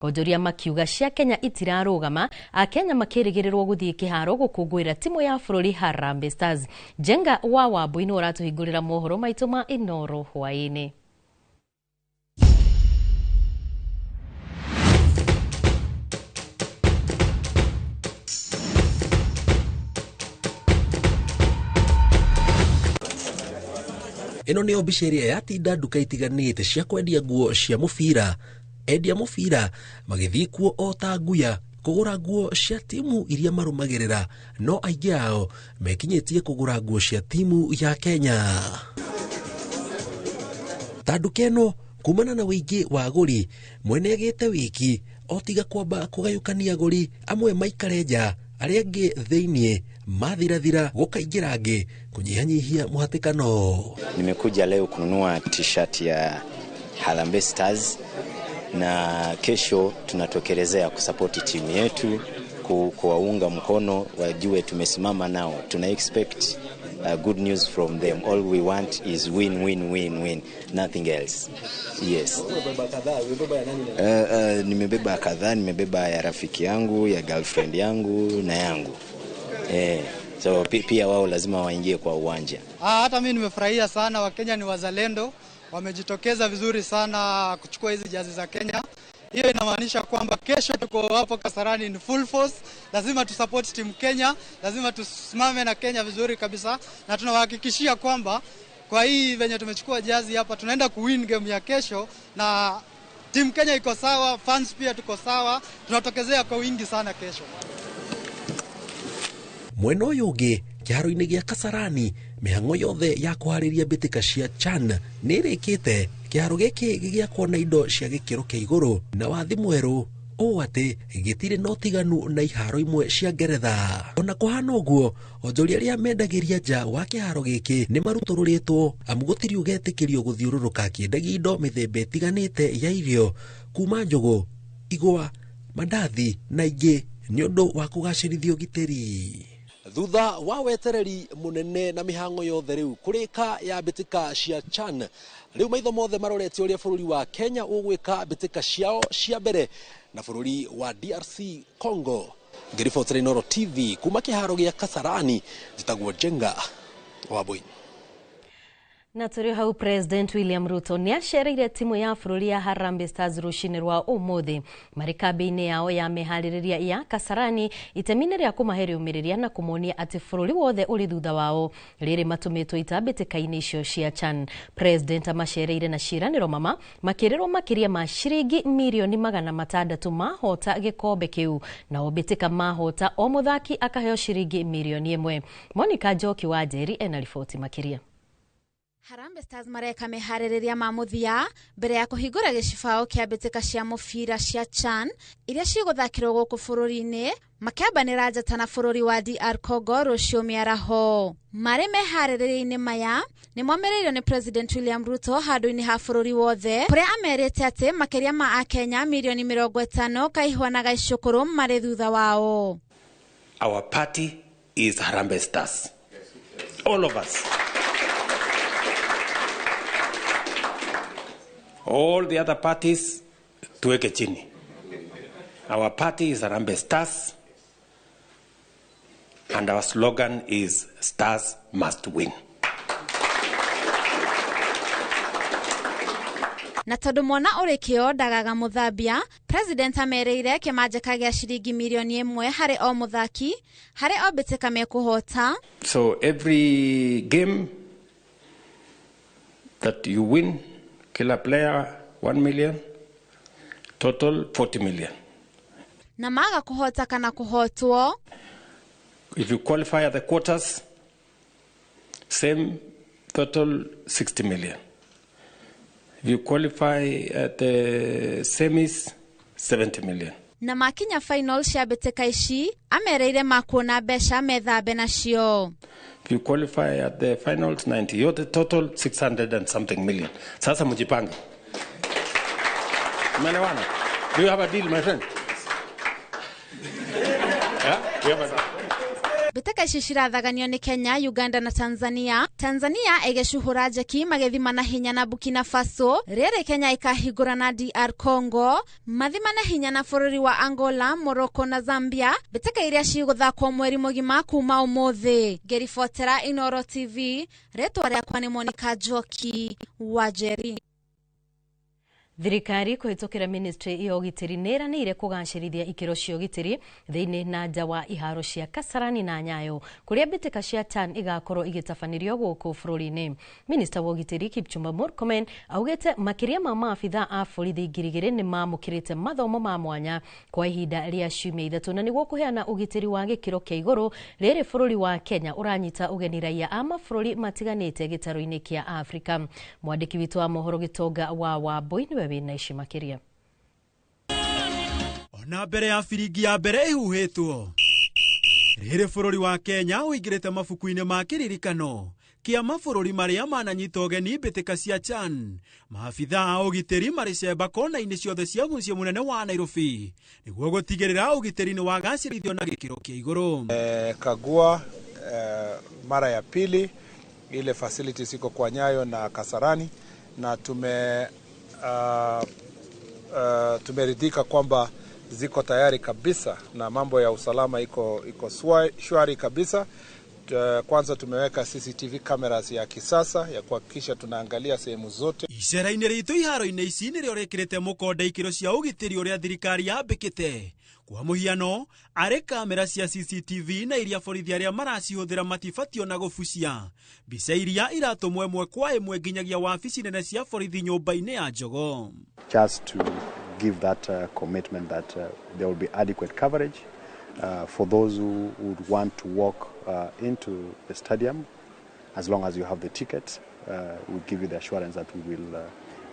Onjoria makiuga cia Kenya itirarũgama, Akenya makĩrĩgĩrĩrwo gũthiĩ kĩharo gũkũngũĩra timu ya bũrũri Harambee Stars. Njenga wa Wambui nĩwe ũratũhingũrĩra mohoro maitũ ma Inooro hwaĩ-inĩ. Ĩno nĩyo mbica ĩrĩa yatinda nduka itiganĩte cia kwendia nguo cia mũbira. Endia mũbira magĩthiĩ kuo o ta nguya kũgũra nguo cia timu iria marũmagĩrĩra, no aingĩ ao mekinyĩtie kũgũra nguo cia timu ya Kenya. Ta nduka ĩno kumana na wĩingĩ wa agũri, mwene agĩte wiki o tiga kwamba kũgayũkania agũri, amwe maikare nja arĩa angĩ thĩiniĩ, mathirathira gũkaingĩra angĩ kũnyihanyihia mũhatĩkano. Nimekuja leo kununua t-shirt ya Harambee Stars na kesho tunatokelezea kusapoti timu yetu, kuwaunga mkono, wajue tumesimama nao. Tuna expect good news from them. All we want is win, win, win, win, nothing else. Yes. Nimebeba kadhaa, nimebeba ya rafiki yangu, ya girlfriend yangu na yangu. So pia wao lazima waingie kwa uwanja. Hata mimi nimefurahia sana, Wakenya ni wazalendo, wamejitokeza vizuri sana kuchukua hizi jazi za Kenya. Hiyo inamaanisha kwamba kesho tuko hapo Kasarani in full force. Lazima tu support team Kenya, lazima tusimame na Kenya vizuri kabisa, na tunawahakikishia kwamba kwa hii venye tumechukua jazi hapa tunaenda kuwin game ya kesho, na team Kenya iko sawa, fans pia tuko sawa, tunatokezea kwa wingi sana kesho. Mwena ũyũ ũngĩ kĩharo-inĩ gĩa Kasarani mĩhang'o yothe ya kũharĩria mbĩtĩka cia CHAN nĩ ĩrĩkĩte. Kĩharo gĩkĩ gĩgĩakwo na indo cia gĩkĩro kĩa igũrũ na wathi mwerũ ũũ atĩ gĩtirĩ na ũtiganu na iharo imwe cia Ngeretha. Ona kũhana ũguo, onjoria arĩa mendagĩria nja wa kĩharo gĩkĩ nĩ marutũrũrĩtwo amu gũtirĩ ũgetĩkĩrio gũthiũrũrũka akĩendagia indo mĩthemba ĩtiganĩte ya irio kuma njũgũ, igwa, mandathi na ingĩ nĩ ũndũ wa kũgacĩrithia ũgitĩri. Thutha wa wetereri munene na mihango yothe riu kurika ya mbitika cia CHAN, riu maitho mothe marorete uria bururi wa Kenya ugwika mbitika ciao cia mbere na bururi wa DRC Congo. Ngiribotera Inooro TV kuma kiharo gia Kasarani, njitagwo Njenga Wambui. Na tũrĩ hau President William Ruto nĩ acereire timu ya bũrũri ya Harambee Stars rũcinĩ rwa ũmũthĩ marĩ kambĩ-inĩ yao ya meharĩrĩria ya Kasarani itemi-inĩ rĩa kũmahe rĩũmĩrĩria na kũmonia atĩ bũrũri wothe ũrĩ thutha wao rĩrĩ matũmĩtwo itambĩtĩka-inĩ icio cia CHAN. President amacereire na ciĩranĩro mama makĩrĩrwo makĩria ma ciringi mirioni 600 mahota gĩkombe kĩu, nao mbĩtĩka mahota o mũthaki akaheo ciringi mirioni 1. Monica Njoki wa Njeri ena riboti makĩria. Harambee Stars mareka meharĩrĩria ma mũthia mbere ya kũhingũra gĩcibao kĩa mbĩtĩka cia mũbira cia CHAN iria cigũthakĩrwo gũkũ bũrũri-inĩ makĩambanĩra njata na bũrũri wa DR Congo rũciũ mĩaraho. Marĩ meharĩrĩria-inĩ maya nĩ momĩrĩirio nĩ President William Ruto handũ-inĩ ha bũrũri wothe kũrĩa amerite atĩ makĩria ma Akenya mirioni 50 kaihwa na gaicũkũrũ marĩ thutha wao. Our party is Harambee Stars. All of us. All the other parties tuweke chini. Our party is Harambee Stars and our slogan is Stars must win. Na tondu mwana uri kio ndagaga muthambia, President amereire kimanjika gia ciringi mirioni 1 hari o muthaki hari o mbitika mekuhota. So every game that you win, kila player 1 million, total 40 million. Na maga kuhota kana kuhotwo. If you qualify at the quarters, same total 60 million. If you qualify at the semis, 70 million. Na makinya final cia mbĩtĩka ici amereire makuona mbeca methambe nacio. If you qualify at the finals, 90, yote total 600 and something million. Sasa mjipange. Umeelewana? Do you have a deal, my friend? Yeah? We have a deal. Mbĩtĩka ici cirathaganio nĩ Kenya, Uganda na Tanzania. Tanzania ĩgĩcuhũra njeki magĩthimana hinya na Burkina Faso, rĩrĩ Kenya ĩkahingũra na DR Congo, mathimane hinya na bũrũri wa Angola, Morocco na Zambia. Mbĩtĩka iria cigũthakwo mweri mũgima kuma ũmũthĩ. Ngĩribotera Inooro TV, rĩtwa rĩakwa nĩ Monica Njoki wa Njeri. Thirikari kũhĩtũkĩra ministry ya ũgitĩri nĩ ĩranĩire kũgacĩrithia ikĩro cia ũgitĩri thĩinĩ na nja wa iharo cia Kasarani na Nyayo kũrĩa mbĩtĩka cia CHAN igakorwo igĩtabanĩrio gũkũ bũrũri-inĩ. Minista wa ũgitĩri Kipchumba Murkomen augĩte makĩria ma maabitha a borithi 2,000 nĩ mamũkĩrĩte mathomo ma mwanya kwa ihinda rĩa ciumia 3 na nĩguo kũheana ũgitĩri wa gĩkĩro kĩa igũrũ rĩrĩ bũrũri wa Kenya ũranyita ũgeni raia a mabũrũri matiganĩte gĩtarũ-inĩ kĩa Afrika. Mwandĩki witũ wa mohoro Gĩtonga wa Wambui nĩwe wĩna ici makĩria. Ona mbere ya biringi ya mbere ihuhĩtwo, rĩrĩ bũrũri wa Kenya ũingĩrĩte mabuku-inĩ ma kĩririkano kĩa mabũrũri marĩa mananyita ũgeni mbĩtĩka cia CHAN. Maabitha a ũgitĩri marĩ cemba kona-inĩ ciothe cia mũciĩ mũnene wa Nairobi nĩguo gũtigĩrĩra ũgitĩri nĩ wagacĩrithio na gĩkĩro kĩa igũrũ. Kagua mara ya pili ile facilities iko kwa Nyayo na Kasarani na tumeridhika kwamba ziko tayari kabisa na mambo ya usalama iko shwari kabisa. Kwanza tumeweka CCTV cameras ya kisasa ya kuhakikisha tunaangalia sehemu zote. Icera-inĩ ritũ iharo-inĩ ici nĩrĩo rĩkĩrĩte mũkonde ikĩro cia ũgitĩri ũrĩa thirikari yambĩkĩte. Kwa mũhiano, arĩ kamera cia CCTV na iria borithi arĩa maracihũthĩra matibatio na gũbucia. Mbica iria iratũmwo ĩmwe kwa ĩmwe nginyagia wabici nene cia borithi nyũmba-inĩ ya Jogoo. Just to give that commitment that there will be adequate coverage for those who would want to walk into the stadium. As long as you have the ticket, we give you the assurance that we will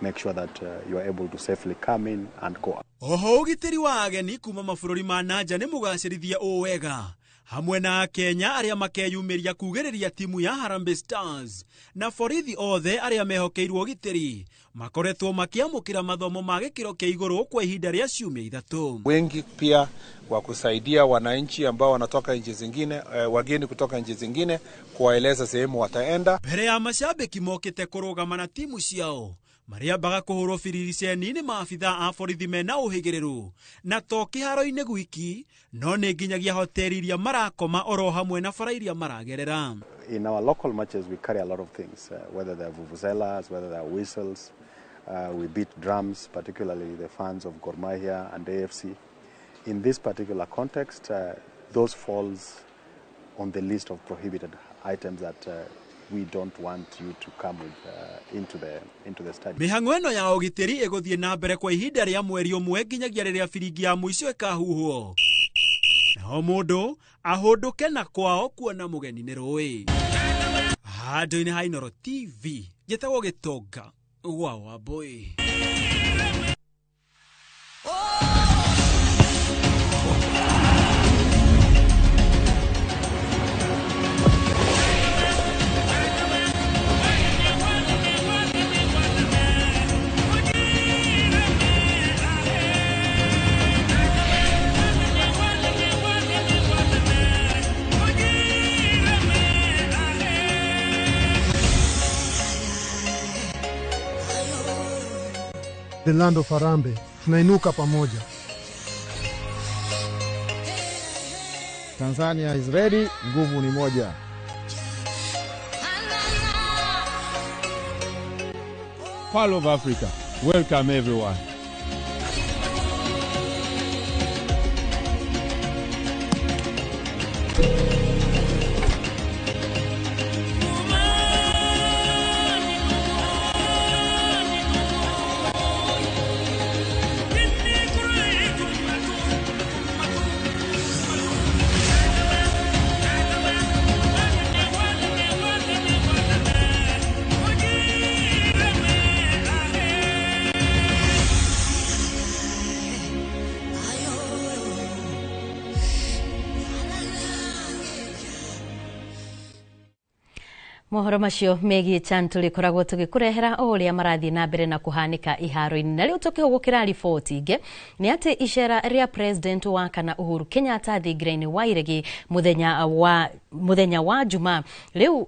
make sure that you are able to safely come in and go out. Oho ũgitĩri wa ageni kuma mabũrũri ma nanja nĩ mũgacĩrithie ũũ wega hamwe na Akenya arĩa makeyumĩria kugĩrĩria timu ya Harambee Stars na borithi othe arĩa mehokeirwo ũgitĩri makoretwo makĩamũkĩra mathomo ma gĩkĩro kĩa igũrũ kwa ihinda rĩa ciumia 3. Wengi pia wa kusaidia wananchi ambao wanatoka nchi zingine, wageni kutoka nchi zingine, kuwaeleza sehemu wataenda. Mbere ya mashabiki mokĩte kũrũgama na timu ciao marĩambaga kũhũrwo biriceni nĩ maabitha a borithi mena ũhĩgĩrĩru na to kĩharo-inĩ gwiki no nĩ nginyagia hoteli iria marakoma oro hamwe na bara iria maragerera. In our local matches we carry a lot of things, whether they're vuvuzelas, whether they're whistles, we beat drums, particularly the fans of Gor Mahia and AFC. In this particular context, those falls on the list of prohibited items that we don't want you to come with into the stadium. Mĩhang'o ĩno ya ũgitĩri ĩgũthiĩ na mbere kwa ihinda rĩa mweri ũmwe nginyagia rĩrĩa biringi ya mũico ĩkahuhwo. Nao mũndũ ahũndũke na kwao kuona mũgeni nĩ rũĩ. Handũ-inĩ ha Inooro TV, njĩtagwo Gĩtonga wa Wambui. The land of Harambee, tunainuka pamoja. Tanzania is ready, nguvu ni moja. Pearl of Africa, welcome everyone. Mohoro macio megiĩ CHAN tũrĩkoragwo tũgĩkũrehera o ũrĩa marathiĩ na mbere na kũhanĩka iharo-inĩ. Na rĩu tũkĩhũgũkĩra riboti ingĩ nĩ atĩ icera rĩa President wa kana Uhuru Kenyatta thingira-inĩ wa Iregi mũthenya wa Juma rĩu,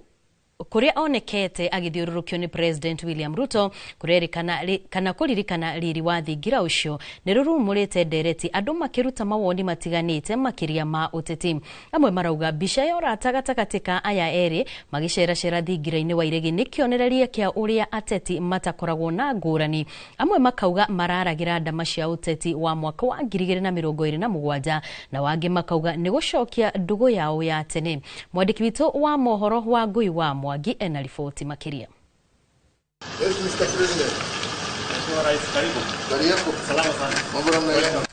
kuria onekete agithiũrũrũkio nĩ President William Ruto, kurerikana kana kũririkana riri wa thingira ũcio nĩ rũrumũrĩte ndereti, andũ makĩruta mawoni matiganĩte makĩria ma ũteti. Amwe marauga mbica ya ũrata gatagatĩ ka aya erĩ magĩceracera thingira-inĩ wa Iregi nĩ kĩonereria kĩa ũrĩa ateti matakoragwo na ngũrani. Amwe makauga mararagĩra ndama cia ũteti wa mwaka wa 2027, na wangĩ makauga nĩ gũcokia ndũgũ yao ya tene. Mwandĩki witũ wa mohoro wa Ngũi wa Mwangi ena riboti makĩria. Yes, Mr. President. Salama sana. Mambo namna gani?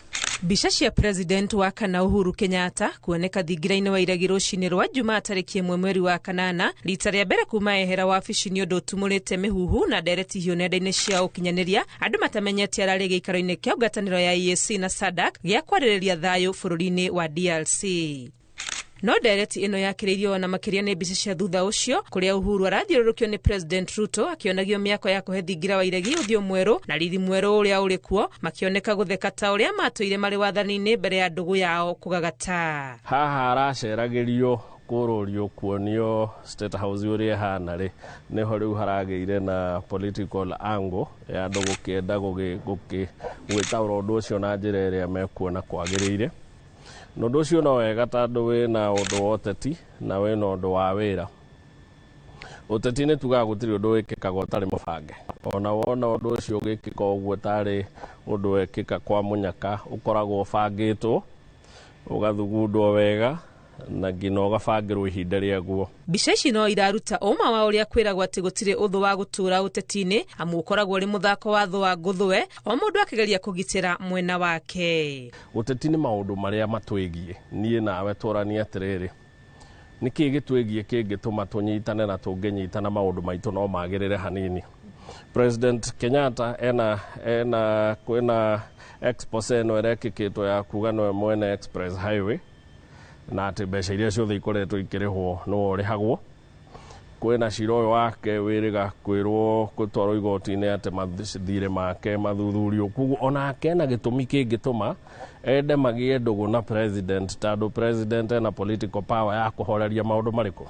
Mbica cia President wa kana Uhuru Kenyatta kuoneka thingira-inĩ wa Iregi rũcinĩ rwa Jumaa tarĩki 1 mweri wa kanana, rita rĩa mbere kuma ehera wabici, nĩ ũndũ ũtumũrĩte mĩhuhu na ndereti hiũ nenda-inĩ cia ũkinyanĩria, andũ matamenyete ararĩ gĩikaro-inĩ kĩa ngwatanĩro ya EAC na SADC gĩa kwarĩrĩria thayũ bũrũri-inĩ wa DRC. No ndereti ĩno yakĩrĩirio ona makĩria nĩ mbica cia thutha ũcio, kũrĩa Uhuru arathiũrũrũkio nĩ President Ruto akĩonagio mĩako ya kũhe thingira wa Iregi ũthiũ mwerũ na riri mwerũ ũrĩa ũrĩ kuo, makĩoneka gũtheka ta ũrĩa matũire marĩ wathani-inĩ mbere ya ndũgũ yao kũgagata. Haha araceragĩrio kũrũrio kuonio State House ũrĩa ĩhana rĩ, nĩho rĩu haragĩire na political angle ya andũ gũkĩenda gwĩtaũra ũndũ ũcio na njĩra ĩrĩa mekuona kwagĩrĩire. Na ũndũ ũcio no wega, tondũ wĩna ũndũ wa ũteti na wĩna ũndũ wa wĩra. Ũteti nĩ tugaga gũtirĩ ũndũ wĩkĩkaga ũtarĩ mũbange. Ona wona ũndũ ũcio ũgĩkĩka ũguo tarĩ ũndũ wekĩka kwa mũnyaka, ũkoragwo ũbangĩtwo, ũgathugundwo wega na nginya ũgabangĩrwo ihinda rĩaguo. Mbica ici no iraruta ũma wa ũrĩa kwĩragwo atĩ gũtirĩ ũthũ wa gũtũra ũteti-inĩ, amu ũkoragwo ũrĩ mũthako wa thũ wa ngũthwe, o mũndũ akĩgeria kũgitĩra mwena wake. Ũteti nĩ maũndũ marĩa matwĩgiĩ niĩ nawe. Tũranie atĩrĩrĩ, nĩkĩ gĩtwĩgiĩ kĩngĩtũma tũnyitane, na tũngĩnyitana maũndũ maitũ no magĩrĩre hanini. President Kenyatta ena kwĩna expose ĩno ĩrekĩkĩtwo ya kuga nĩwe mwene Express Highway, na atĩ mbeca iria ciothe ikoretwo ikĩrĩhwo nĩwe ũrĩhagwo. Kwĩna cira ũyũ wake wĩrĩga kwĩrwo gũtwarwo igoti-inĩ atĩ mathirĩ make mathuthurio. Koguo onake ena gĩtũmi kĩngĩtũma ende magĩe ndũgũ na president, tondũ president ena political power ya kũhoreria maũndũ marĩkũ.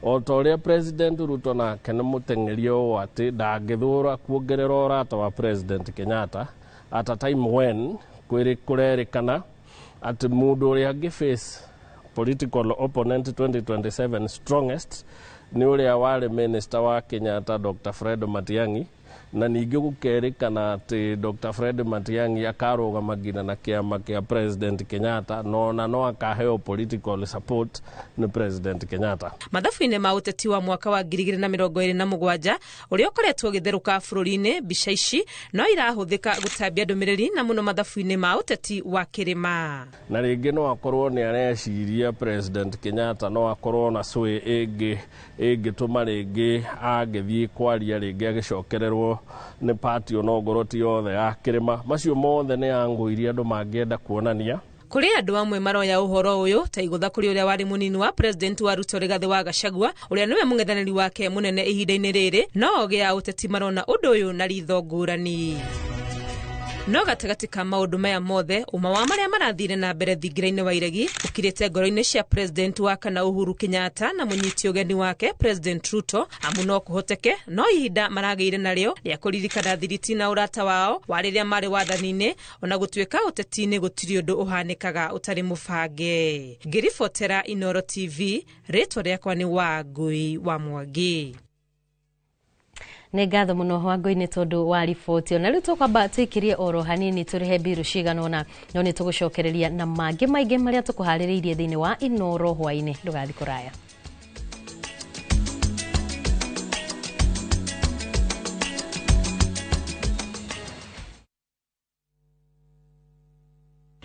O ta ũrĩa President Ruto nake nĩ mũteng'eria ũũ atĩ ndangĩthũra kuongerera ũrata wa President Kenyatta at a time when kũrerĩkana atĩ mũndũ ũrĩa angĩ face political opponent 2027 strongest nĩ ũrĩa warĩ minister wa Kenyatta, Dr. Fred Matiang'i, na ningĩ gũkerĩkana atĩ Dr. Fred Matiang'i akarũgama nginya na kĩama kĩa President Kenyatta, no ona no akaheo political support nĩ President Kenyatta. Mathabu-inĩ ma ũteti wa mwaka wa 2027 ũrĩa ũkoretwo ũgĩtherũka bũrũri-inĩ, mbica ici no irahũthĩka gũtambia ndũmĩrĩri, na mũno mathabu-inĩ ma ũteti wa kĩrĩma. Na rĩngĩ no akorwo nĩ areciria President Kenyatta no akorwo na sway ĩngĩ ĩngĩtũma rĩngĩ angĩthiĩ kwaria rĩngĩ agĩcokererwo nĩ party, onongorwo ti yothe ya kĩrĩma. Macio mothe nĩ angle iria andũ mangĩenda kuonania. Kũrĩ andũ amwe maroya ũhoro ũyũ ta igũtha kũrĩ ũrĩa warĩ mũnini wa president wa Ruto, Rigathĩ wa Gachagua, ũrĩa nĩwe mũng'ethanĩri wake mũnene ihinda-inĩ rĩrĩ. No ogĩ a ũteti marona ũndũ ũyũ na ritho ngũrani. No gatagatĩ ka maũndũ maya mothe, ũma wa marĩa marathire na mbere thingira-inĩ wa Iregi ũkirĩte ngoro-inĩ cia President wa kana Uhuru Kenyatta na mũnyiti ũgeni wake President Ruto, amu no kũhoteke no ihinda maragĩire narĩo rĩa kũririkana thiriti na ũrata wao wa rĩrĩa marĩ wathani-inĩ, ona gũtuĩka ũteti-inĩ gũtirĩ ũndũ ũhanĩkaga ũtarĩ mũbange. Ngĩribotera Inoro TV, rĩtwa rĩakwa nĩ Wangui wa Mwangi. Nĩ ngatho mũno Wangũi-nĩ tondũ wa riboti. Ona rĩu tũkwamba tũikirie oro hanini tũrĩhe mbiru cigana ũna, no nĩ tũgũcokereria na mangĩ maingĩ marĩa tũkũharĩrĩirie thĩinĩ wa Inoro hwainĩ. Ndũgathiĩ kũraya.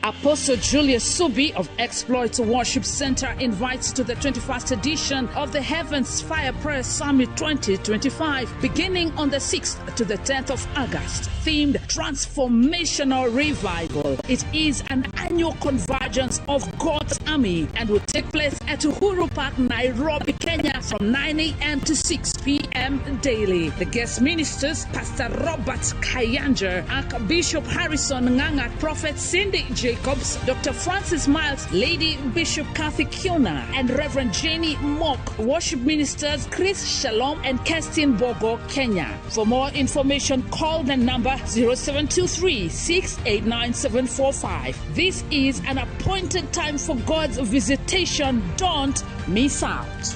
Apostle Julius Subi of Exploit Worship Center invites to the 21st edition of the Heavens Fire Prayer Summit 2025, beginning on the 6th to the 10th of August, themed Transformational Revival. It is an annual convergence of God's army and will take place at Uhuru Park, Nairobi, Kenya, from 9 a.m. to 6 p.m. daily. The guest ministers, Pastor Robert Kayanja, Archbishop Harrison Nganga, Prophet Cindy Jacobs, Dr. Francis Miles, Lady Bishop Kathy Kiona, and Reverend Jenny Mock. Worship ministers Chris Shalom and Kerstin Bogo, Kenya. For more information, call the number 0723 689 745. This is an appointed time for God's visitation. Don't miss out.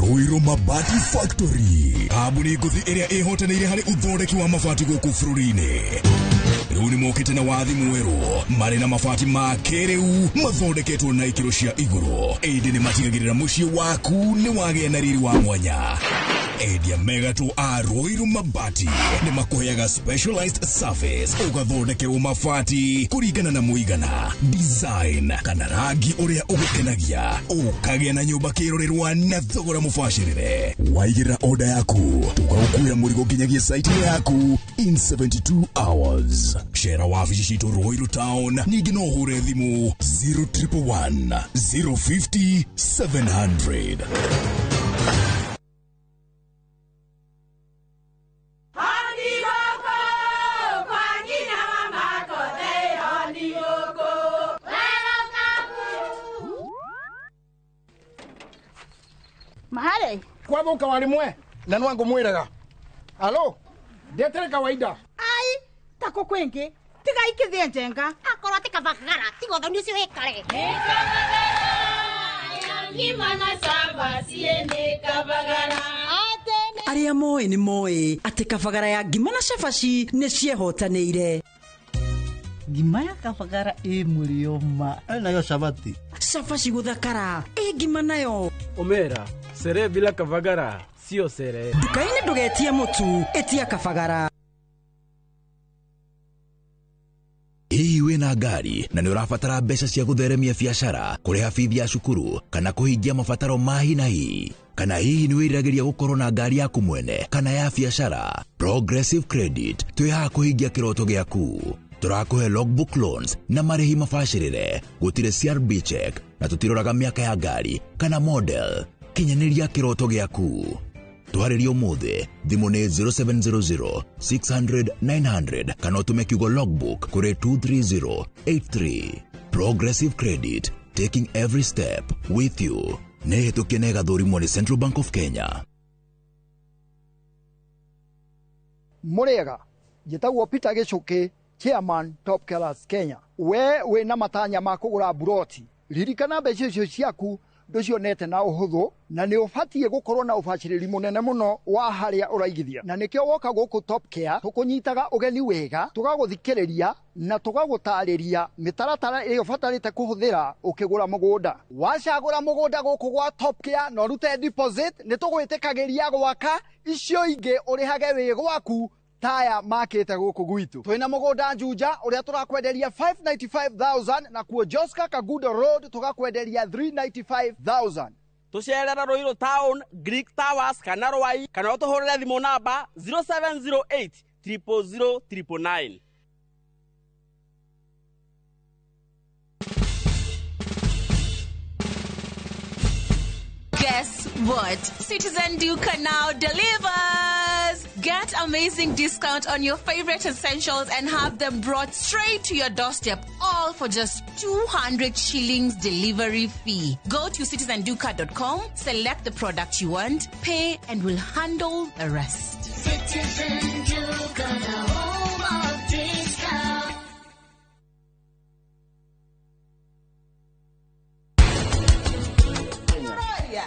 Ruiru Mabati Factory, kambuni ngũthi ĩrĩa ĩhotanĩire harĩ ũthondeki wa mabati gũkũ bũrũri-inĩ. Rĩu nĩ mokĩte na wathi mwerũ, marĩ na mabati ma kĩrĩu mathondeketwo na ikĩro cia igũrũ, ĩndĩ nĩ matigagĩrĩra mũciĩ waku nĩ wagĩa na riri wa mwanya. Endia mega tu a Ruiru Mabati nĩ makũheaga specialized service, ũgathondekerwo mabati kũringana na mũigana, design kana rangi ũrĩa ũgũkenagia, ũkagĩa na nyũmba kĩrorerwa na thogora mũbacĩrĩre. Waigĩrĩra order yaku, tũgagũkuĩra mũrigo nginyagia site yaku in 72 hours. Cera wabici citũ Ruiru Town, ningĩ no ũhũre thimũ 0111 050 700. Mahare kwathuka warimwe na nwangu mwiraga alo ndetere kawaida ai tako kwingi tiga ikithie njenga akorwo ti kabagara tiga uthoni ucio wikare Arĩa moĩ nĩ moĩ atĩ kabagara ya ngima na cabaci nĩ ciehotanĩire. Ngima ya kabagara ĩ mũrĩo ma nayo cabati cabaci gũthakara ĩ ngima nayo Omera sere bila kabagara sio sere. Nduka-inĩ ndũgetie mũtu, ĩtia kabagara. Hihi wĩna ngari na nĩ ũrabatara mbeca cia gũtheremia biacara, kũrĩha bithi ya cukuru kana kũhingia mabataro ma hi na hi? Kana hihi nĩ wĩriragĩria gũkorwo na ngari yaku mwene kana ya biacara? Progressive Credit twĩ haha kũhingia kĩroto gĩaku. Tũrakũhe logbook loans na marĩhi mabacĩrĩre, gũtirĩ CRB check na tũtiroraga mĩaka ya ngari kana model. Kinyanĩria kĩroto gĩaku. Twarĩrie ũmũthĩ, thimũ nĩ 0700 600 900 kana ũtũme kiugo logbook kũrĩ 23083. Progressive Credit, taking every step with you. Nĩ hĩtũkie na ĩgathũrimwo nĩ Central Bank of Kenya. Mũrĩega, njĩtagwo Peter Gĩcũkĩ, Chairman Top Killers Kenya. We wĩna matanya ma kũgũra buroti, ririkana mbeca icio ciaku ndũcionete na ũhũthũ, na nĩ ũbatiĩ gũkorwo na ũbacĩrĩri mũnene mũno wa harĩa ũraigithia, na nĩkĩo woka gũkũ Top Care tũkũnyitaga ũgeni wega, tũgagũthikĩrĩria na tũgagũtarĩria mĩtaratara ĩrĩa ũbatarĩte kũhũthĩra ũkĩgũra mũgũnda. Wacagũra mũgũnda gũkũ gwa Top Care na ũrute deposit, nĩ tũgwĩtĩkagĩria gwaka icio ingĩ ũrĩhage wĩ gwaku taya makĩte gũkũ gwitũ. Twĩna mũgũnda Juja ũrĩa tũrakwenderia 595,000 na kuo Joska Kagudo Road tũgakwenderia 395,000. Tũcerera Ruiru Town, Greek Towers kana Rwai, kana ũtũhũrĩre thimũ namba 0708 000 999. Guess what? Citizen Duka now delivers! Get amazing discount on your favorite essentials and have them brought straight to your doorstep, all for just 200 shillings delivery fee. Go to citizenduka.com, select the product you want, pay, and we'll handle the rest. Citizen Duka, the home of discount.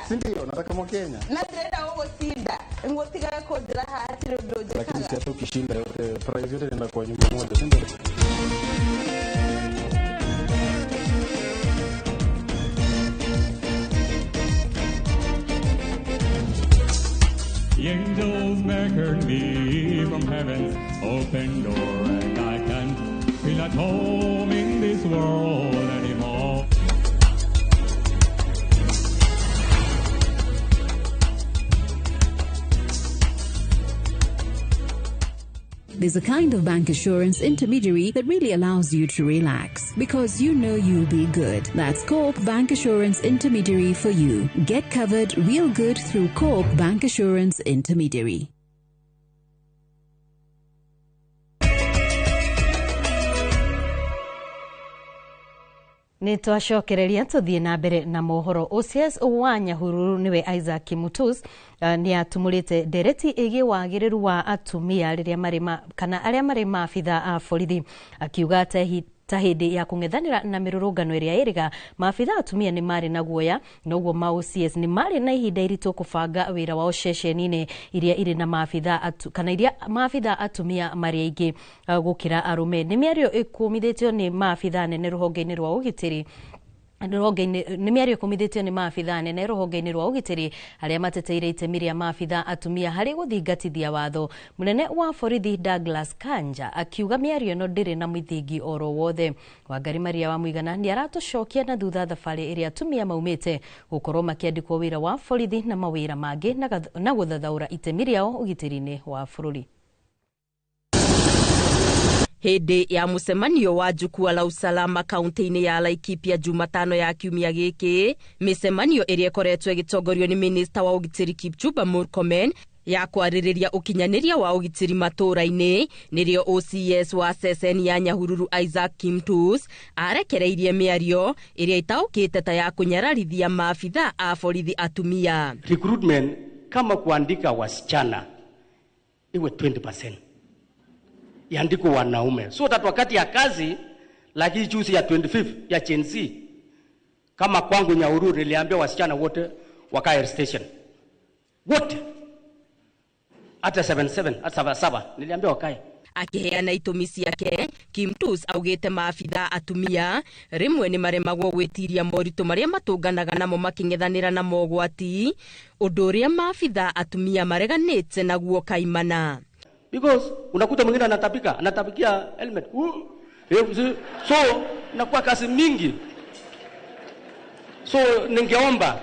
Sindio, nataka Mkenya. Na ndĩrenda gũgũcinda. Ngũtigaga kũnjĩra haha hatirĩ ũndũ njĩkaga. Lakini si hata ukishinda yote, prize yote inaenda kwa nyumba moja, si ndio? The angels beckoned me from heaven's open door. at home in this world anymore. There's a kind of bank assurance intermediary that really allows you to relax because you know you'll be good. That's Co-op Bank Assurance Intermediary for you. Get covered real good through Co-op Bank Assurance Intermediary. Nä twacokereria tũthiĩ na mbere na mohoro. OCS wa Nyahururu nĩwe Isaac Mutus nĩ atumũrĩte ndereti ĩgiĩ wagĩrĩru wa atumia rĩrĩa marĩ kana arĩa marĩ maabitha a borithi, akiuga atĩ ta hĩndĩ ya kũng'ethanĩra na mĩrũrũngano ĩrĩa ĩrĩga maabitha atumia nĩ marĩ na guoya, noguo ma OCS nĩ marĩ na ihinda iritũ kũbanga wĩra wao ceceni-inĩ iria irĩ na maabitha kana iria maabitha atumia marĩ aingĩ gũkĩra arũme. Nĩ mĩario ĩkũmithĩtio nĩ maabitha nene rũhonge-inĩ rwa ũgitĩri nĩ mĩario ĩkũmithĩtio nĩ maabitha nene rũhonge-inĩ rwa ũgitĩri arĩa mateteire itemi rĩa maabitha atumia harĩ gũthingatithia watho. Mũnene wa borithi Douglas Kanja akiuga mĩario ĩno ndĩrĩ na mũthingi oro wothe. Wangari Maria wa Mũigana nĩ aratũcokia na thutha thabarĩ ĩrĩa atumia maumĩte gũkorwo makĩandĩkwo wĩra wa borithi na mawĩra mangĩ na gũthathaũra itemi rĩao ũgitĩri-inĩ wa bũrũri. Hĩndĩ ya mũcemanio wa Jukwaa la Usalama kaunti-inĩ ya Laikipia Jumatano ya kiumia gĩkĩ, mĩcemanio ĩrĩa ĩkoretwo ĩgĩtongorio nĩ minista wa ũgitĩri Kipchumba Murkomen ya kwarĩrĩria ũkinyanĩria wa ũgitĩri matũũra-inĩ, nĩrĩo OCS wa ceceni ya Nyahururu Isaac Kimtus arekereirie mĩario ĩrĩa ĩtaũkĩte ta ya kũnyararithia maabitha a borithi atumia. Recruitment kama kuandika wasichana iwe 20%. Iandikwe wanaume so that wakati ya kazi, lakini juzi ya 25 ya Gen Z, kama kwangu Nyahururu niliambia wasichana wote wakae station wote, hata 77 hata 77 niliambia wakae. Akiheana itũmi ciake, Kimtus augĩte maabitha atumia rĩmwe nĩ maremagwo gwĩtiria moritũ marĩa matũnganaga namo makĩng'ethanĩra na mogwati, ũndũ ũrĩa maabitha atumia mareganĩte naguo kaimana. Because unakuta mwingine anatapika, anatapikia helmet. So inakuwa kazi mingi. So ningeomba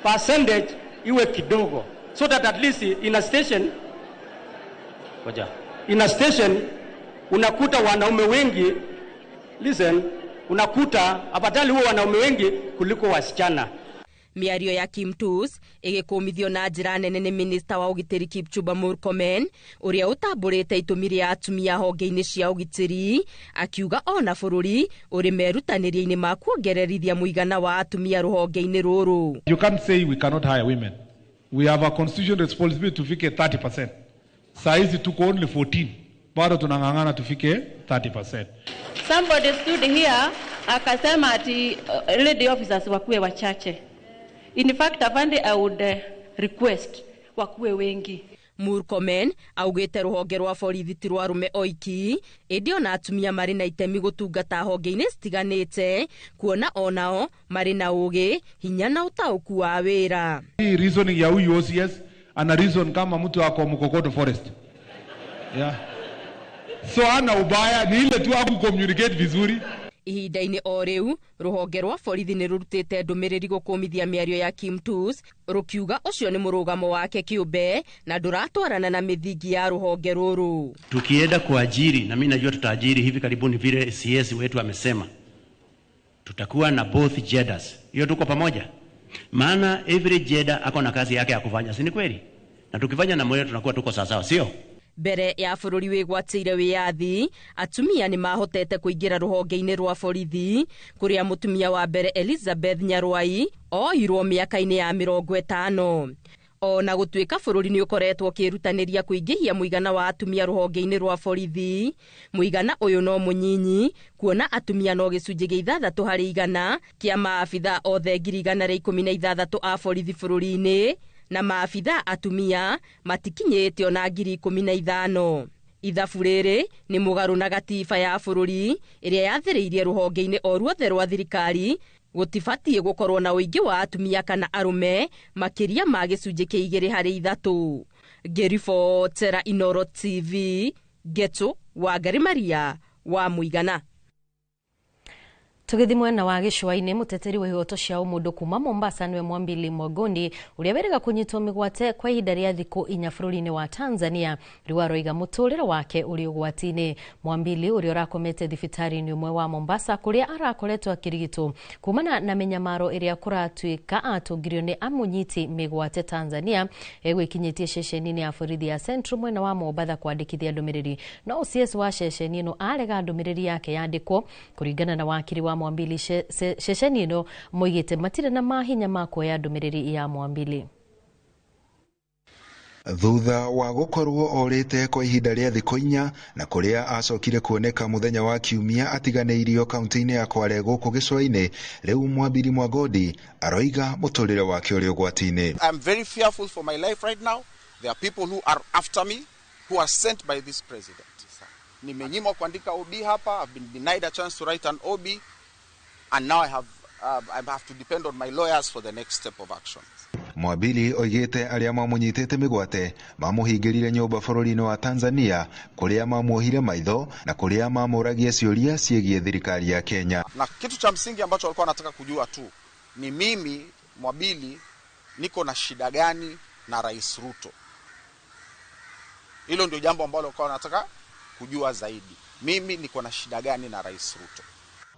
percentage iwe kidogo so that at least in a station, in a station unakuta wanaume wengi, listen, unakuta afadhali huo wanaume wengi kuliko wasichana. Mĩario ya Kimtus ĩgĩkũmithio na njĩra nene nĩ minista wa ũgitĩri Kipchumba Murkomen ũrĩa ũtambũrĩte itũmi rĩa atumia honge-inĩ cia ũgitĩri, akiuga ona bũrũri ũrĩ merutanĩria-inĩ ma kuongererithia mũigana wa atumia rũhonge-inĩ rũrũ. You can't say we cannot hire women. We have a constitutional responsibility tufike 30%. Saa hizi tuko only 14. Bado tunang'ang'ana tufike 30%. Somebody stood here akasema ati lady officers wakuwe wachache. In fact, afande, I would request wakuwe wengi. Murkomen augĩte rũhonge rwa borithi ti rwa arũme oiki, ĩndĩ ona atumia marĩ na itemi gũtungata honge-inĩ citiganĩte, kuona onao marĩ na ũgĩ, hinya na ũtaũku wa wĩra. Hii reasoning ya huyu OCS ana reason kama mtu ako Mukokoto Forest. Yeah. So ana ubaya ni ile tu haku communicate vizuri. Ihinda-inĩ o rĩu rũhonge rwa borithi nĩ rũrutĩte ndũmĩrĩri gũkũmithia mĩario ya Kimtus rũkiuga ũcio nĩ mũrũgamo wake kĩũmbe na ndũratwarana na mĩthingi ya rũhonge rũrũ. Tukienda kuajiri, na mimi najua tutaajiri hivi karibuni vile CS wetu amesema, tutakuwa na both genders. Hiyo tuko pamoja, maana every gender ako na kazi yake ya kufanya, si ni kweli? Na tukifanya na moyo tunakuwa tuko sawa sawa, sio? Mbere ya bũrũri wĩgwatĩire wĩyathi, atumia nĩ mahotete kũingĩra rũhonge-inĩ rwa borithi kũrĩa mũtumia wa mbere Elizabeth Nyarwai oirwo mĩaka-inĩ ya 50. Ona gũtuĩka bũrũri nĩ ũkoretwo ũkĩĩrutanĩria kũingĩhia mũigana wa atumia rũhonge-inĩ rwa borithi, mũigana ũyũ no mũnyinyi kuona atumia no gĩcunjĩ gĩa 6 harĩ 100 kĩa maabitha othe 116 a borithi bũrũri-inĩ, na maabitha atumia matikinyĩte ona 15,000. Ithabu rĩrĩ nĩ mũgarũ na gatiba ya bũrũri ĩrĩa yathĩrĩirie rũhonge-inĩ o ruothe rwa thirikari gũtibatiĩ gũkorwo na ũingĩ wa atumia kana arũme makĩria ma gĩcunjĩ kĩa 2 harĩ 3. Ngĩribotera Inoro TV, Getu Wangari Maria wa Muigana. Tugithi mwena wa gĩcũa-inĩ, mũteteri wa ihoto cia ũmũndũ kuma Mombasa nĩwe Mwambili Mwagondi ũrĩa wĩrĩga kũnyitwo mĩgwate kwa ihinda rĩa thikũ 4 bũrũri-inĩ wa Tanzania rĩu aroiga mũtũrĩre wake ũrĩ ũgwati-inĩ. Mwambili ũrĩa ũrakomete thibitarĩ-inĩ ũmwe wa Mombasa kũrĩa arakoretwo akĩrigitwo kumana na mĩnyamaro ĩrĩa kũratuĩka atũngirio nĩ amũnyiti mĩgwate Tanzania, egwĩkinyĩtie ceceni-inĩ ya borithi ya Central mwena wa Mombatha kwandĩkithia ndũmĩrĩri, no OCS wa ceceni ĩno arega ndũmĩrĩri yake yandĩkwo. Kũringana na wakiri wa Mwambili, ceceni ĩno moigĩte matirĩ na mahinya ma kuoya ndũmĩrĩri ya Mwambili. Thutha wa gũkorwo orĩte kwa ihinda rĩa thikũ 4 na kũrĩa acokire kuoneka mũthenya wa kiumia atiganĩirio kaunti-inĩ ya Kwale gũkũ gĩcũa-inĩ, rĩu Mwambili Mwagondi aroiga mũtũrĩre wake ũrĩ ũgwati-inĩ. I'm very fearful for my life right now. There are people who are after me, who are sent by this president. Nimenyimwa kuandika OB hapa. I've been denied a chance to write an OB, and now I have to depend on my lawyers for the next step of action. Mwambili oigĩte arĩa mamũnyitĩte mĩgwate mamũhingĩrire nyũmba bũrũri-inĩ wa Tanzania kũrĩa mamuohire maitho na kũrĩa mamũragia ciũria ciĩgiĩ thirikari ya Kenya. Na kitu cha msingi ambacho walikuwa wanataka kujua tu ni mimi Mwambili niko na shida gani na Rais Ruto. Hilo ndio jambo ambalo walikuwa wanataka kujua zaidi. Mimi niko na shida gani na Rais Ruto.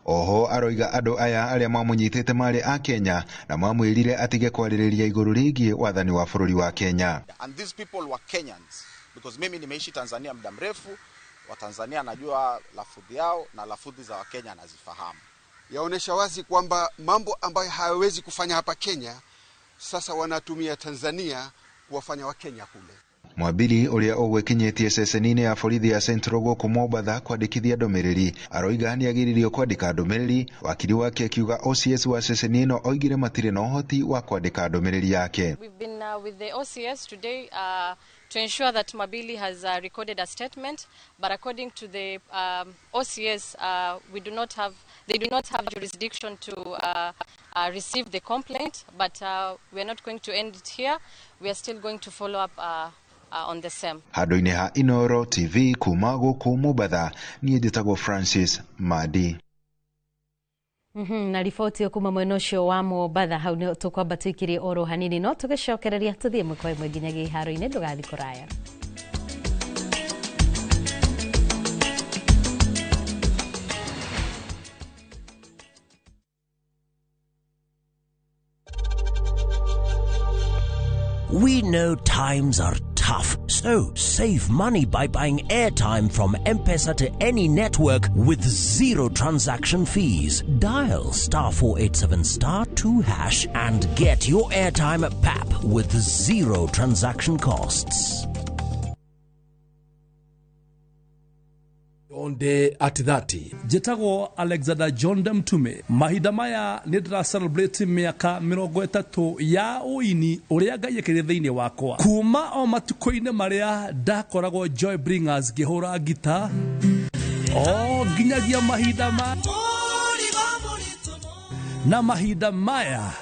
Oho aroiga andũ aya arĩa mamũnyitĩte marĩ a Kenya na mamwĩrire atige kwarĩrĩria igũrũ rĩgiĩ wathani wa bũrũri wa Kenya. And these people were Kenyans because mimi nimeishi Tanzania muda mrefu, wa Tanzania najua lafudhi yao na lafudhi za Wakenya nazifahamu. Yaonesha wazi kwamba mambo ambayo hayawezi kufanya hapa Kenya sasa wanatumia Tanzania kuwafanya Wakenya kule. Mwambili ũrĩa ũgwĩkinyĩtie ceceni-inĩ ya borithi ya Central gũkũ Mombatha kwandĩkithia ndũmĩrĩri aroiga nĩagĩrĩirio kwandĩka ndũmĩrĩri, wakiri wake akiuga OCS wa ceceni ĩno oigire matirĩ na ũhoti wa kwandĩka ndũmĩrĩri yake. We've been with the OCS today to ensure that Mwambili has recorded a statement, but according to the OCS, they do not have jurisdiction to receive the complaint, but we are not going to end it here. We are still going to follow up on the same. Handũ-inĩ ha Inoro TV kuma gũkũ Mombatha, niĩ njĩtagwo Francis Madi. Na riboti ĩyo kuma mwena ũcio wa Mombatha hau nĩ tũkwamba tũikirie oro hanini, no tũgĩcokereria tũthiĩ ĩmwe kwa ĩmwe nginyagia iharo-inĩ. Ndũgathiĩ kũraya. We know times are tough, so save money by buying airtime from M-Pesa to any network with zero transaction fees. Dial *487*2# and get your airtime at PAP with zero transaction costs. Onde at 30 njĩtagwo Alexander John Mtume. Mahinda maya nĩ ndĩra celebrate mĩaka 30 ya ũini ũrĩa Ngai ekĩrire thĩinĩ wakwa, kuma o matukũ-inĩ marĩa ndakoragwo Joy Bringers ngĩhũra ngita o nginyagia mahinda ma na mahinda maya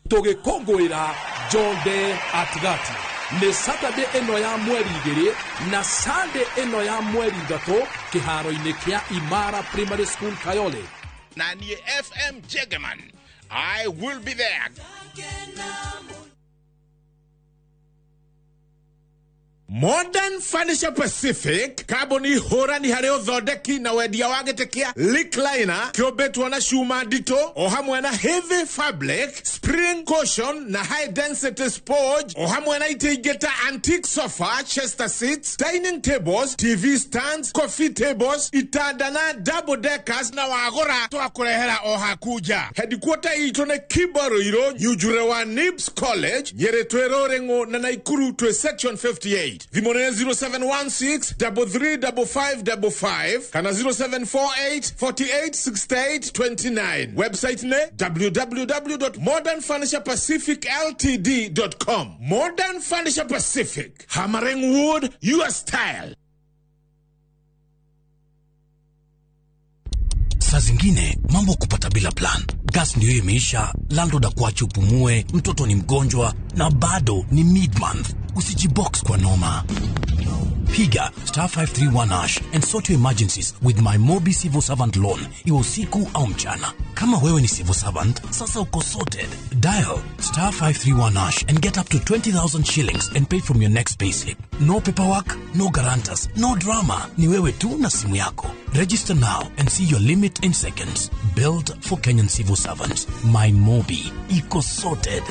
tũgĩkũngũĩra John Day at 30. Nĩ Saturday ĩno ya mweri 2 na Sunday ĩno ya mweri 3 kĩharo-inĩ kĩa Imara Primary School Kayole. Na niĩ FM Jegeman, I will be there. Modern Furniture Pacific, kambuni hũrani harĩ ũthondeki na wendia wa gĩtĩ kĩa recliner kĩũmbĩtwo na cuma nditũ o hamwe na heavy fabric, spring cushion na high density sponge o hamwe na itĩ ingĩ ta antique sofa, chester seats, dining tables, TV stands, coffee tables, itanda na double deckers, na wagũra twakũrehera o haku nja. Headquarter itũ nĩ Kibaruirũ, Nyunjure wa Nibs College, Nyĩrĩ twĩ Rũrĩng'ũ na Naikuru twĩ section 58. Thimũ nĩ 0716 335555 kana 0748 48 68 29. Website nĩ www.modernfurniturepacificltd.com. Modern Furniture Pacific, hammering wood your style. Saa zingine mambo kupata bila plan. Gas ndio imeisha, landlord akuache upumue, mtoto ni mgonjwa na bado ni mid-month. Usijibox kwa noma. Piga *531# and sort your emergencies with my Mobi Civil Servant Loan, iwe usiku au mchana. Kama wewe ni civil servant, sasa uko sorted. Dial *531# and get up to 20,000 shillings and pay from your next payslip. No paperwork, no guarantors, no drama. Ni wewe tu na simu yako. Register now and see your limit in seconds. Built for Kenyan civil servants. My Mobi. Iko sorted.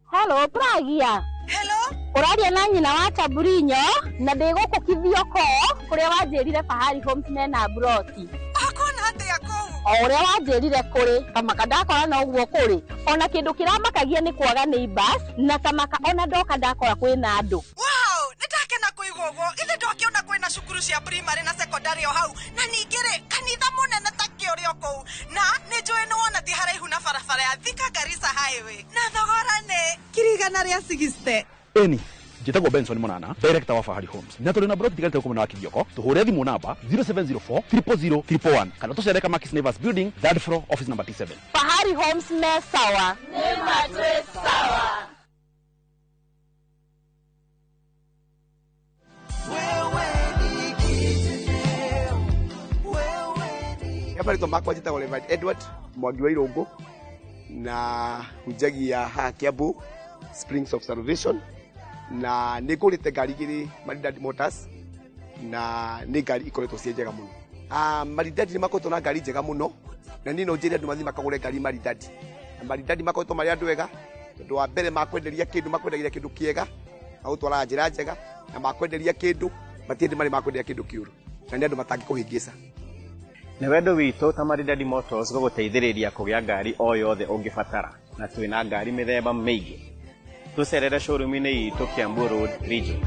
Hello, Pragia. Hello. Ũraria na nyina wa Chaburinyo na ndĩ gũkũ Kithioko kũrĩa wanjĩrire Fahari Homes mena broti. Akona atĩa kũu? O ũrĩa wanjĩrire kũrĩ kamaka ndakora no ũguo kũrĩ. Ona kĩndũ kĩramakagia nĩ kwaga neighbors na tamaka ona ndoka ndakora kwĩna andũ. Wow, nĩndakena kũigua ũguo. Githĩ ndwakĩona kwĩna cukuru cia primary na secondary o hau na ningĩ rĩ kanitha mũnene ta kĩũrĩ o kũu na nĩ njũĩ nĩ wona ti haraihu na barabara ya Thika Garissa Highway na thogora nĩ 160,000. Eni njĩtagwo Benson Monana, director wa Fahari Homes, na tũrĩ na broti tigarĩte gũkũ mwena wa Kithioko. Tũhũre thimũ namba 0704 000 111 kana tũcere Kamakis Neighbors Building, third floor, office number T7. Fahari Homes me sawa. Nĩ matwĩ sawa. Marĩtwa makwa njĩtagwo Reverend Edward Mwangi wa Irũngũ na hunjagia haha Kiambu Springs of Salvation na nĩ ngũrĩte ngari igĩrĩ Maridadi Motors na nĩ ngari ikoretwo ciĩ njega mũno. Maridadi nĩ makoretwo na ngari njega mũno na niĩ no njĩre andũ mathiĩ makagũre ngari Maridadi. Na Maridadi makoretwo marĩ andũ ega tondũ wa mbere makwenderia kĩndũ makwendagĩria kĩndũ kĩega magũtwaraga njĩra njega na makwenderia kĩndũ matirĩ marĩ makwenderia kĩndũ kĩũru na nĩ andũ matangĩkũhĩngĩca. Nĩ wendo witũ ta Maridadi Motors gũgũteithĩrĩria kũgĩa ngari o yothe ũngĩbatara na twĩna ngari mĩthemba mĩingĩ. Tũcerere showroom-inĩ itũ Kiambu Road Region.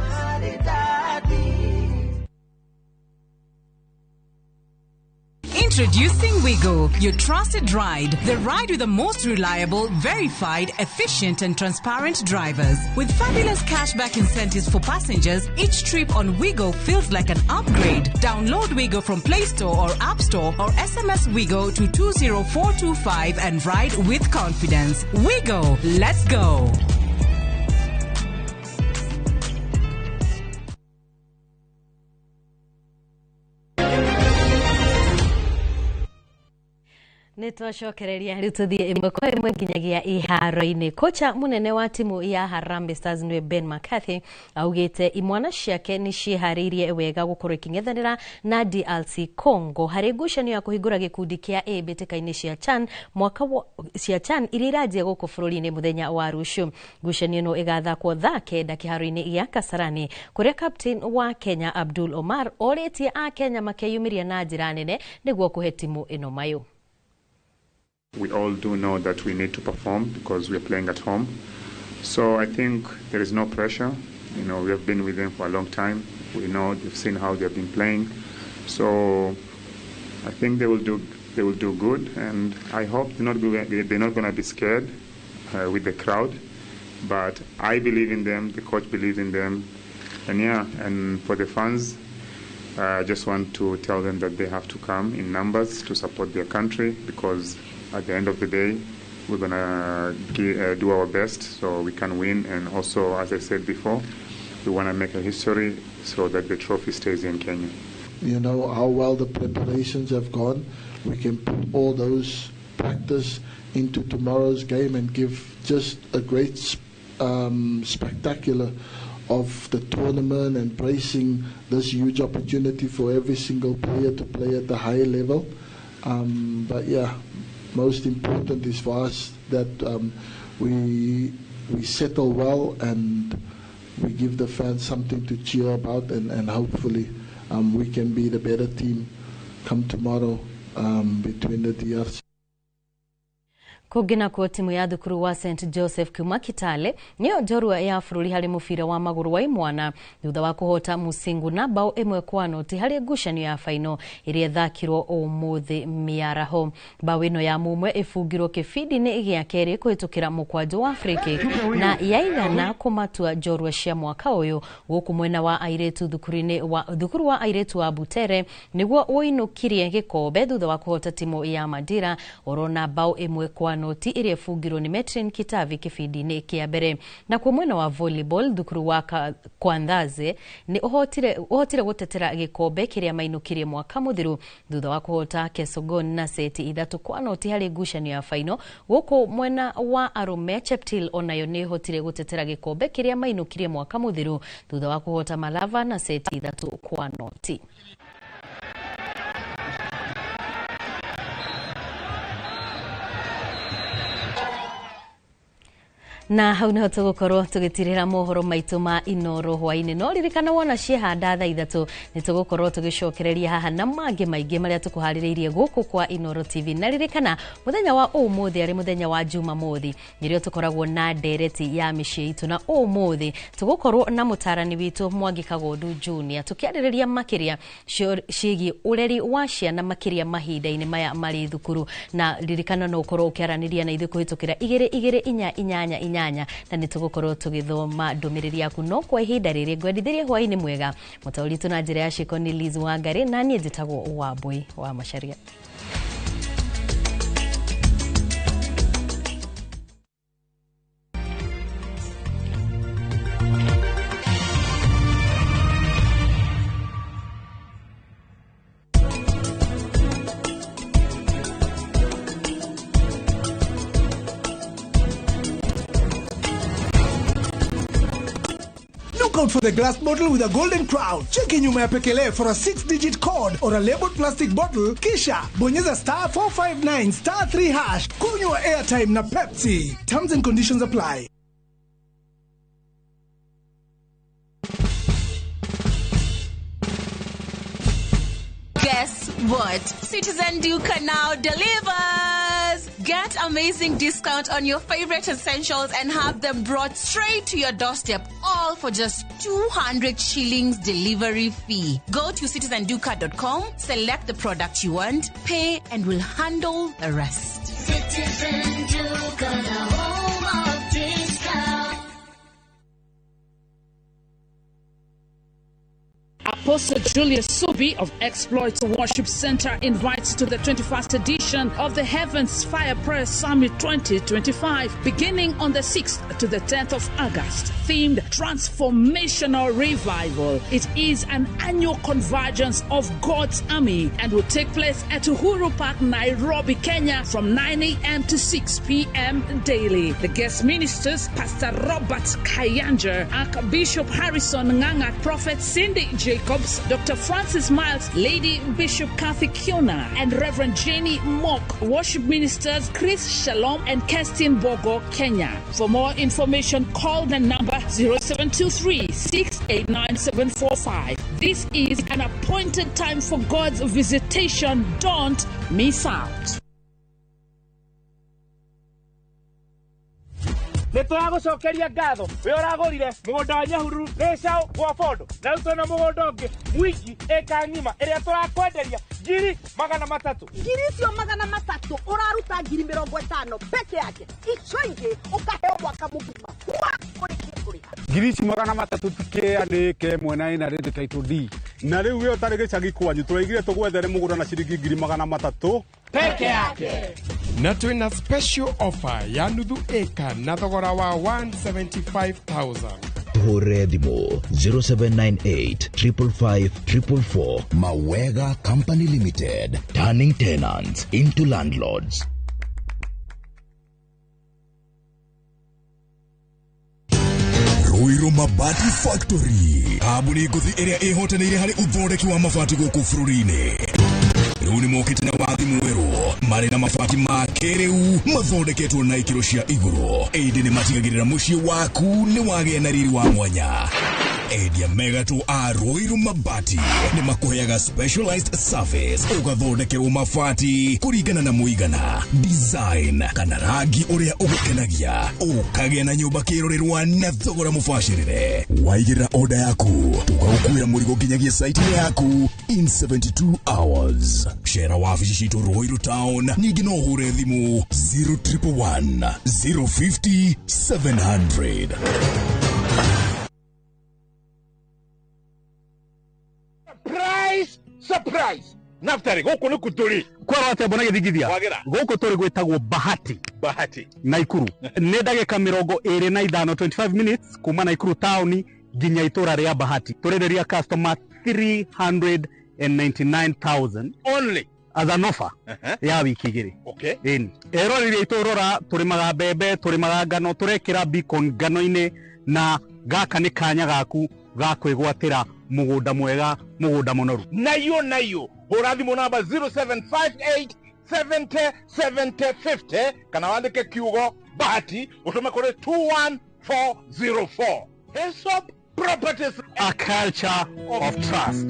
Introducing Wigo, your trusted ride. The ride with the most reliable, verified, efficient and transparent drivers. With fabulous cashback incentives for passengers, each trip on Wigo feels like an upgrade. Download Wigo from Play Store or App Store or SMS Wigo to 20425 and ride with confidence. Wigo, let's go. Nĩ twacokereria rĩu tũthiĩ ĩmwe kwa ĩmwe nginyagia iharo-inĩ. Kocha mũnene wa timu ya Harambee Stars nĩwe Ben McCarthy augĩte imwana ciake nĩ ciĩharĩirie wega gũkorwo ikĩng'ethanĩra na DRC Congo harĩ ngucanio ya kũhingũra gĩkundi kĩa A mbĩtĩka-inĩ cia CHAN mwaka cia CHAN iria iranjia gũkũ bũrũri-inĩ mũthenya wa rũciũ. Ngucanio ĩno ĩgathakwo thaa 9 kĩharo-inĩ gĩa Kasarani kũrĩa captain wa Kenya Abdul Omar orĩtie a Kenya makeyumĩria na njĩra nene nĩguo kũhe timu ĩno mayũ. We all do know that we need to perform because we are playing at home. So I think there is no pressure. You know, we have been with them for a long time. We know they've seen how they have been playing. So I think they will do good, and I hope they're not going to be scared with the crowd. But I believe in them. The coach believes in them, and yeah. And for the fans, I just want to tell them that they have to come in numbers to support their country, because at the end of the day, we're going to do our best so we can win. And also, as I said before, we want to make a history so that the trophy stays in Kenya. You know how well the preparations have gone. We can put all those practice into tomorrow's game and give just a great spectacular of the tournament, embracing this huge opportunity for every single player to play at the higher level. But yeah, most important is for us that we settle well and we give the fans something to cheer about, and hopefully we can be the better team come tomorrow between the DRC. Kũngĩ nakuo timu ya thukuru wa St Joseph kuma Kitale nĩyo njorua ya bũrũri harĩ mũbira wa magũrũ wa imwana thutha wa kũhota Musingu na bao 1-0 harĩ ngucanio ya faino ĩrĩa ĩthakirwo ũmũthĩ mĩaraho. Bao ĩno ya mumwe ĩbungirwo kĩbindi-inĩ gĩa kerĩ kũhĩtũkĩra mũkwanjũ wa free kick na yaigana kũmatua njorua cia mwaka ũyũ. Gũkũ mwena wa airĩtu thukuru wa airĩtu wa Butere nĩguo ũinũkirie gĩkombe thutha wa kũhota timu ya Mandira orona bao 1-0 ĩrĩa ĩbungirwo nĩ Metrin Kitavi kĩbindi-inĩ kĩa mbere. Na kwa mwena wa volleyball thukuru wa Kwanthaze nĩ ũhotire gũtetera gĩkombe kĩrĩa mainũkirie mwaka mũthiru thutha wa kũhota Kesogon na seti 3-0 harĩ ngucanio ya faino. Gũkũ mwena wa arũme Cheptil onayo nĩ ĩhotire gũtetera gĩkombe kĩrĩa mainũkirie mwaka mũthiru thutha wa kũhota Malava na seti 3-0. Na hau niho tugukorwo tugitirira mohoro maitu ma Inoro hwaini, no ririkana wona ciehanda thaa 3 ni tugukorwo tugicokereria haha na mangi maingi maria tukuhaririirie guku kwa Inoro TV. Na ririkana muthenya wa umuthi ari muthenya wa Jumamothi nirio tukoragwo na ndereti ya miciĩ itu, na umuthi tugukorwo na mutarani witu Mwangi Kagondu Junior tukiarĩrĩria makiria ciĩgiĩ ũreri wa ciana makiria mahinda-inĩ maya marĩ thukuru. Na ririkana no ukorwo ukiaranĩria na ithuĩ kũhĩtũkĩra 2 2 4 8 8 na nĩ tũgũkorwo tũgĩthoma ndũmĩrĩri yaku. No kwa ihinda rĩrĩ ngwendithĩrie hwaĩ-inĩ mwega. Mũtaũri witũ na njĩra ya ciĩko nĩ Liz Wangari, na niĩ njĩtagwo Wambui wa Macharia. Out for the glass bottle with a golden crown. Cheki nyuma ya pekele for a 6-digit code or a labeled plastic bottle, kisha bonyeza *459 *3#. Kunywa airtime na Pepsi. Terms and conditions apply. Guess what? Citizen Duka now delivers! Get amazing discount on your favorite essentials and have them brought straight to your doorstep, all for just 200 shillings delivery fee. Go to citizenduka.com, select the product you want, pay, and we'll handle the rest. Citizen Duka, the home of discount. Apostle Julius Subi of Exploits Worship Center invites to the 21st edition of the Heavens Fire Prayer Summit 2025, beginning on the 6th to the 10th of August, themed Transformational Revival. It is an annual convergence of God's army and will take place at Uhuru Park, Nairobi, Kenya, from 9 a.m. to 6 p.m. daily. The guest ministers, Pastor Robert Kayanja, Archbishop Harrison Nganga, Prophet Cindy Jacobs, Dr. Francis Miles, Lady Bishop Kathy Kiona, and Reverend Jenny Mock. Worship ministers Chris Shalom and Kerstin Bogo, Kenya. For more information, call the number 0723 689 745. This is an appointed time for God's visitation. Don't miss out. Nĩ tũragũcokeria ngatho we ũragũrire mũgũnda wa Nyahururu Gĩcaũ gwa Bondo, na rĩu twĩna mũgũnda ũngĩ mwingi ĩka ng'ima ĩrĩa tũrakwenderia 300,000. Ngiri icio 300 ũraruta 50,000 peke yake, icio ingĩ ũkaheo mwaka mũgima ũrĩkie kũrĩha. Ngiri ici 300 tikĩanĩke mwena ĩna rĩndĩ title D, na rĩu we ũtarĩ gĩcagi kwanyu tũraigire tũgwethere mũgũnda na ciringi 300,000 peke yake. Na twina special offer ya nuthu eka na thogora wa 175,000. Tuhũrĩre thimũ 0798 555 444. Mawega Company Limited, turning tenants into landlords. Ruiru Mabati Factory, kambuni ngũthi ĩrĩa ĩhotanĩire harĩ ũthondeki wa mabati gũkũ bũrũri-inĩ. Rĩu nĩ mokĩte na wathi mwerũ marĩ na mabati ma kĩrĩu mathondeketwo na ikĩro cia igũrũ, ĩndĩ nĩ matigagĩrĩra mũciĩ waku nĩ wagĩa na riri wa mwanya. Endia megatũ a Ruiru Mabati nĩ makũheaga specialized service ũgathondekerwo mabati kũringana na mũigana, design kana rangi ũrĩa ũgũkenagia, ũkagĩa na nyũmba kĩrorerwa na thogora mũbacĩrĩre. Waigĩrĩra order yaku tũgagũkuĩra mũrigo nginyagia site-inĩ yaku in 72 hours. Cera wabici citũ Ruiru Town, ningĩ no ũhũre thimũ 0111 050 700. Surprise! Surprise! Naftari, gũkũ nĩ kũ tũrĩ? Kwarwo atĩa mbona gĩthingithia? Wagĩra. Gũkũ tũrĩ gwĩtagwo Bahati. Bahati. Naikuru. Nĩ ndagĩka 25, 25 minutes kuma Naikuru town nginya itũra rĩa Bahati. Tũrenderia customer 399,000 only as an offer ya wiki igĩrĩ. Okay. Ĩni. Eroreri aitũ rora, tũrĩmaga mbembe, tũrĩmaga ngano, tũrekĩra beacon ngano-inĩ, na gaka nĩ kanya gaku ga kwĩgwatĩra mũgũnda mwega, mũgũnda mũnoru. Nayo nayo hũra thimũ namba 0758 70 70 50 kana wandĩke kiugo Bahati ũtũme kũrĩ 21404. Hesop Properties, a culture of trust.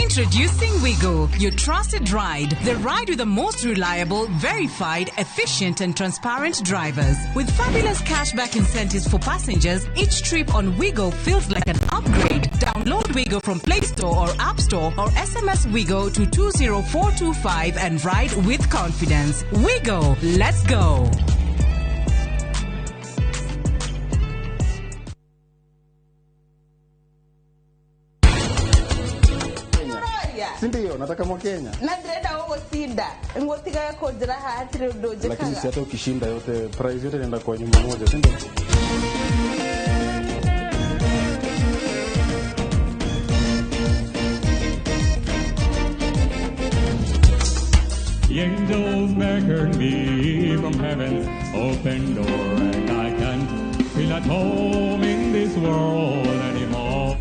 Introducing Wigo, your trusted ride. The ride with the most reliable, verified, efficient and transparent drivers. With fabulous cashback incentives for passengers, each trip on Wigo feels like an upgrade. Download Wigo from Play Store or App Store or SMS Wigo to 20425 and ride with confidence. Wigo, let's go. Sindio, nataka mwa Kenya. Na ndĩrenda gũgũcinda ngũtigaga kũnjĩra haha hatirĩ ũndũ Lakini njĩkaga. si hata ukishinda yote prize yote inaenda kwa nyumba moja, si ndio? The angels beckon me from heaven's open door, and I can't feel at home in this world anymore.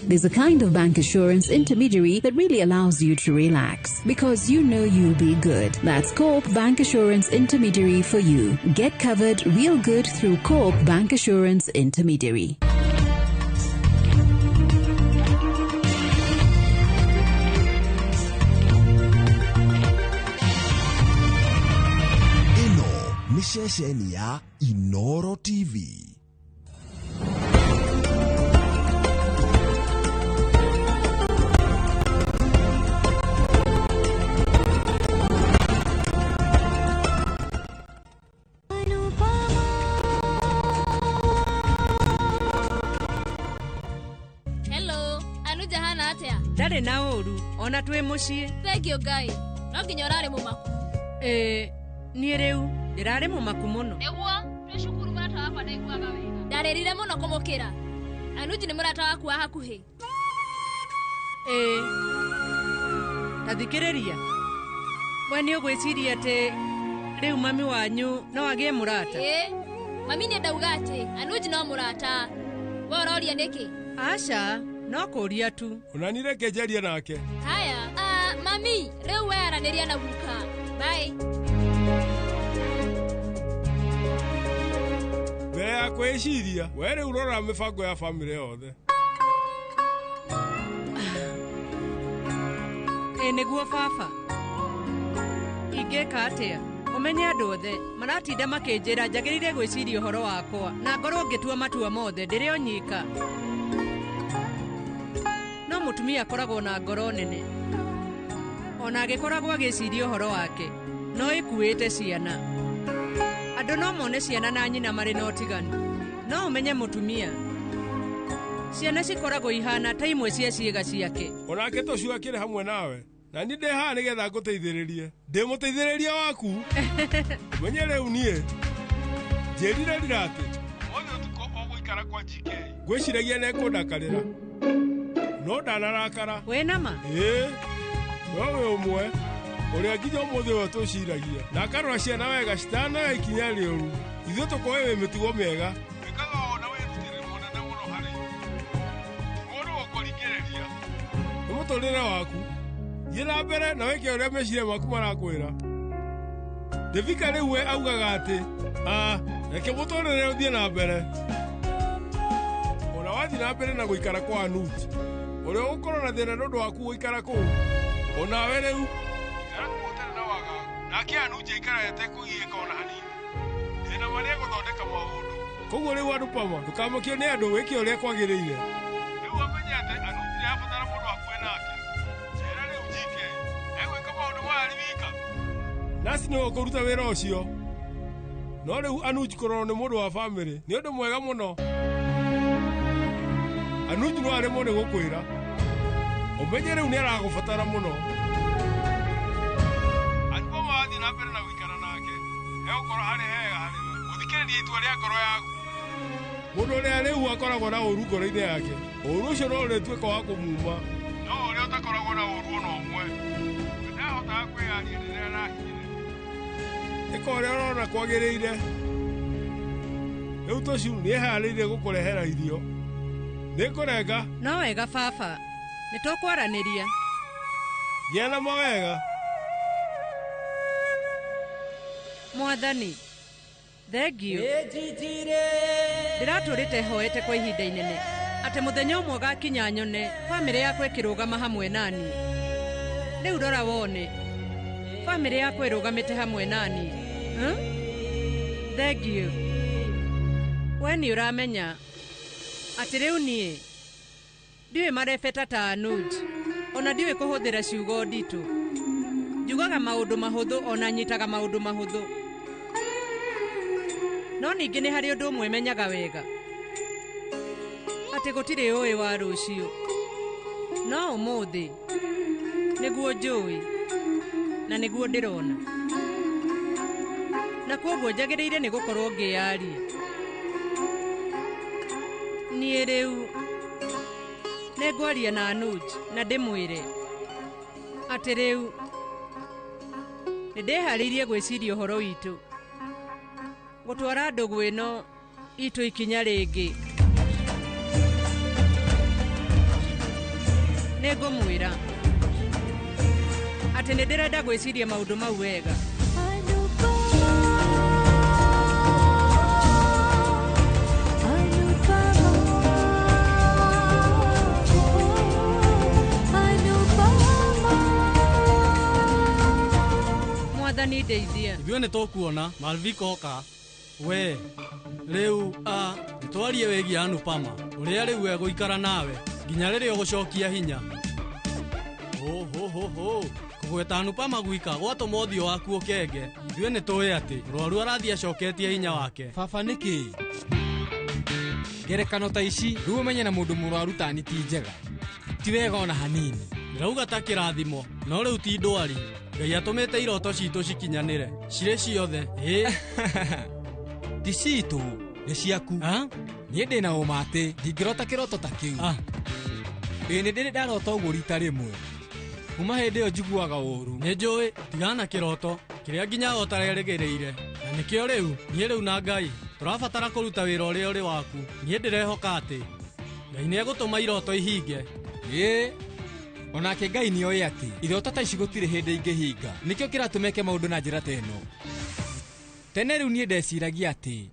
There's a kind of bank assurance intermediary that really allows you to relax because you know you'll be good. That's Co-op Bank Assurance Intermediary for you. Get covered real good through Co-op Bank Assurance Intermediary. Ĩno nĩ ceceni ya Inoro TV. Hello, Anuja hana atia? Ndarĩ na ũru ona twĩ mũciĩ. Thank you Ngai. No nginya ũrarĩ mũmaku. Ĩĩ, niĩ rĩu ndĩrarĩ mũmaku mũno. Nĩguo, twĩ cukuru mũrata wakwa ndaiguaga wega. Ndarĩrire mũno kũmũkĩra. Anuji nĩ mũrata waku wa hakuhĩ. Ĩĩ, ta thikĩrĩria. We nĩ ũgwĩciria atĩ rĩu mami wanyu no agĩe mũrata? Ĩĩ, mami nĩ ndauga atĩ Anuji no mũrata. We ũroria nĩkĩ? Aca, no kũũria tu. Ona reke njarie nake. Haya, mami, rĩu we aranĩria na guka. Bye. Mbere ya kwĩciria, we rĩu rora mĩbango ya bamĩrĩ yothe. Ĩ nĩguo baba. Ingĩka atĩa? Ũmenye andũ othe maratinda makĩnjĩra njagĩrĩire gwĩciria ũhoro wakwa na ngorwo ngĩtua matua mothe ndĩrĩ o nyika. No mũtumia akoragwo na ngoro nene. Ona agĩkoragwo agĩciria ũhoro wake, no ĩkuĩte ciana. Andũ no mone ciana na nyina marĩ na ũtiganu. No ũmenye mũtumia. Ciana cikoragwo ihana ta imwe cia ciĩga ciake. Onake tũcio akĩrĩ hamwe nawe. Na niĩ ndĩ haha nĩgetha ngũteithĩrĩrie. Ndĩ mũteithĩrĩria waku. Ũmenye rĩu niĩ njĩrire rira atĩ ũmũthĩ ũtukũ ũgũikara kwa GK. Ngwĩciragia nĩekũndakarĩra. No ndanarakara. Wĩ nama? Ĩĩ. No wĩ ũmwe ũrĩa nginya ũmũthĩ ũyũ tũciragia. Na akarora ciana wega citanoya ikinya rĩũru. Ithuĩ tũkoĩ wĩ mĩtugo mĩega. Wĩkaga ũũ na wĩrutĩri mũnene mũno harĩ ithuĩ. Ti mũndũ ũkũringĩrĩria. Nĩ mũtũrĩre mũtũrĩre waku. Thiĩ na mbere na wĩke ũrĩa meciria maku marakwĩra. Devika rĩu we augaga atĩ reke mũtũrĩre ũthiĩ na mbere. Ona wathiĩ na mbere na gũikara kwa Anuj, ũrĩa ũgũkorwo na thĩna nĩ ũndũ waku gũikara kũu. Onawe rĩu ikara kũu ũtarĩ na wagagu, nake Anuj aikara atekũgiĩka ona hanini. Ndĩna ma nĩegũthondeka maũndũ. Koguo rĩu Anupama, ndũkamakio nĩ andũ, wĩke ũrĩa kwagĩrĩire. Rĩu amenye atĩ Anuj nĩarabatara mũndũ hakuhĩ nake. Njĩra rĩu GK egwĩka maũndũ maya arĩ wika. Nasi nĩwe ũkũruta wĩra ũcio. No rĩu Anuj kũrorwo nĩ mũndũ wa bamĩrĩ nĩ ũndũ mwega mũno. Anuj no aremwo nĩ gũkwĩra. Ũmenye rĩu nĩaragũbatara mũno. Anupama wathiĩ na mbere na gũikara nake, hegũkorwo harĩ hega harĩ we. Gũthikĩrĩria itua rĩa ngoro yaku. Mũndũ ũrĩa rĩu akoragwo na ũũru ngoro-inĩ yake, ũũru ũcio no ũrĩtuĩka wa kũmuma. No ũrĩa ũtakoragwo na ũũru ona ũmwe, we ndahotaga kwĩyaria rĩrĩa arahinyĩrĩrio. Ĩka ũrĩa ũrona kwagĩrĩire. Rĩu Toshu nĩeharĩirie gũkũrehera irio. Nĩngũrenga. No wega baba, nĩtũkwaranĩria. Gĩa na mawega. Mwathani, thengio. Ndĩratũrĩte hoete kwa ihinda inene atĩ mũthenya ũmwe ũgakinya nyone bamĩrĩ yakwa ĩkĩrũgama hamwe nani. Rĩu rora wone bamĩrĩ yakwa ĩrũgamĩte hamwe nani. Thengio. We nĩ ũramenya atĩ rĩu niĩ ndiũĩ marebeta ta Anuj, ona ndiũĩ kũhũthĩra ciugo nditũ. Njugaga maũndũ mahũthũ ona nyitaga maũndũ mahũthũ. No ningĩ nĩ harĩ ũndũ ũmwe menyaga wega, atĩ gũtirĩ ũĩ wa rũciũ. No ũmũthĩ nĩguo njũĩ na nĩguo ndĩrona, na kwoguo njagĩrĩire nĩ gũkorwo ngĩyaria. Niĩ rĩu nĩngwaria na Anuj na ndĩmwĩre atĩ rĩu nĩndĩharĩirie gwĩciria ũhoro witũ, gũtwara ndũgũ ĩno itũ ikinya rĩngĩ. Nĩngũmwĩra atĩ nĩndĩrenda gwĩciria maũndũ mau wega. Mwathani ndeithia. Ithuĩ nĩtũkuona Malvika oka. We rĩu nĩtwarie wĩgiĩ Anupama ũrĩa rĩu egũikara nawe nginya rĩrĩa ũgũcokia hinya. Ho kũgweta Anupama gwika gwatũma ũthiũ waku ũkenge. Ithuĩ nĩtũĩ atĩ mũrwaru arathiĩ acoketie hinya wake. Baba nĩkĩ ngerekano ta ici rĩu ũmenye na mũndũ mũrwaru tani ti njega, ti wega ona hanini. Ndĩrauga ta kĩrathimo, no rĩu ti ndwari. Ngai atũmĩte iroto citũ cikinyanĩre cirĩ ciothe. Ti citũ, nĩ ciaku. Niĩ ndĩna ũma atĩ ndingĩrota kĩroto ta kĩu. Ĩĩ nĩ ndĩrĩ ndarota ũguo rita rĩmwe. Kuma hĩndĩ ĩyo njiguaga ũũru. Nĩ njũĩ tigana na kĩroto kĩrĩa nginya ũtarerĩgĩrĩire. Na nĩkĩo rĩu niĩ rĩu na Ngai tũrabatara kũruta wĩra ũrĩa ũrĩ waku. Niĩ ndĩrehoka atĩ Ngai nĩegũtũma iroto ihinge. Ĩĩ onake Ngai nĩoĩ atĩ iroto ta ici gũtirĩ hĩndĩ ingĩhinga. Nĩkĩo kĩratũma eke maũndũ na njĩra ta ĩno. Tene rĩu niĩ ndeciragia atĩ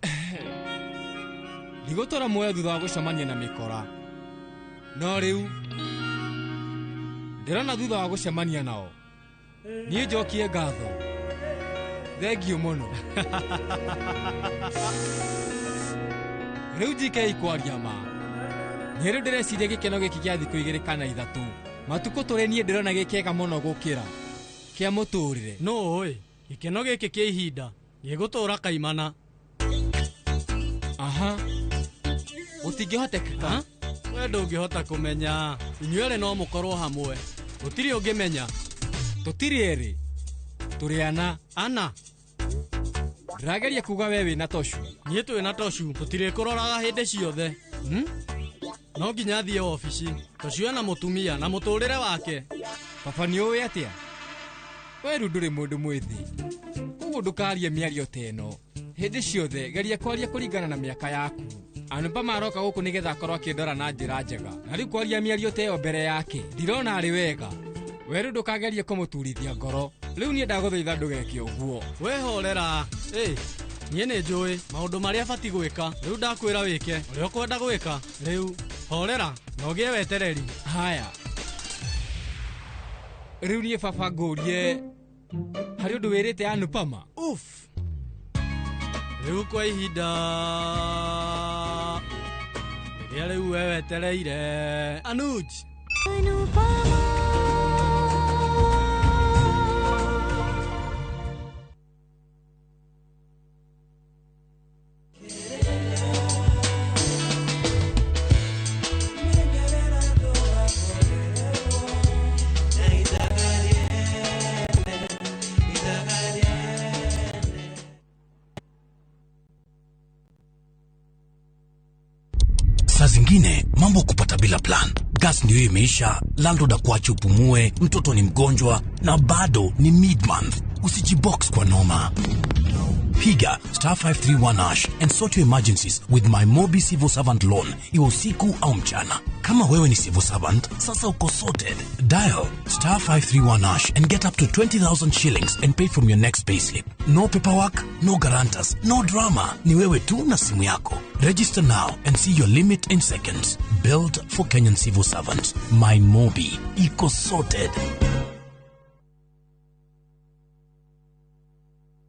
ndigũtũra muoyo thutha wa gũcemania na mĩkora. No rĩu ndĩrona thutha wa gũcemania nao niĩ njokie ngatho. Thengio mũno. Rĩu GK kwaria ma. Niĩ rĩu ndĩreciria gĩkeno gĩkĩ gĩa thikũ 2 kana 3 matukũ tũrĩ niĩ ndĩrona gĩkĩega mũno gũkĩra kĩa mũtũrĩre. No ũĩ gĩkeno gĩkĩ kĩa ihinda gĩgũtũra kaimana. Aha, gũtingĩhotekeka. We ndũngĩhota kũmenya. Inyuĩ erĩ no mũkorwo hamwe, gũtirĩ ũngĩmenya. Tũtirĩ erĩ, tũrĩ ana. Ana? Ndĩrageria kuga we wĩna Toshu. Niĩ twĩna Toshu tũtirĩkũroraga hĩndĩ ciothe. No nginya thiĩ obici. Toshu ena mũtumia na mũtũrĩre wake. Baba nĩ ũĩ atĩa? We rĩu ndũrĩ mũndũ mwĩthĩ, koguo ndũkarie mĩario ta ĩno. Hĩndĩ ciothe geria kwaria kũringana na mĩaka yaku. Anupama aroka gũkũ nĩgetha akorwo akĩndora na njĩra njega. Na rĩu kwaria mĩario ta ĩyo mbere yake ndirona arĩ wega. We rĩu ndũkagerie kũmũturithia ngoro. Rĩu niĩ ndagũthaitha ndũgeke ũguo. Wehorera. Niĩ nĩ njũĩ maũndũ marĩa batiĩ gwĩka. Rĩu ndakwĩra wĩke ũrĩa ũkwenda gwĩka. Rĩu horera na ũgĩe wetereri. Haya. Rĩu niĩ baba ngũrie harĩ ũndũ wĩrĩte Anupama? Uff. Rĩu kwa ihinda rĩrĩa rĩu we wetereire Anuj. Anupama. Saa zingine mambo kupata bila plan. Gas ndio imeisha, landlord akuache upumue, mtoto ni mgonjwa na bado ni mid-month. Usijibox kwa noma. Piga star 531 hash and sort your emergencies with my Mobi Civil Servant Loan, iwe usiku au mchana. Kama wewe ni civil servant, sasa uko sorted. Dial star 531 hash and get up to 20,000 shillings and pay from your next payslip. No paperwork, no guarantors, no drama. Ni wewe tu na simu yako. Register now and see your limit in seconds. Built for Kenyan civil servants. My Mobi. Iko sorted.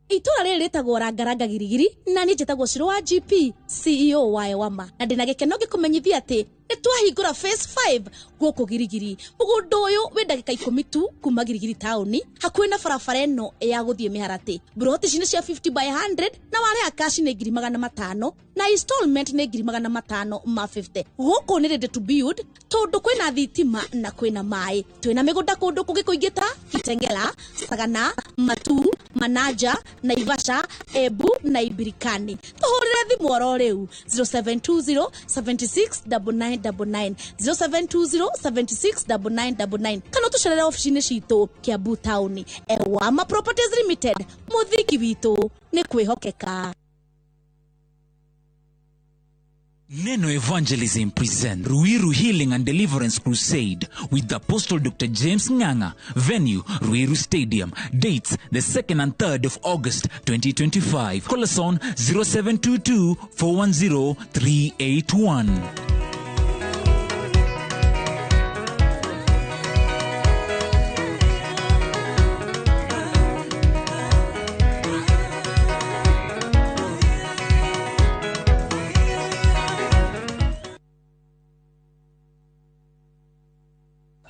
Itura rĩrĩ rĩtagwo Rangaranga Girigiri na niĩ njĩtagwo Shiro wa GP CEO wa Ewama na ndĩna gĩkeno ngĩkũmenyithia atĩ nĩ twahingũra phase 5 gũkũ Girigiri. Mũgũnda ũyũ wĩ ndagĩka 10 tu kuma Girigiri taũni, hakuhĩ na barabara ĩno ya gũthiĩ Mĩharatĩ. Mburoti ici nĩ cia 50 by 100 na warĩha cash nĩ 500,000 na installment nĩ 550,000. Gũkũ nĩ ready to build tondũ kwĩna thitima na kwĩna maĩ. Twĩna mĩgũnda kũndũ kũngĩ kũingĩ ta Kitengela, Sagana, Matu, Manaja, Naivasha, Embu na Ibirikani. Tũhũrĩre thimũ oro rĩu 0720 76 9999 0720 76 9999 kana ũtũcerere ofici-inĩ citũ Kiambu taũni. Ewama Properties Limited, mũthingi witũ nĩ kwĩhokeka. Neno Evangelism present Ruiru Healing and Deliverance Crusade with Apostle Dr. James Nganga. Venue, Ruiru Stadium. Dates, the 2nd and 3rd of August 2025. Call us on 0722 410 381.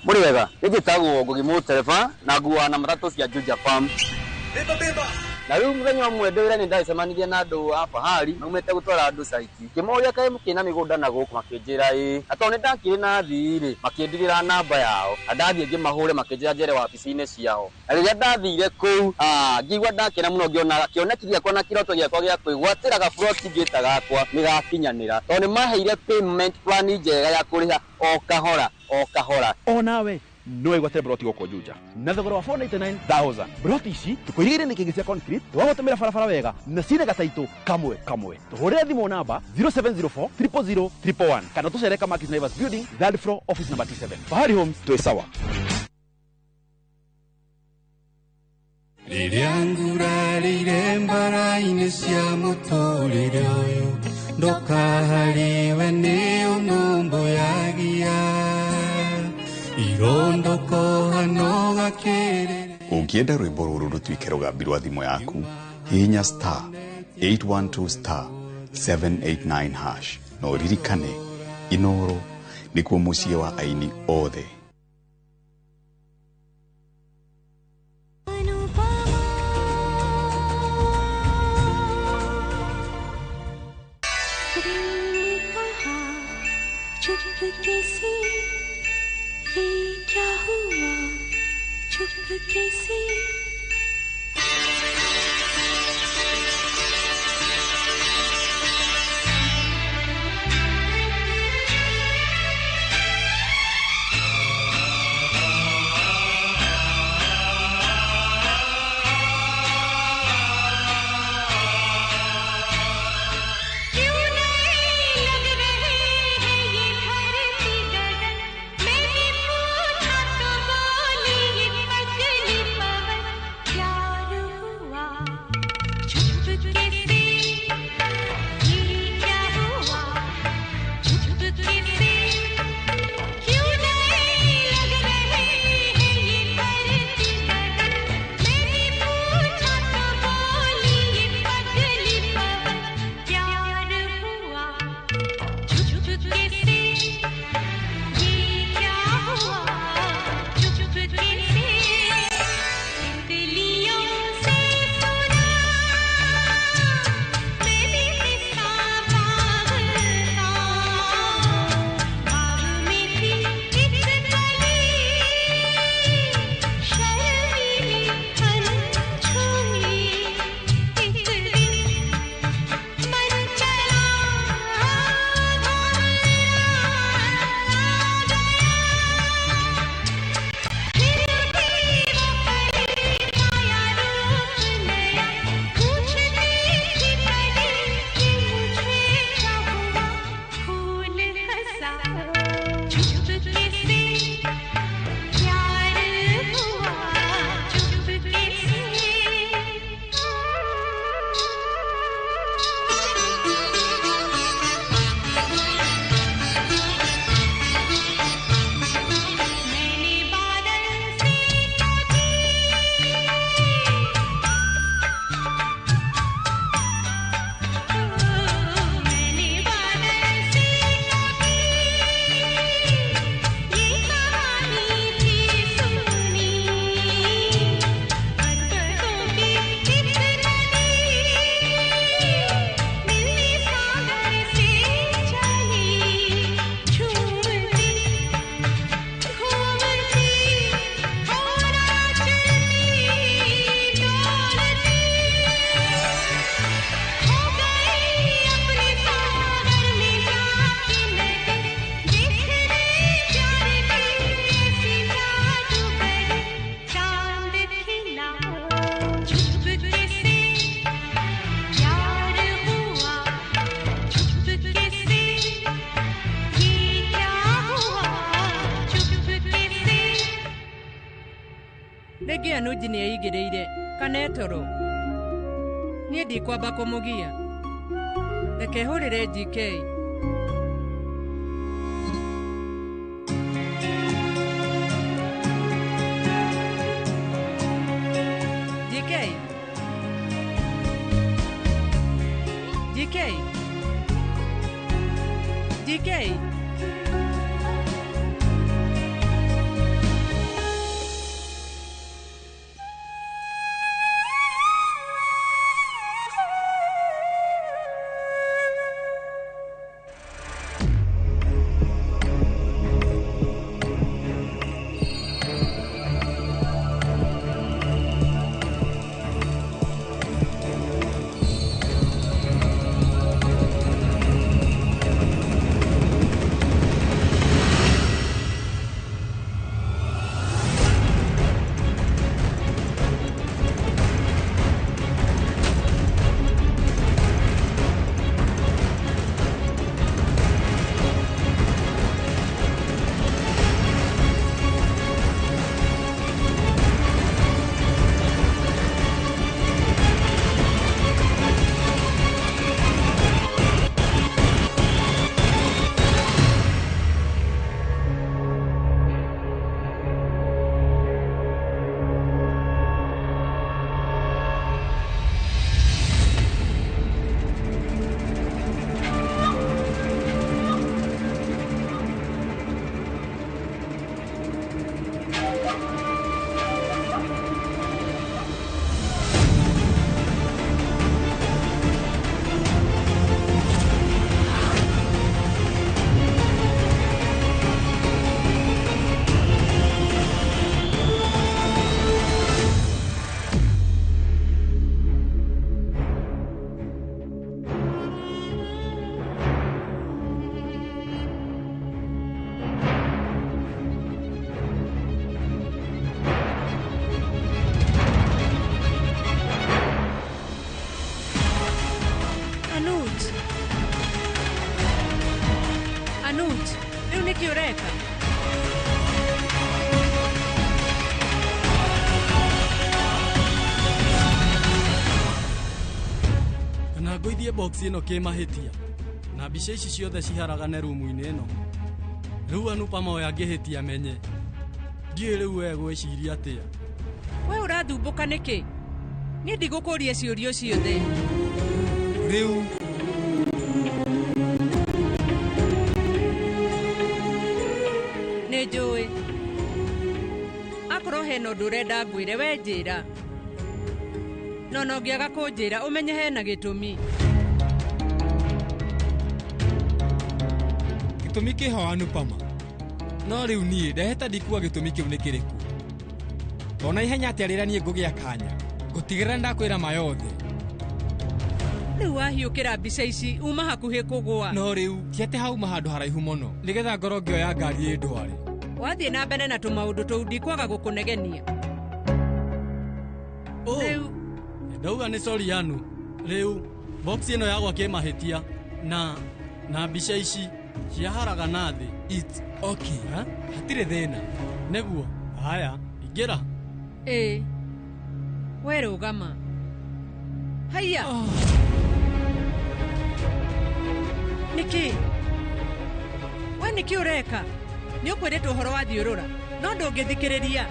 Muri wega, njĩtagwo Ngugi Mũtereba na nguaga na matatũ cia Juja Farm. Na rĩu mũthenya ũmwe ndĩ wĩra nĩ ndacemanirie na andũ a Fahari maumĩte gũtwara andũ caiti. Ngĩmoria kaĩ mũkĩna mĩgũnda na gũkũ, makĩnjĩra ĩĩ. Na tondũ nĩ ndakĩrĩ na athii rĩ, makĩndigĩra namba yao. Na ndathiĩ ngĩmahũre makĩnjĩra njere wabici-inĩ ciao. Na rĩrĩa ndathire kũu, ngĩigua ndakena mũno ngĩona kĩoneki gĩakwa na kĩroto gĩakwa gĩa kwĩgwatĩra gaburoti ngĩta gakwa nĩ gakinyanĩra. Tondũ nĩ maheire payment plan njega ya kũrĩha o kahora o kahora. Onawe no wĩgwatĩre broti gũkũ Juja na thogora wa 499,000. Broti ici tũkũigĩire nĩ kĩngĩ cia concrete, twagũtũmĩra barabara wega na cina gataitũ kamwe kamwe. Tũhũrĩre thimũ namba 0704 000 111 kana tũcere Kamakis Naivas Building, third floor, office number T7. Fahari Homes, twĩ sawa. Rĩrĩa ngurarĩire mbara-inĩ cia mũtũrĩre ũyũ, ndũkaharĩwe nĩ ũnũmbũyagia. Ũngĩenda rwĩmbo rũrũ rũtuĩke rũgambi rwa thimũ yaku, hihinya star 812 star 789 hash na ũririkane Inoro nĩkuo mũciĩ wa aini othe. क्यों नहीं लगे Rĩngĩ Anuji nĩ eigĩrĩire kana etoro. Niĩ ndikwamba kũmũgia. Reke hũrĩre GK. GK. GK. GK. Anuj, rĩu nĩkĩ ũreka? Kana ngũithie box ĩno kĩmahĩtia na mbica ici ciothe ciharagane rumu-inĩ ĩno. Rĩu Anupama ũyũ angĩhĩtia menye. Ndiũĩ rĩu we gwĩciria atĩa. We ũrathumbũka nĩkĩ? Niĩ ndigũkũria ciũria ciothe. Rĩu nĩ njũĩ. Akorwo hena ũndũ ũrenda ngwĩre we njĩra. No no ngĩaga kũnjĩra ũmenye hena gĩtũmi. Gĩtũmi kĩho Anupama. No rĩu niĩ ndeheta ndikuga gĩtũmi kĩu nĩ kĩrĩkũ. Ona ihenya atĩa rĩrĩa niĩ ngũgĩa kanya. Ngũtigĩrĩra ndakwĩra ma yothe. Rĩu wahiũkĩra mbica ici uma hakuhĩ kũgũa. No rĩu ti atĩ hauma handũ haraihu mũno nĩgetha ngorwo ngĩoya ngari ĩndware. Wathiĩ na mbere na tũmaũndũ tũu ndikwaga gũkũnegenia. Rĩu ndauga nĩ sorry Anu. Rĩu box ĩno yagwa kĩmahĩtia na mbica ici ciaharagana thĩ. It's okay. Hatirĩ thĩna. Nĩguo. Haya, ingĩra. Ĩĩ. We rũgama. Haiya. Nĩkĩ? We nĩkĩ ũreka? Nĩ ũkwĩrĩtwo ũhoro wa thiũrũra no ndũngĩthikĩrĩria.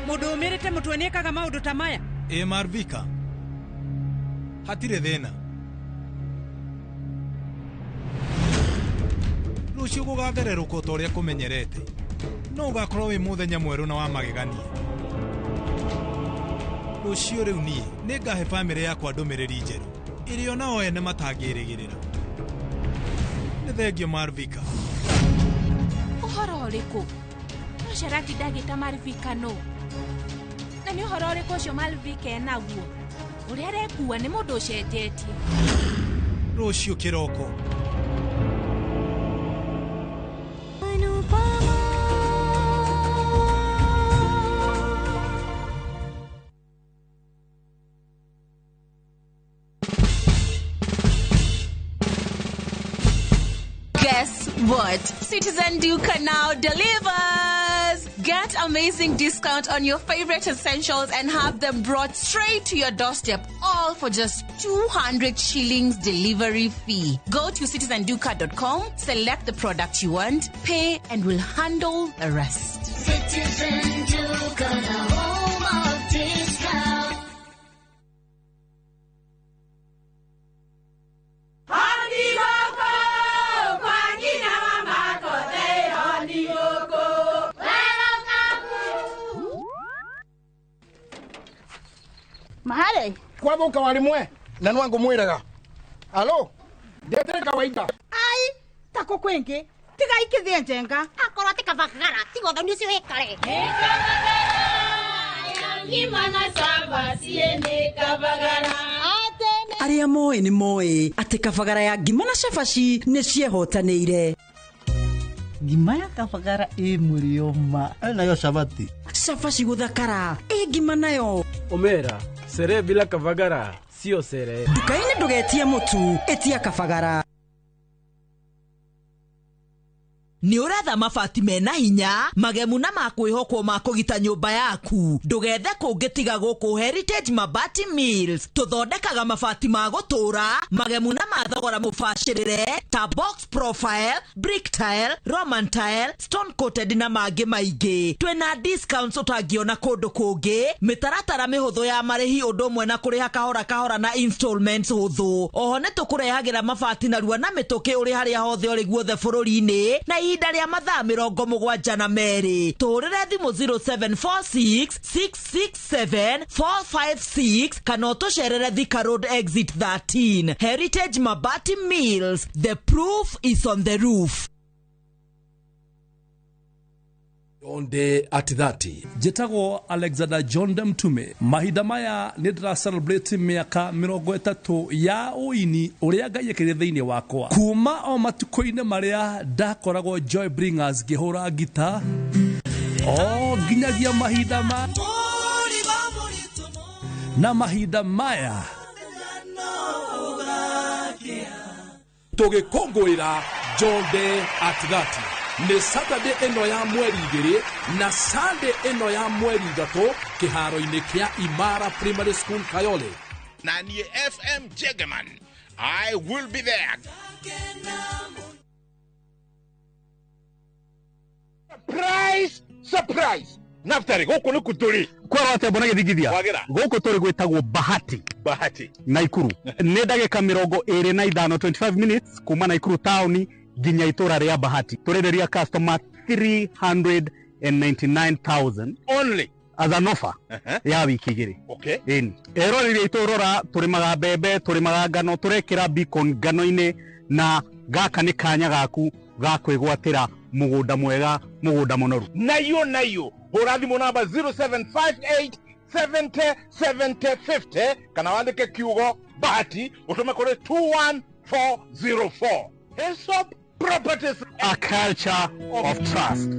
Mũndũ ũmĩrĩte mũtwe nĩekaga maũndũ ta maya. Ĩ Marvika, hatirĩ thĩna. Rũciũ gũgathererũka ta ũrĩa kũmenyerete. No ũgakorwo wĩ mũthenya mwerũ na wa magegania. Rũciũ rĩu niĩ nĩngahe bamĩrĩ yakwa ndũmĩrĩri njerũ ĩrĩa onao ene matangĩrĩgĩrĩra. Nĩ thengio Marvika. Ũhoro ũrĩkũ? No Sharati ndagĩta Marvika nũ? Na nĩ ũhoro ũrĩkũ ũcio Marvika enaguo? Ũrĩa arekua nĩ mũndũ ũcenjetie. Rũciũ kĩroko. Guess what? Citizen Duka now delivers! Get Get amazing discount on your favorite essentials and have them brought straight to your doorstep, all for just 200 shillings delivery fee. Go to citizenduka.com, select the product you want, pay, and we'll handle the rest. Citizen Duka, the home of discount. Mahare kwathuka warimwe na nwangu mwiraga alo ndetere kawaida ai tako kwingi tiga ikithie njenga akorwo ti kabagara tiga ũthoni ũcio wĩkare Arĩa moĩ nĩ moĩ atĩ kabagara ya ngima na cabaci nĩ ciehotanĩire. Ngima ya kabagara ĩ mũrĩo ma nayo cabati cabaci gũthakara ĩ ngima nayo Omera, sere bila kavagara sio sere. Nduka-inĩ ndũgetie mũtu, ĩtia kabagara. Nĩ ũretha mabati mena hinya magemu na makwĩhokwo ma kũgita nyũmba yaku. Ndũgethe kũngĩ tiga gũkũ Heritage Mabati Mills. Tũthondekaga mabati ma gũtũũra magemu na ma thogora mũbacĩrĩre ta box profile, brick tile, roman tile, stone coated na mangĩ maingĩ. Twĩna discounts ũtangĩona kũndũ kũngĩ, mĩtaratara mĩhũthũ ya marĩhi ũndũ ũmwe na kũrĩha kahora kahora na installments hũthũ. Oho nĩ tũkũrehagĩra mabati narua na mĩtũkĩ ũrĩ harĩa hothe ũrĩ guothe bũrũri-inĩ na ihinda rĩa mathaa 72. Tũhũrĩre thimũ 0746 667 456 kana ũtũcerere Thika Road exit 13. Heritage Mabati Mills, the proof is on the roof. Onde at 30 njĩtagwo Alexander John Mtume. Mahinda maya nĩ ndĩra celebrate mĩaka 30 ya ũini ũrĩa Ngai ekĩrire thĩinĩ wakwa kuma o matukũ-inĩ marĩa ndakoragwo Joy Bringers ngĩhũra ngita o nginyagia mahinda ma na mahinda maya tũgĩkũngũĩra John Day at 30 nĩ Saturday ĩno ya mweri 2 na Sunday ĩno ya mweri 3 kĩharo-inĩ kĩa Imara Primary School Kayole. Na niĩ FM Jegeman, I will be there. Surprise, surprise. Naftari gũkũ nĩ kũtũrĩ kwara atĩa mbona gĩthingithia gũkũ tũrĩ gwĩtagwo Bahati Bahati Naikuru nĩ ndagĩka 25 25 minutes kuma Naikuru taũni nginya itũra rĩa Bahati. Tũrenderia customer 399,000 only as an offer ya wiki igĩrĩ. Okay. Ĩni eroreri aitũ rora, tũrĩmaga mbembe, tũrĩmaga ngano, tũrekĩra beacon ngano-inĩ, na gaka nĩ kanya gaku ga kwĩgwatĩra mũgũnda mwega, mũgũnda mũnoru. Nayo nayo hũra thimũ namba 0758 70 70 50 kana wandĩke kiugo Bahati ũtũme kũrĩ 21404. Hesop Properties, a culture of trust.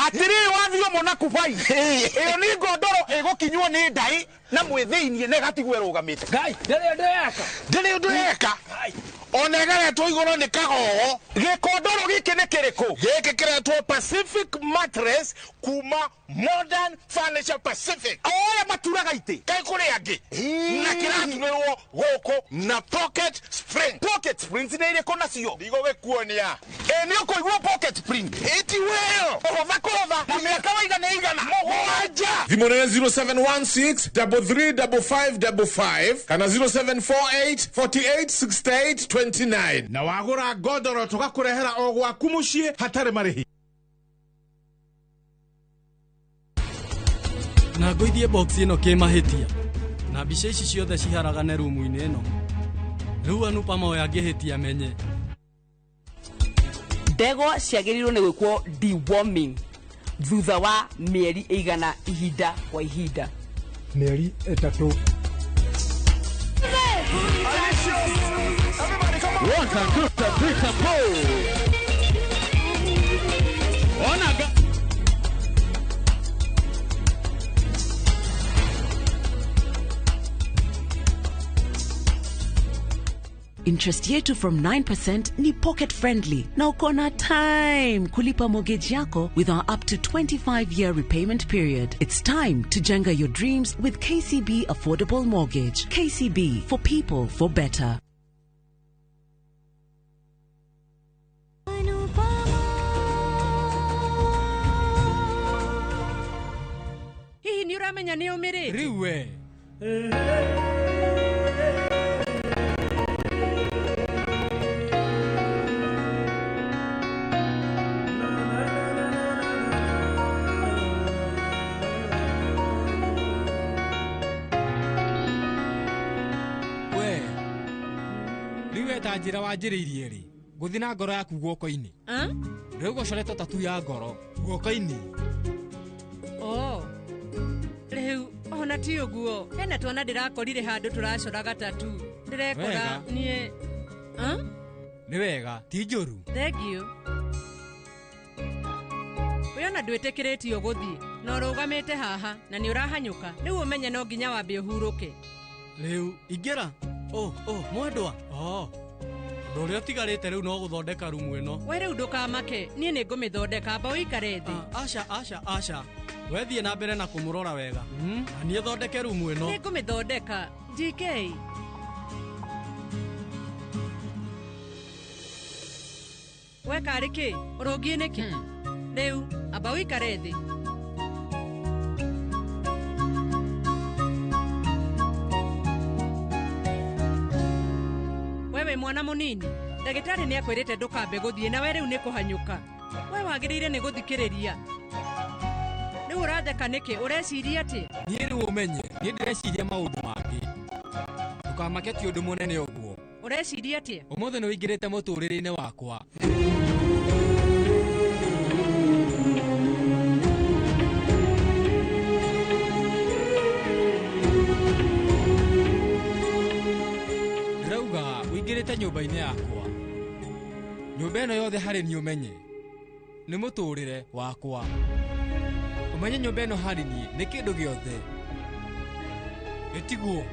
Atiriri wathio mona kubai iyo ni ngondoro igukinywo ni ndai na mwithiinie na gatigwe rugamite ngai ndiri undu yeka ndiri undu yeka ona ĩgaretwo igũrũ nĩ kagogo. Gĩkondoro gĩkĩ nĩ kĩrĩkũ? Gĩkĩ kĩretwo Pacific Mattress kuma Modern Furniture Pacific. O ũrĩa maturaga itĩ kaĩ kũrĩ angĩ na kĩraturĩrwo gũkũ na pocket spring. Pocket springs nĩ irĩkũ nacio? Ndigũgĩkuonia. Ĩ nĩ ũkũigua pocket spring ĩti wĩyo kũhotha kũhotha na mĩaka waigana ĩigana mũgwanja. Thimũ nĩ 0716 335555 kana 0748 48 68 29. Na wagũra ngondoro tũgakũrehera o gwaku mũciĩ hatarĩ marĩhi. Na ngũithie box ĩno kĩmahĩtia na mbica ici ciothe ciharagane rumu-inĩ ĩno. Rĩu Anupa oya ngĩhĩtia menye. Ndegwa ciagĩrĩirwo nĩ gwĩkwo deworming thutha wa mĩeri ĩigana ihinda kwa ihinda? Mĩeri 3. 1 2 3 4. Ona Interest yetu from 9% ni pocket friendly na uko na time kulipa mortgage yako with our up to 25-year repayment period. It's time to jenga your dreams with KCB Affordable Mortgage. KCB, for people, for better. Hihi nĩ ũramenya nĩ ũmĩrĩte? Rĩu we. We. Rĩu we ta njĩra wanjĩrĩirie rĩ, gũthiĩ na ngoro yaku guoko-inĩ. Rĩu gũcoretwo tatu ya ngoro guoko-inĩ. Oh. Rĩu ona ti ũguo hena twana ndĩrakorire handũ tũracoraga tatu ndĩrekora niĩ. Nĩ wega ti njũru. Thengiũ. Ũyũ ona ndwĩtĩkĩrĩtio gũthiĩ na ũrũgamĩte haha na nĩ ũrahanyũka rĩu ũmenye no nginya wambe ũhurũke. Rĩu ingĩra oh mwendwa. Oh, ũndũ ũrĩa ũtigarĩte rĩu no gũthondeka rumu ĩno. We rĩu ndũkamake, niĩ nĩ ngũmĩthondeka, amba ũikare thĩ. Aca aca aca, wethiĩ na mbere na kũmũrora wega na niĩ thondeke rumu ĩno. Nĩ ngũmĩthondeka GK. We karĩ kĩ ũrũngiĩ nĩkĩ? Rĩu amba ũikare thĩ. Wewe mwana mũnini, ndagĩtarĩ nĩ akwĩrĩte ndũkambe gũthiĩ na we rĩu nĩ kũhanyũka. We wagĩrĩire nĩ gũthikĩrĩria. Rĩu ũratheka nĩkĩ? Ũreciria atĩ? Niĩ rĩu ũmenye, niĩ ndĩreciria maũndũ mangĩ. Ndũkamake ti ũndũ mũnene ũguo. Ũreciria atĩa? Ũmũthĩ nĩ ũingĩrĩte mũtũrĩre-inĩ wakwa. Ndĩrauga ũingĩrĩte nyũmba-inĩ yakwa. Nyũmba ĩno yothe harĩ niĩ ũmenye nĩ mũtũrĩre wakwa. Ũmenye nyũmba ĩno harĩ niĩ nĩ kĩndũ gĩothe. Ĩtiguo.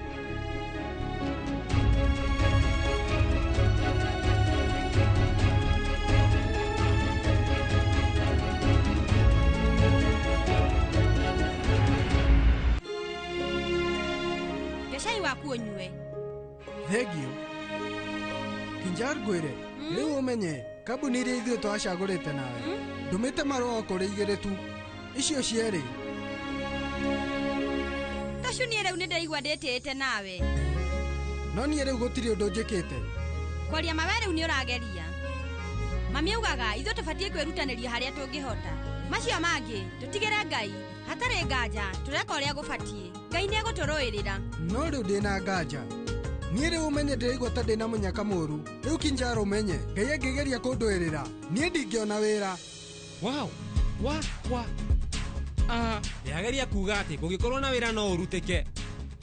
Cai waku ũnyue. Thengio. Kinjar ngwĩre, rĩu ũmenye kambuni iria ithuĩ twacagũrĩte nawe ndũmĩte marũa o kũrĩ igĩrĩ tu, icio cierĩ. Tocu niĩ rĩu nĩndĩraigua ndĩtĩĩte nawe. No niĩ rĩu gũtirĩ ũndũ njĩkĩte. Kwaria ma we rĩu nĩ ũrageria. Mami augaga ithuĩ tũbatiĩ kwĩrutanĩria harĩa tũngĩhota. Macio mangĩ tũtigĩre Ngai, hatarĩ nganja tũreka ũrĩa gũbatiĩ. Ngai nĩ egũtũrũĩrĩra. No rĩu ndĩna nganja. Niĩ rĩu ũmenye ndĩraigua ta ndĩna mũnyaka mũru. Rĩu Kinjaro ũmenye Ngai angĩgeria kũndũĩrĩra niĩ ndingĩona wĩra. Wow, wa wa. Ndĩrageria kuga atĩ kũngĩkorwo na wĩra no ũrutĩke.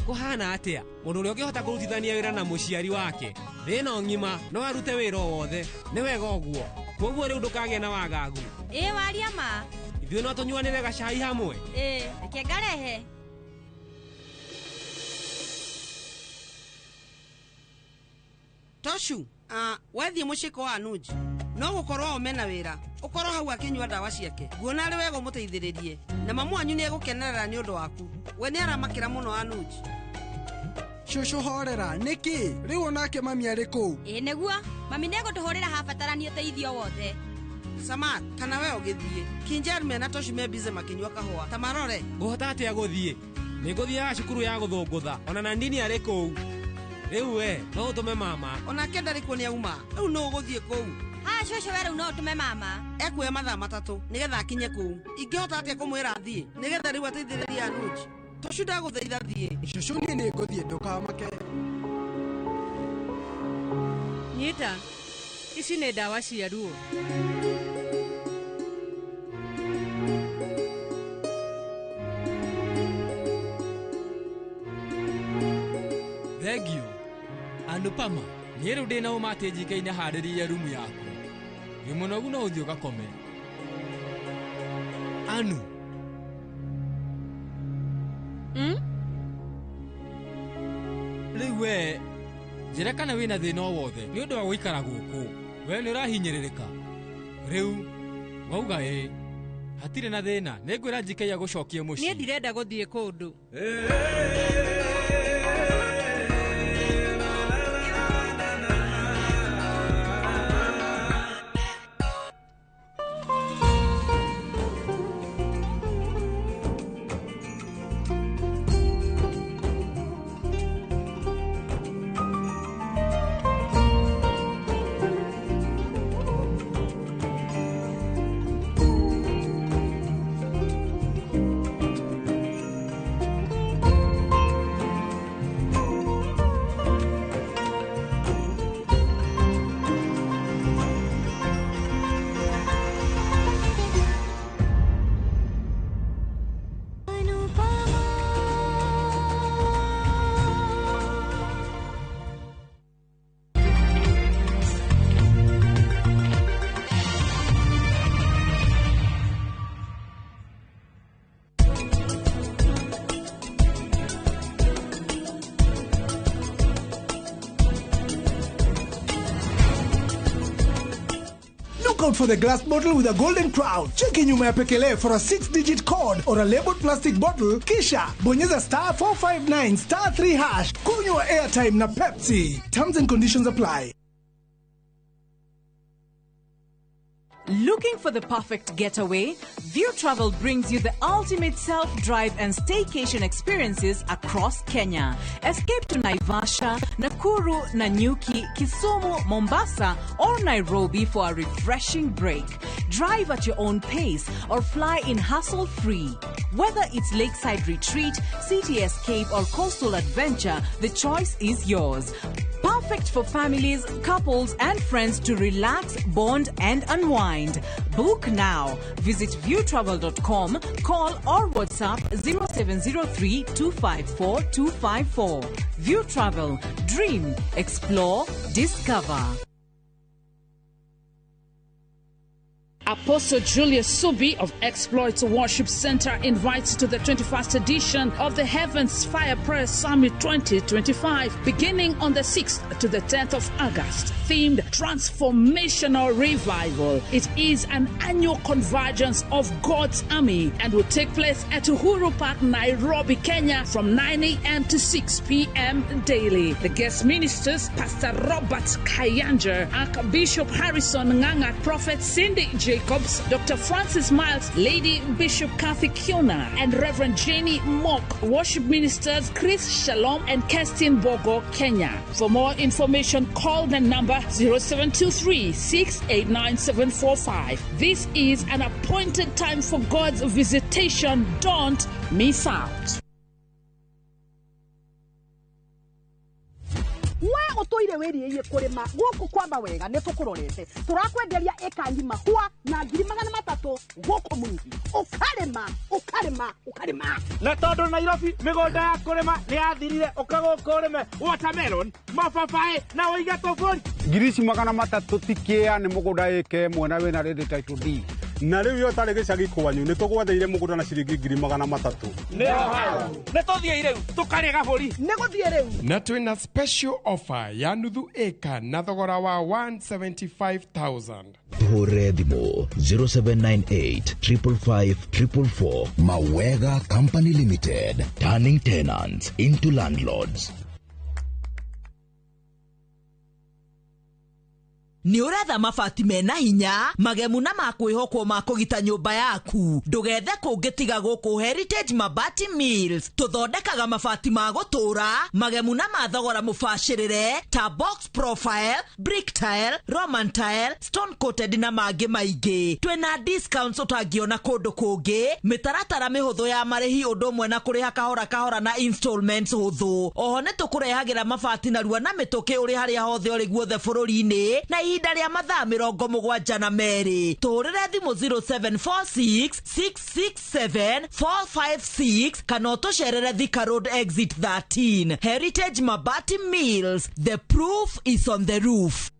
Kũhana atĩa? Mũndũ ũrĩa ũngĩhota kũrutithania wĩra na mũciari wake thĩ ĩno ng'ima no arute wĩra o wothe. Nĩ wega ũguo. Koguo rĩu ndũkagĩe na wagagu. Ĩĩ waria ma. Ithuĩ no tũnyuanĩre gacai hamwe. Ĩĩ, reke ngarehe. Toshu, wathiĩ mũciĩ kwa Anuj no gũkorwo omena wĩra ũkorwo hau akĩnyua ndawa ciake. Nguona arĩ wega ũmũteithĩrĩrie na mamu wanyu nĩ egũkenerera nĩ ũndũ waku. We nĩ aramakĩra mũno Anuj. Cũcũ horera, nĩkĩ? Rĩu onake mami arĩ kũu. Ĩĩ nĩguo, mami nĩ egũtũhũrĩra habatarania ũteithio wothe. Samat, kana we ũgĩthiĩ. Kinjar mena Toshu me busy makĩnyua kahũa. Ta marore. Ngũhota atĩa gũthiĩ? Nĩ ngũthiaga cukuru ya gũthũngũtha ona Nandini arĩ kũu. Rĩu we no ũtũme mama. Onake ndarĩ kuo nĩ auma. Rĩu no ũgũthiĩ kũu. Ha cũcũ we rĩu no ũtũme mama. Ekuoya mathaa 3 nĩgetha akinye kũu. Ingĩhota atĩa kũmwĩra athiĩ nĩgetha rĩu ateithĩrĩrie Anuj? Toshu ndagũthaitha thiĩ. Cũcũ niĩ nĩ ngũthiĩ ndũkamake. Nyita, ici nĩ ndawa cia ruo. Thengio. Anupama, niĩ rĩu ndĩna ũma atĩ GK nĩ aharĩrĩirie rumu yaku. Wĩ mũnogu no ũthiĩ ũgakome. Anu. Rĩu we Njĩra kana wĩna thĩna o wothe nĩ ũndũ wa gũikara gũkũ. We nĩ ũrahinyĩrĩrĩka. Rĩu wauga ĩ hatirĩ na thĩna, nĩngwĩra GK agũcokie Niĩ mũciĩ. ndirenda gũthiĩ kũndũ. Look out for the glass bottle with a golden crown. Cheki nyuma ya pekele for a 6-digit code or a labeled plastic bottle, kisha bonyeza star 459 star 3 hash. Kunywa airtime na Pepsi. Terms and conditions apply. Looking for the perfect getaway? View Travel brings you the ultimate self-drive and staycation experiences across Kenya. Escape to Naivasha, Nakuru, Nanyuki, Kisumu, Mombasa, or Nairobi for a refreshing break. Drive at your own pace or fly in hassle-free. Whether it's lakeside retreat, city escape, or coastal adventure, the choice is yours. Perfect for families, couples, and friends to relax, bond, and unwind. Book now. Visit viewtravel.com, call or WhatsApp 0703 254 254. View Travel. Dream, explore, discover. Apostle Julius Subi of Exploits Worship Center invites you to the 21st edition of the Heavens Fire Prayer Summit 2025, beginning on the 6th to the 10th of August, themed Transformational Revival. It is an annual convergence of God's army and will take place at Uhuru Park, Nairobi, Kenya, from 9 a.m. to 6 p.m. daily. The guest ministers, Pastor Robert Kayanja, Archbishop Harrison Nganga, Prophet Cindy Jacobs, Dr. Francis Miles, Lady Bishop Kathy Kiona, and Reverend Jenny Mock. Worship ministers Chris Shalom and Kerstin Bogo, Kenya. For more information, call the number 0723 689 745. This is an appointed time for God's visitation. Don't miss out. We ũtũire wĩrirĩirie kũrĩma gũkũ kwa mawega nĩ tũkũrorete tũrakwenderia ĩka ng'ima hwa na 300,000 gũkũ Mwingi ũkarĩma ũkarĩma ũkarĩma. Na tondũ Nairobi mĩgũnda ya kũrĩma nĩ yathirire, ũka gũkũ ũrĩme watermelon, mababaĩ na ũige tũbũri. 300,000 ti kĩa nĩ mũgũnda ĩka ĩmwe na wĩna ready title deed. Na rĩu yo ũtarĩ gĩcagi kwanyu nĩ tũgwetheire mũgũnda na ciringi 300,000. Nĩho hau nĩ tũthiĩ rĩu tũkarĩe gabũri. Nĩ gũthiĩ rĩu. Na twĩna special offer ya nuthu ĩka na thogora wa 175,000. Tuhũrĩre thimũ 0798 555 444. Mawega Company Limited, turning tenants into landlords. Nĩ ũretha mabati mena hinya magemu na ma kwĩhokwo ma kũgita nyũmba yaku. Ndũgethe kũngĩ tiga gũkũ Heritage Mabati Mills. Tũthondekaga mabati ma gũtũũra magemu na ma thogora mũbacĩrĩre ta box profile, brick tile, Roman tile, stone coated na mangĩ maingĩ. Twĩna discounts ũtangĩona kũndũ kũngĩ, mĩtaratara mĩhũthũ ya marĩhi ũndũ ũmwe na kũrĩha kahora kahora na installments hũthũ. Oho nĩ tũkũrehagĩra mabati narua na mĩtũkĩ ũrĩ harĩa hothe ũrĩ guothe bũrũri-inĩ na ihinda rĩa mathaa 72. Tũhũrĩre thimũ 0746 667 456 kana ũtũcerere Thika Road exit 13. Heritage Mabati Mills, the proof is on the roof.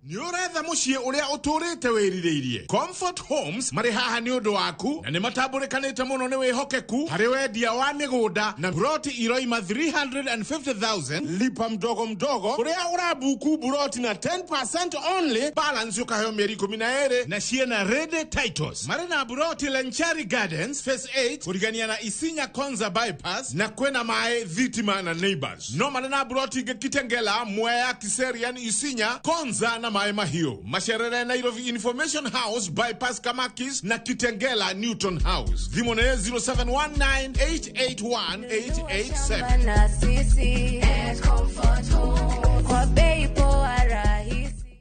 Nĩ ũretha mũciĩ ũrĩa ũtũrĩte wĩrirĩirie. Comfort Homes marĩ haha nĩ ũndũ waku na nĩ matambũrĩkanĩte mũno nĩ wĩhokeku harĩ wendia wa mĩgũnda na buroti iroima 350,000 lipa mdogo mdogo ũrĩa ũrabuku buroti na 10% only, balance ũkaheo mĩeri 12 na ciĩna ready titles. Marĩ na buroti Lenchari Gardens Phase 8 kũrigania na Isinya Konza bypass na kwĩna maĩ, thitima na neighbors. No marĩ na buroti ingĩ Kitengela, Mwea, Kiserian, Isinya, Konza na Maĩ Mahiũ. Macerere Nairobi Information House bypass Kamakis na Kitengela Newton House. Thimũ nĩ 0719881887. Na sisi Comfort Home kwa bei poa rahisi.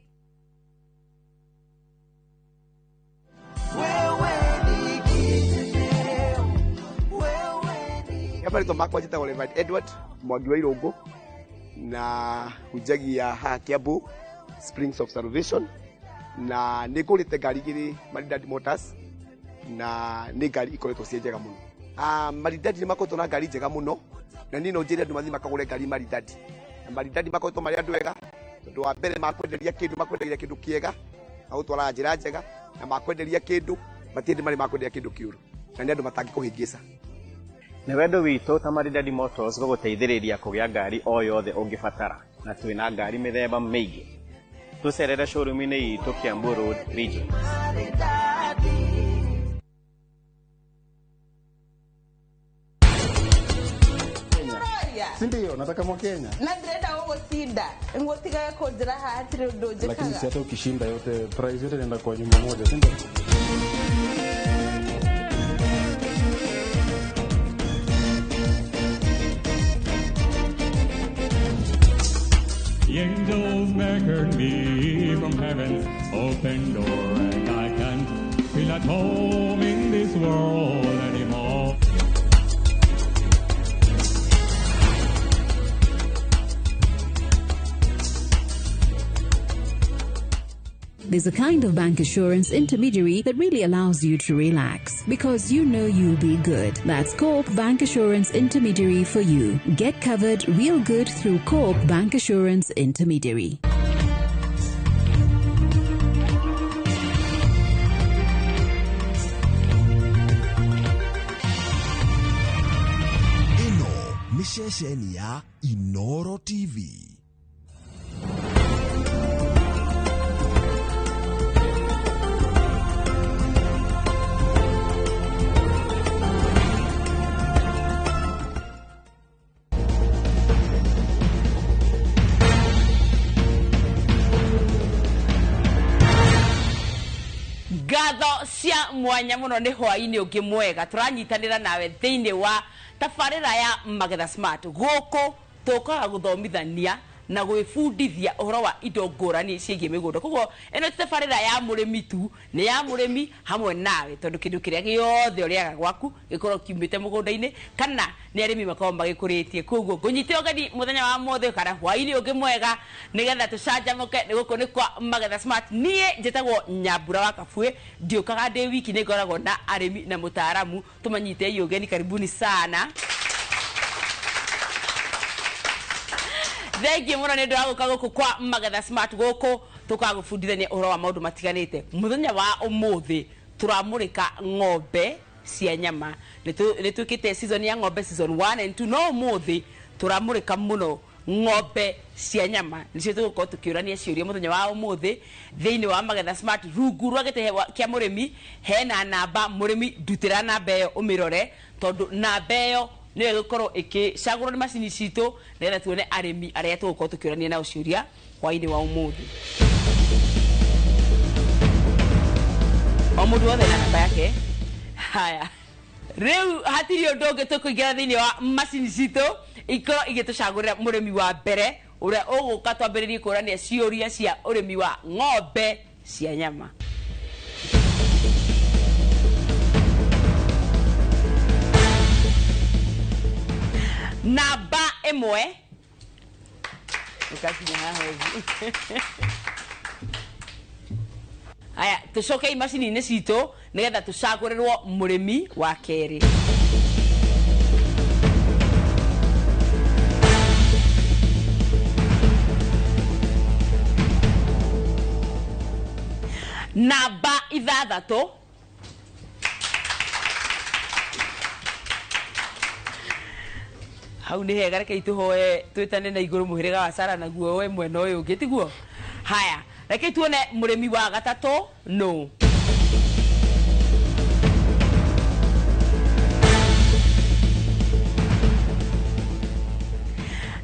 Marĩtwa makwa njĩtagwo Reverend Edward Mwangi wa Irũngũ na hunjagia haha Kiambu Springs of Salvation, na nĩ ngũrĩte ngari igĩrĩ Maridadi Motors na nĩ ngari ikoretwo ciĩ njega mũno. Maridadi nĩ makoretwo na ngari njega mũno na niĩ no njĩre andũ mathiĩ makagũre ngari Maridadi. Na Maridadi makoretwo marĩ andũ ega tondũ wa mbere makwenderia kĩndũ, makwenderia kĩndũ kĩega, magũtwaraga njĩra njega, na makwenderia kĩndũ matirĩ marĩ makwenderia kĩndũ kĩũru, na nĩ andũ matangĩkũhĩngĩca. Nĩ wendo witũ ta Maridadi Motors gũgũteithĩrĩria kũgĩa ngari o yothe ũngĩbatara, na twĩna ngari mĩthemba mĩingĩ. Tũcerere showroom-inĩ itũ Kiambu Road Region. Si ndio nataka mwa Kenya. Na ndĩrenda gũgũcinda ngũtigage kũnjĩra haha hatirĩ ũndũ Lakini njĩkaga. si hata ukishinda yote prize yote inaenda kwa nyumba moja, si ndio? The angels beckon me from heaven's open door, and I can't feel at home in this world anymore. There's a kind of bank assurance intermediary that really allows you to relax because you know you'll be good. That's Co-op Bank Assurance Intermediary for you. Get covered real good through Co-op Bank Assurance Intermediary. Ĩno nĩ ceceni ya Inoro TV. Ngatho cia mwanya muno nĩ hwainĩ ũngĩ mwega tũranyitanĩra nawe thĩinĩ wa tabarĩra ya Magetha Smart. Gũkũ tũkaga gũthomithania na gwĩbundithia ũhoro wa indo ngũrani ciĩgiĩ mĩgũnda. Koguo ĩno ti tabarĩra ya mũrĩmi tu, nĩ ya mũrĩmi hamwe nawe, tondũ kĩndũ kĩrĩa gĩothe ũrĩaga gwaku gĩkorwo kiumĩte mũgũnda-inĩ kana nĩ arĩmi makoragwo magĩkũrĩtie. Koguo ngũnyite ũgeni mũthenya wa mũthĩ kana hwainĩ ũngĩ mwega nĩgetha tũcanjamũke. Nĩ gũkũ nĩ kwa Magetha Smart. Niĩ njĩtagwo Nyambura wa Kabue, ndiũkaga ndĩ wiki, nĩ ngoragwo na arĩmi na mũtaaramu. Tũmanyite ũgeni, karibuni sana. Thengiũ mũno nĩ ũndũ wa gũka gũkũ kwa Magetha Smart. Gũkũ tũkaga gũbundithania ũhoro wa maũndũ matiganĩte. Mũthenya wa ũmũthĩ tũramũrĩka ng'ombe cia nyama. Nĩ twĩkĩte season ya ng'ombe, season 1 and 2, no ũmũthĩ tũramũrĩka mũno ng'ombe cia nyama. Nĩcio tũgũkorwo tũkĩũrania ciũria mũthenya wa ũmũthĩ thĩinĩ wa Magetha Smart. Rungu rwa gĩtĩ kĩa mũrĩmi hena namba, mũrĩmi ndutĩra namba ĩyo ũmĩrore, tondũ namba ĩyo nĩyo ĩgũkorwo ĩkĩcagũrwo nĩ macini citũ nĩgetha tuone arĩmi arĩa tũgũkorwo tũkĩũrania nao ciũria hwainĩ wa ũmũthĩ. O mũndũ wothe na namba yake. Haya, rĩu hatirĩ ũndũ ũngĩ, tũkũingĩra thĩinĩ wa macini citũ ikorwo igĩtũcagũrĩra mũrĩmi wa mbere ũrĩa ũgũka twambĩrĩrie kũrania ciũria cia ũrĩmi wa ng'ombe cia nyama. Namba ĩmwe ũkakinya haha ũguo. Haya, tũcoke macini-inĩ citũ nĩgetha tũcagũrĩrwo mũrĩmi wa kerĩ. Namba 6. Hau nĩ hega, reke itũhoe twĩtane na igũrũ mũhĩrĩga wa Sara naguo we mwena ũyũ ũngĩ, tiguo? Haya, reke tuone mũrĩmi wa gatatũ no.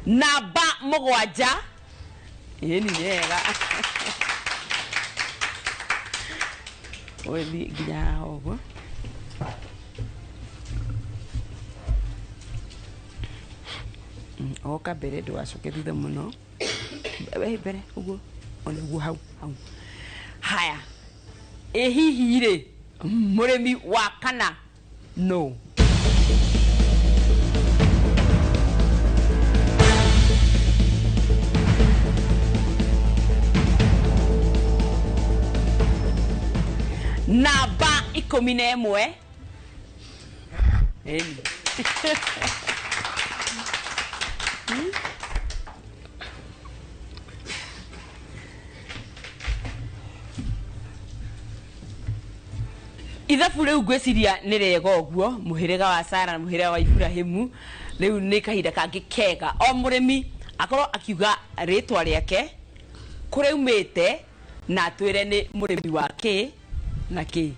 Namba 7. Ĩni nĩ hega. Oe thiĩ nginya haha ũguo. Oka mbere ndũgacoke thutha mũno. Mbere ũguo, ona ũguo hau hau. Haya, ĩ hihi rĩ mũrĩmi wa kana no. Namba 11. Ĩni. Ithabu rĩu ngwĩciria nĩ rĩega ũguo, mũhĩrĩga wa Sara na mũhĩrĩga wa Ibrahimu. Rĩu nĩ kahinda kangĩ kega o mũrĩmi akorwo akiuga rĩtwa rĩake, kũrĩa umĩte, na atwĩre nĩ mũrĩmi wa kĩ na kĩ.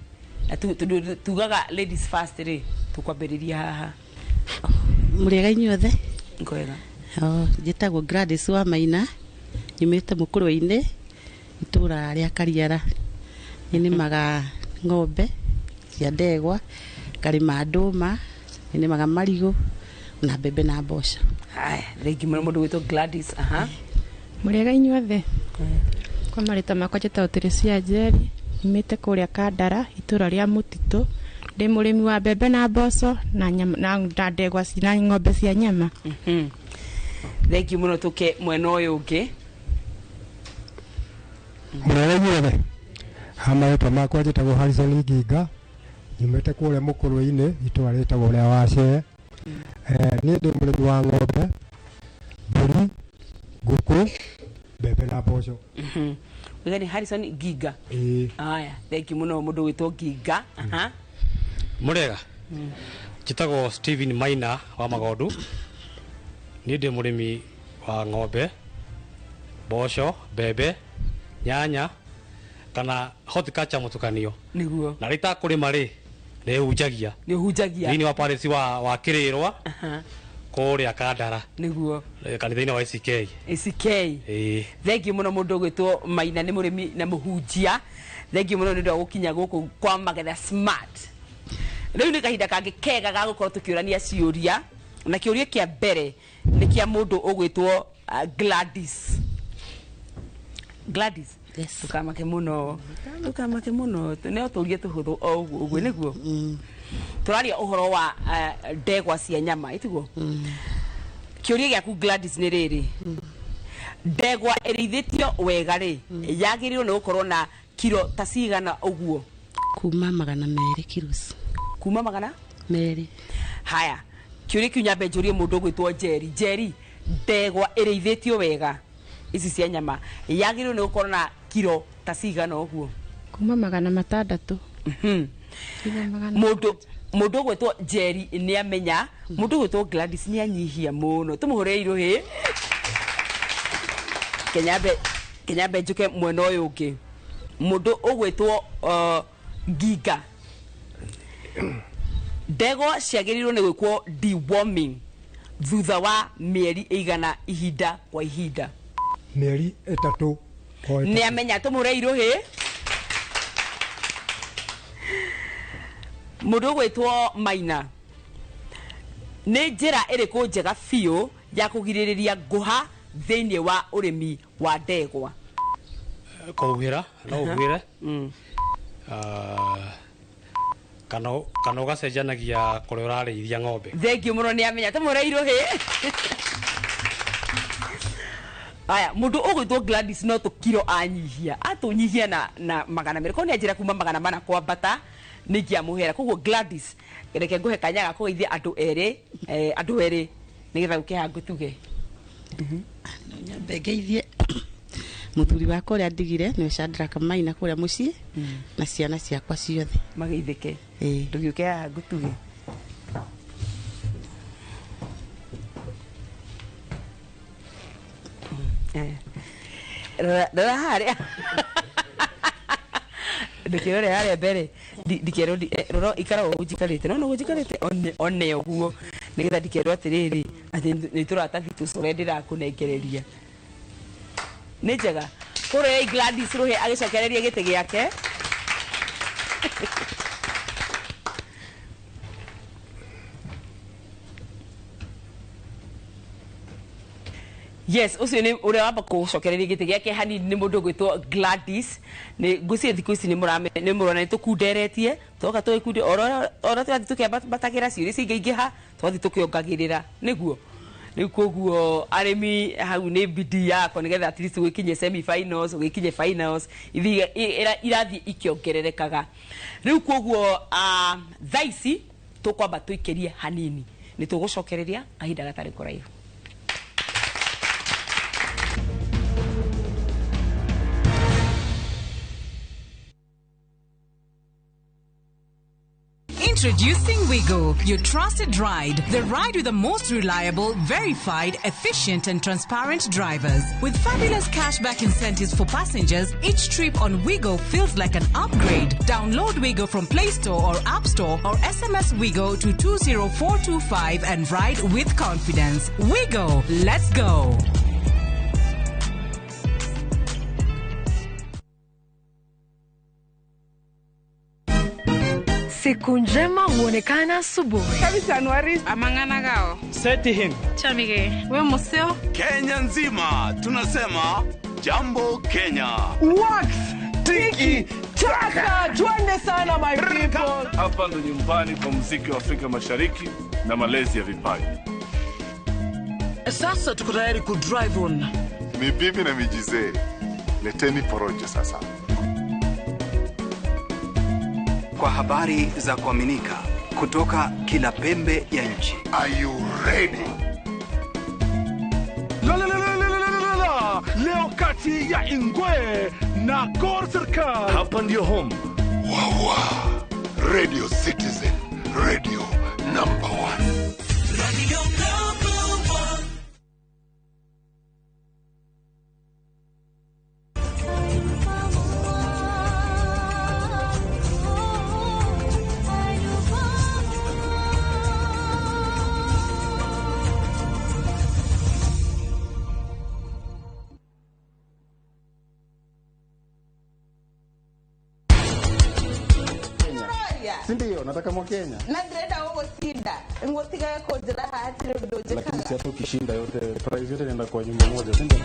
Na tondũ tugaga ladies first rĩ, tũkwambĩrĩria haha. Mũrĩega inyuothe? Ngwega. Njĩtagwo Gladys wa Maina, nyumĩte Mũkũrwe-inĩ, itũra rĩa Kariara. Nĩnĩmaga ng'ombe cia ndegwa, ngarĩma ndũma, nĩnĩmaga marigũ na mbembe na mboco. Haya, thengiũ mũno mũndũ gwĩtwo Gladys. Aha. Mũrĩega inyuothe? Kwa marĩtwa makwa njĩtagwo Teresia Njeri, nyumĩte kũrĩa Kandara, itũra rĩa Mũtitũ. Ndĩ mũrĩmi wa mbembe na mboco na nyama, na ndegwa na ng'ombe cia nyama. Thengiũ mũno, tũke mwena ũyũ ũngĩ. Mũrĩega inyuothe? Marĩtwa makwa njĩtagwo Harrison Nginga, nyumĩte kũrĩa Mũkũrwe-inĩ, itũra rĩtagwo rĩa Wacee. Niĩ ndĩ mũrĩmi wa ng'ombe, mbũri, ngũkũ, mbembe na mboco. Uga nĩ Harrison Nginga. Ĩĩ. Haya, thengiũ mũno mũndũ gwĩtwo Nginga. Aha. Mũrĩega? Njĩtagwo Steven Maina wa Magondu. Niĩ ndĩ mũrĩmi wa ng'ombe, mboco, mbembe, nyanya kana horticulture mũtukanio. Nĩguo. Na rĩrĩa itakũrĩma rĩ, nĩ hunjagia. Nĩ ũhunjagia. Thĩinĩ wa parish wa Kĩrĩrwa kũrĩa Kandara. Nĩguo. Kanitha-inĩ wa ACK. ACK. Ĩĩ. Thengiũ mũno mũndũ ũgwĩtwo Maina, nĩ mũrĩmi na mũhunjia. Thengiũ mũno nĩ ũndũ wa gũkinya gũkũ kwa Magetha Smart. Rĩu nĩ kahinda kangĩ kega ga gũkorwo tũkĩũrania ciũria, na kĩũria kĩa mbere nĩ kĩa mũndũ ũgwĩtwo Gladys. Gladys, ndũkamake mũno, ndũkamake mũno, no tũrie tũhũthũ o ũguo ũguo nĩguo. Tũraria ũhoro wa ndegwa cia nyama, ĩtiguo? Kĩũria gĩaku Gladys nĩ rĩrĩ, ndegwa ĩrĩithĩtio wega rĩ, yagĩrĩirwo nĩ gũkorwo na kiro ta cigana ũguo? Kuma 200 kilos. Kuma 200? Haya, kĩũria kĩu nyambe njũrie mũndũ ũgwĩtwo Njeri. Njeri, ndegwa ĩrĩithĩtio wega ici cia nyama yagĩrĩirwo nĩ gũkorwo na kiro ta cigana ũguo? Kuma 600. Mũndũ ũgwĩtwo Njeri nĩ amenya, mũndũ ũgwĩtwo Gladys nĩ anyihia mũno. Tũmũhũrĩre irũhĩ. Kenyambe njũke mwena ũyũ ũngĩ. Mũndũ ũgwĩtwo Nginga, ndegwa ciagĩrĩirwo nĩ gwĩkwo deworming thutha wa mĩeri ĩigana ihinda kwa ihinda? Mĩeri 3 kwa ĩtatũ. Nĩ amenya, tũmũhũre irũhĩ. Mũndũ ũgwĩtwo Maina, nĩ njĩra ĩrĩkũ njega biũ ya kũgirĩrĩria ngũha thĩinĩ wa ũrĩmi wa ndegwa? Kũhuhĩra, no ũhuhĩre. Kana ũgacenjanagia kũrĩa ũrarĩithia ng'ombe. Thengiũ mũno, nĩ amenya, tũmũhũre irũhĩ. Aya, mũndũ ũgwĩtwo Gladys no tũkiro anyihia, atũnyihia na 200. Korwo nĩ anjĩra kuma 400 kwambata nĩ ingĩamũhera. Koguo Gladys, reke ngũhe kanya ga kũgeithia andũ erĩ, andũ erĩ nĩgetha ũke haha ngũtuge. Nyambe ngeithie Mũthuri wakwa ũrĩa ndigire nĩwe Shadrack Maina kũrĩa mũciĩ na ciana ciakwa ciothe. Mageithĩke. Ĩĩ. Ndũgĩũke haha ngũtuge. Rora harĩa. Ndũkĩrore harĩa mbere. Ndikerwo rora ikara ũguo njikarĩte. No ũguo njikarĩte one ũguo. Nĩgetha ndikerwo atĩrĩrĩ atĩ nĩ tũratathi tũcore ndĩrakũnengereria. Nĩ njega. Kũrĩa Gladys Rũhĩa agĩcokereria gĩtĩ gĩake. Yes, ucio ni uria wamba kucokereria gĩtĩ gĩake hanini nĩ mũndũ ũgwĩtwo Gladys. Nĩ ngwĩciria thikũ ici nĩ mũrona nĩ tũkunderetie twoka tũgĩkunde oro tũrathiĩ tũkĩambatagĩra ciũria cingĩingĩha twathiĩ tũkĩongagĩrĩra nĩguo. Rĩu koguo arĩmi hau nĩ bidii yakwa nĩgetha at least ũgĩkinye semi finals ũgĩkinye finals irathiĩ ikĩongererekaga. Rĩu koguo thaa ici tũkwamba tũikĩrie hanini nĩ tũgũcokereria kahinda gatarĩ kũraihu. Introducing Wigo, your trusted ride. The ride with the most reliable, verified, efficient and transparent drivers. With fabulous cashback incentives for passengers, each trip on Wigo feels like an upgrade. Download Wigo from Play Store or App Store or SMS Wigo to 20425 and ride with confidence. Wigo, let's go. Siku njema huonekana asubuhi. Kabisa Anuari amang'ana gao. Seti him. Chamige. We museo. Kenya nzima tunasema jambo Kenya. Wax tiki taka. Twende sana my people. Hapa ndo nyumbani kwa muziki wa Afrika Mashariki na malezi ya vipaji. Sasa tuko tayari ku drive on. Ni bibi na mijizee. Leteni porojo sasa. Kwa habari za kuaminika kutoka kila pembe ya nchi. Are you ready? La la la la la la la. Leo kati ya Ingwe na Gor Serikal. Hapa ndio home. Wawa. Radio Citizen, radio number 1. Radio number 1. Sindio, nataka mwa Kenya. Na ndĩrenda gũgũcinda. Ngũtigaga kũnjĩra haha hatirĩ ũndũ njĩkaga. Lakini si hata ukishinda yote, prize yote inaenda kwa nyumba moja, sindio?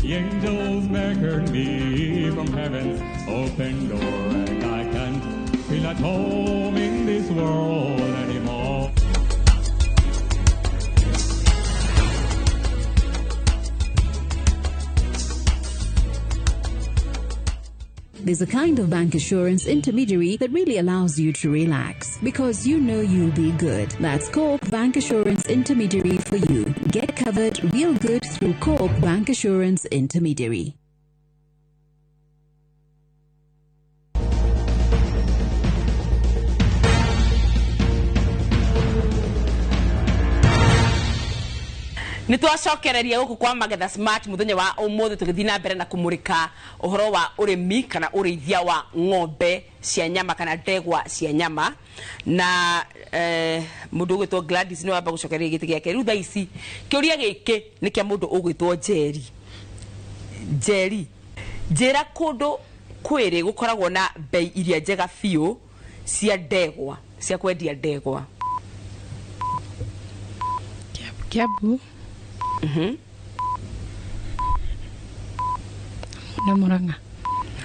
The angels beckon me from heaven's open door, and I can't feel at home in this world anymore. There's a kind of bank assurance intermediary that really allows you to relax because you know you'll be good. That's Co-op Bank Assurance Intermediary for you. Get covered real good through Co-op Bank Assurance Intermediary. Nĩ twacokereria gũkũ kwa Magetha Smart mũthenya wa ũmũthĩ tũgĩthiĩ na mbere na kũmũrĩka ũhoro wa ũrĩmi kana ũrĩithia wa ng'ombe cia nyama kana ndegwa cia nyama na mũndũ ũgwĩtwo Gladys nĩ wamba gũcokereria gĩtĩ gĩake. Rĩu thaa ici kĩũria gĩkĩ nĩ kĩa mũndũ ũgwĩtwo Njeri. Njeri, njĩra kũndũ kwĩrĩ gũkoragwo na bei iria njega biũ cia ndegwa, cia kwendia ndegwa. Kiambu. Na Murang'a.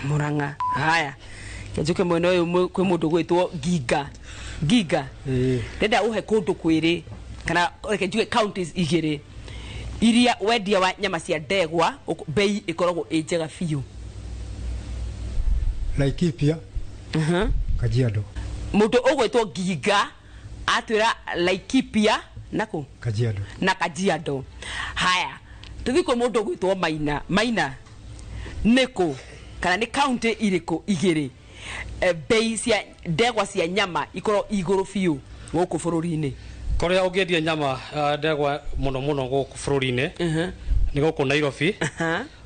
Murang'a. Haya. Njuke mwena ũyũ kwĩ mũndũ gwĩtwo Nginga. Nginga. Ndenda uhe kũndũ kwĩrĩ kana reke njuge counties igĩrĩ iria wendia wa nyama cia ndegwa bei ĩkoragwo ĩ njega biũ. Laikipia. Kajiado. Mũndũ ũgwĩtwo Nginga atwĩra Laikipia na kũ? Kajiado. Na Kajiado. Haya, tũthiĩ kwĩ mũndũ ũgwĩtwo Maina. Maina, nĩkũ kana nĩ kaunti irĩkũ igĩrĩ bei cia ndegwa cia nyama ikorwo igũrũ biũ gũkũ bũrũri-inĩ? Kũrĩa ũngĩendia nyama ndegwa mũno mũno gũkũ bũrũri-inĩ nĩ gũkũ Nairobi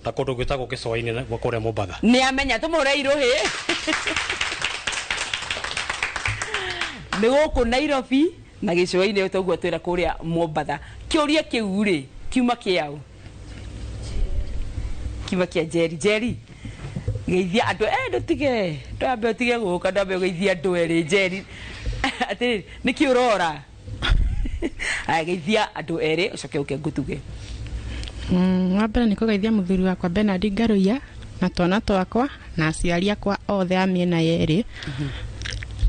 na kũndũ gwĩtagwo Gĩcũa-inĩ na kũrĩa Mombatha. Nĩ amenya, tũmũre irũhĩ. Nĩ gũkũ Nairobi na gĩcũa-inĩ toguo twĩra kũrĩa Mombatha. Kĩũria kĩu rĩ kiuma kĩaũ? Kiuma kĩa Njeri. Njeri, geithia andũ. Ndũtige, ndwambe ũtige gũka, ndwambe ũgeithia andũ erĩ. Njeri, atĩrĩrĩ, nĩkĩ ũrora? Aya, geithia andũ erĩ ũcoke ũke ngũtuge. Wa mbere nĩ kũgeithia mũthuri wakwa Bernard Ngaruiya na twana twakwa na aciari akwa othe a mĩena yerĩ.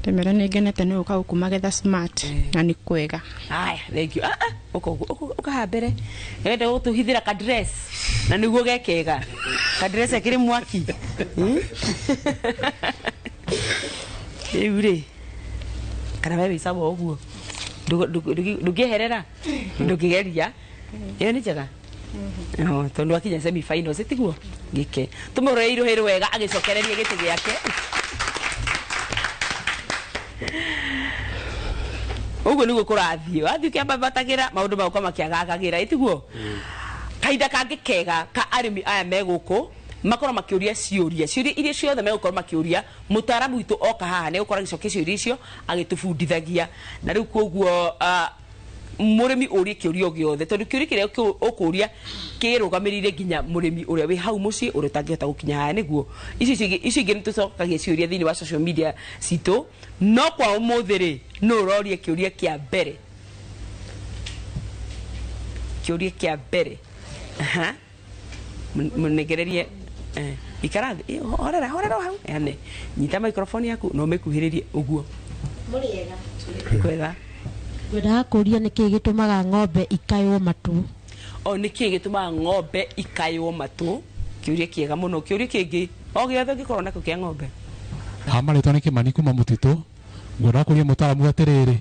Ndĩmere nĩ ngenete nĩ gũka gũkũ Magetha Smart na nĩ kwega. Aya, thank you. Ũka ũguo, ũka haha mbere. Enda gũtũhithĩra ka dress na nĩguo gekega. Ka dress akĩrĩ mwaki. Rĩu rĩ, kana we wĩ sawa ũguo? Ndũngĩeherera? Ndũngĩgeria? Ĩyo nĩ njega? No, tondũ akinya semi finals tiguo gĩke. Tũmũrore irũhĩ rwega agĩcokereria gĩtĩ gĩake. Ũguo nĩguo kũrathiĩ. Wathiĩ ũkĩambatagĩra maũndũ magoka makĩagagagĩra, ĩtiguo? Kahinda kangĩ kega ka arĩmi aya me gũkũ makorwo makĩũria ciũria, ciũria iria ciothe megũkorwo makĩũria mũtaaramu witũ oka haha nĩ egũkorwo agĩcokia ciũria icio agĩtũbundithagia. Na rĩu koguo mũrĩmi ũrie kĩũria o gĩothe, tondũ kĩũria kĩrĩa ũkũria kĩrũgamĩrĩire nginya mũrĩmi ũrĩa wĩ hau mũciĩ ũrĩa ũtangĩhota gũkinya haha, nĩguo icio ingĩ nĩ tũcokagia ciũria thĩinĩ wa social media citũ. No kwa ũmũthĩ rĩ, nũ ũroria kĩũria kĩa mbere? Kĩũria kĩa mbere. Aha. Mũnengererie, ikara thĩ, horera, horera hau. Ane, nyita microphone yaku na ũmĩkuhĩrĩrie ũguo. Mũrĩega. Kwega. Ngwendaga kũũria nĩkĩĩ gĩtũmaga ng'ombe ikaywo matũ? O, nĩkĩĩ gĩtũmaga ng'ombe ikaywo matũ? Kĩũria kĩega mũno. Kĩũria kĩngĩ o gĩothe ũngĩkorwo nakĩo kĩa ng'ombe. Ha marĩtwa nĩ Kĩmani kuma Mũtitũ. Ngwendaga kũũria mũtaaramu atĩrĩrĩ,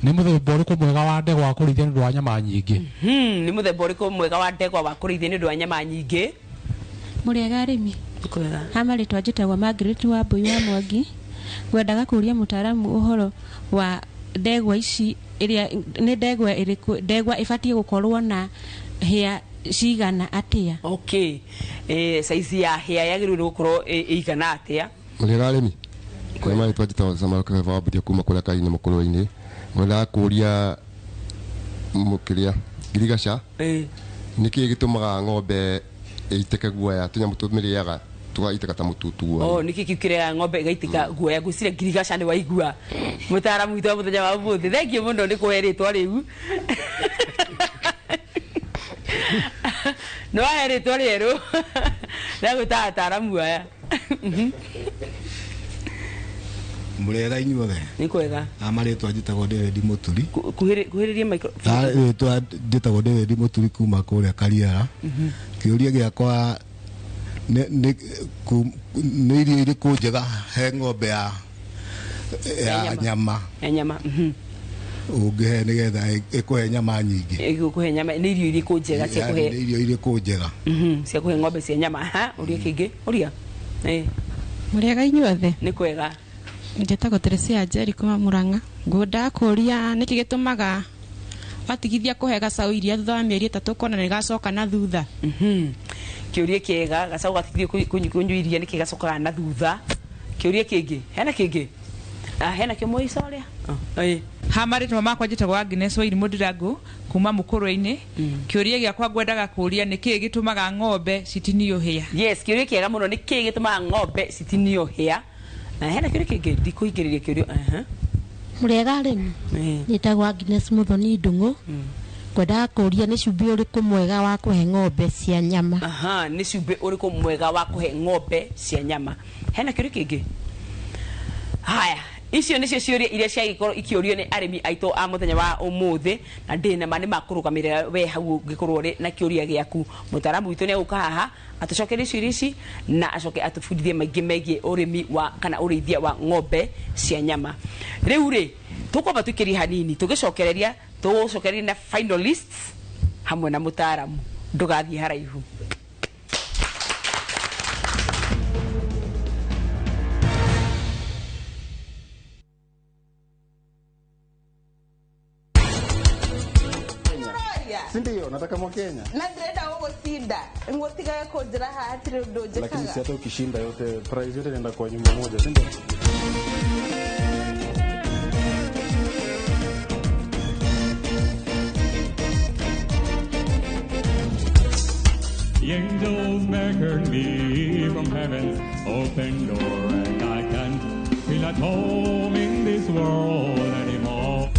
nĩ mũthemba ũrĩkũ mwega wa ndegwa wa kũrĩithia nĩ ũndũ wa nyama nyingĩ? Nĩ mũthemba ũrĩkũ mwega wa ndegwa wa kũrĩithia nĩ ũndũ wa nyama nyingĩ? Mũrĩega arĩmi. Kwega. Ha marĩtwa njĩtagwo Margaret wa Mbui wa Mwangi. Ngwendaga kũũria mũtaaramu ũhoro wa ndegwa ici, ĩrĩa nĩ ndegwa ĩrĩkũ, ndegwa ĩbatiĩ gũkorwo na hĩa cigana atĩa? Okay. Size ya hĩa yagĩrĩirwo nĩ gũkorwo ĩigana atĩa? Mũrĩega arĩmi. Kwa marĩtwa njĩtagwo Samuel Kebeba wa Mbuthia kuma kũrĩa Kainĩ Mũkũrwe-inĩ. Ngwendaga kũũria kĩrĩa ngirigaca, nĩkĩĩ gĩtũmaga ng'ombe ĩitĩke guoya, tũnyamũ tũmĩrĩaga tũgaitĩka ta mũtutu guoya? Oh, nĩkĩ kĩu kĩrĩaga ng'ombe ĩgaitĩka guoya? Ngwĩciria ngirigaca nĩ waigua mũtaaramu witũ wa mũthenya wa ũmũthĩ. Thank you mũno nĩ kũhe rĩtwa rĩu. Nĩ wahe rĩtwa rĩerũ rĩa gwĩta ataaramu aya. Mũrĩega inyuothe. Nĩ kwega. Ha marĩtwa njĩtagwo David Mũturi. Kuhĩrĩria microphone. Ha rĩtwa njĩtagwo David Mũturi kuma kũrĩa Kariara. Kĩũria gĩakwa nĩ irio irĩkũ njega he ng'ombe ya nyama? Ya nyama. Ũngĩhe nĩgetha ĩkũhe nyama nyingĩ. Ĩgũkũhe nyama, nĩ irio irĩkũ njega cia kũhe? Nĩ irio irĩkũ njega? Cia kũhe ng'ombe cia nyama. Ha, ũria kĩngĩ? Ũria. Mũrĩega inyuothe. Nĩ kwega. Njĩtagwo Teresia Njeri kuma Murang'a. Ngwendaga kũũria nĩkĩ gĩtũmaga watigithia kũhe gacaũ iria thutha wa mĩeri 3 ũkona nĩ gacoka na thutha? Kĩũria kĩega, gacaũ gatigithio kũnyua iria nĩkĩ gacokaga na thutha? Kĩũria kĩngĩ, hena kĩngĩ? Hena kĩo mũico ũrĩa? Ha marĩtwa makwa njĩtagwo Agnes Wairimu Ndirangu kuma Mũkũrwe-inĩ. Kĩũria gĩakwa ngwendaga kũũria nĩkĩĩ gĩtũmaga ng'ombe citinio hĩa? Yes, kĩũria kĩega mũno, nĩkĩĩ gĩtũmaga ng'ombe citinio hĩa? Na hena kĩũria kĩngĩ, ndikũingĩrĩria kĩũria. Mũrĩega arĩmi. Njĩtagwo Agnes Muthoni Ndung'u. Ngwendaga kũũria nĩ cumbĩ ũrĩkũ mwega wa kũhe ng'ombe cia nyama? Aha, nĩ cumbĩ ũrĩkũ mwega wa kũhe ng'ombe cia nyama? Hena kĩũria kĩngĩ? Haya, Icio nĩcio ciũria iria ciagĩkorwo ikĩũrio nĩ arĩmi aitũ a mũthenya wa ũmũthĩ, na ndĩ na ma nĩ makũrũgamĩrĩra we hau ũngĩkorwo ũrĩ na kĩũria gĩaku. Mũtaaramu witũ nĩ egũka haha atũcokerie ciũria ici na acoke atũbundithie maingĩ megiĩ ũrĩmi wa kana ũrĩithia wa ng'ombe cia nyama. Rĩu rĩ, tũkwamba tũikĩrie hanini, tũgĩcokereria tũgũcokereria na finalists hamwe na mũtaaramu. Ndũgathiĩ haraihu. Si ndio? Nataka Mwakenya. Na ndĩrenda gũgũcinda ngũtigage kũnjĩra haha hatirĩ ũndũ Lakini njĩkaga. si hata ukishinda yote prize yote inaenda kwa nyumba moja, si ndio? The angels beckon me from heaven's open door, and I can't feel at home in this world anymore.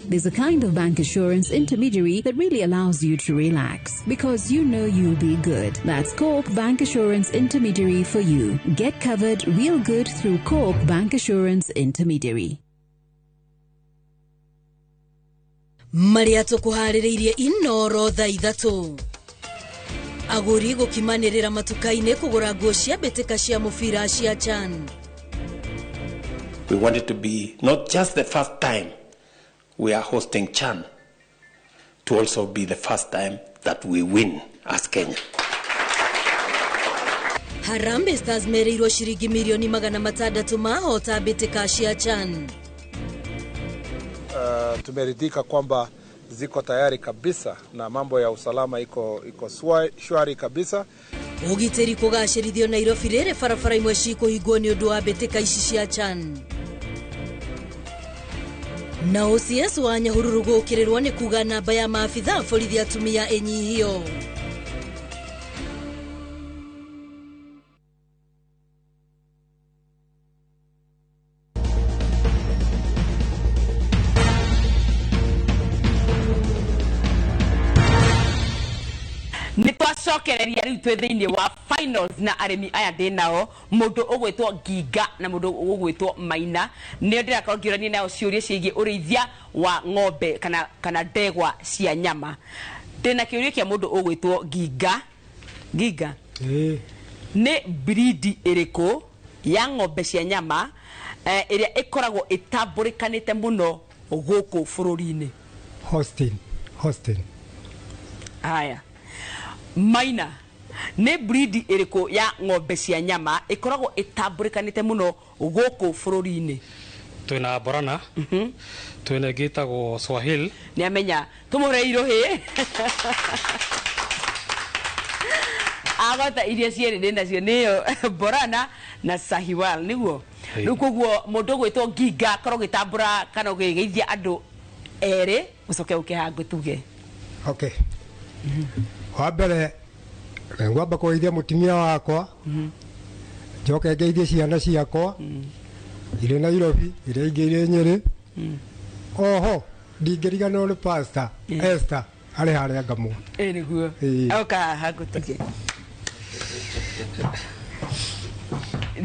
There's a kind of bank assurance intermediary that really allows you to relax because you know you'll be good. That's Co-op Bank Assurance Intermediary for you. Get covered real good through Co-op Bank Assurance Intermediary. Marĩa tũkũharĩrĩirie Inoro thaa 3. Agũri gũkimanĩrĩra matuka-inĩ kũgũra nguo cia mbĩtĩka cia mũbira cia CHAN. We want it to be not just the first time we are hosting CHAN, to also be the first time that we win as Kenya. Harambee Stars merĩirwo ciringi mirioni 600 mahota mbĩtĩka cia CHAN. Tumeridhika kwamba ziko tayari kabisa na mambo ya usalama iko shwari kabisa. Ũgitĩri kũgacĩrithio Nairobi rĩrĩ barabara imwe cikũhingwo nĩ ũndũ wa mbĩtĩka ici cia CHAN. Na OCS wa Nyahururu gũkĩrĩrwo nĩ kuga namba ya maabitha borithi atumia ĩnyihio. Nĩtwacokereria rĩu twĩ thĩinĩ wa finals na arĩmi aya ndĩ nao, mũndũ ũgwĩtwo Nginga na mũndũ ũgwĩtwo Maina. Nĩo ndĩrakorwo ngĩũrania nao ciũria ciĩgiĩ ũrĩithia wa ng'ombe kana ndegwa cia nyama. Ndĩna kĩũria kĩa mũndũ ũgwĩtwo Nginga. Nginga, nĩ breed ĩrĩkũ ya ng'ombe cia nyama ĩrĩa ĩkoragwo ĩtambũrĩkanĩte mũno gũkũ bũrũri-inĩ? Hostin. Haya. Maina, nĩ breed ĩrĩkũ ya ng'ombe cia nyama ĩkoragwo ĩtambũrĩkanĩte mũno gũkũ bũrũri-inĩ? Twĩna Borana, twĩna ĩngĩ ĩtagwo Swahili. Nĩ amenya, tũmũhe irũhĩ. Agota iria cierĩ ndĩ nacio nĩyo Borana na Sahiwal, nĩguo? Rĩu koguo mũndũ ũgwĩtwo Nginga akorwo ũgĩtambũra kana ũgĩgeithia andũ erĩ, ũcoke ũke haha ngũtuge. Okay. Wa mbere ngwamba kũgeithia mũtumia wakwa, njoke ngeithie ciana ciakwa irĩ Nairobi, iria ingĩ irĩ Nyĩrĩ. Oho ndingĩriganĩrwo nĩ Pastor Esther arĩ harĩa Ngamũ. Ĩ nĩguo. Oka haha ngũtuge.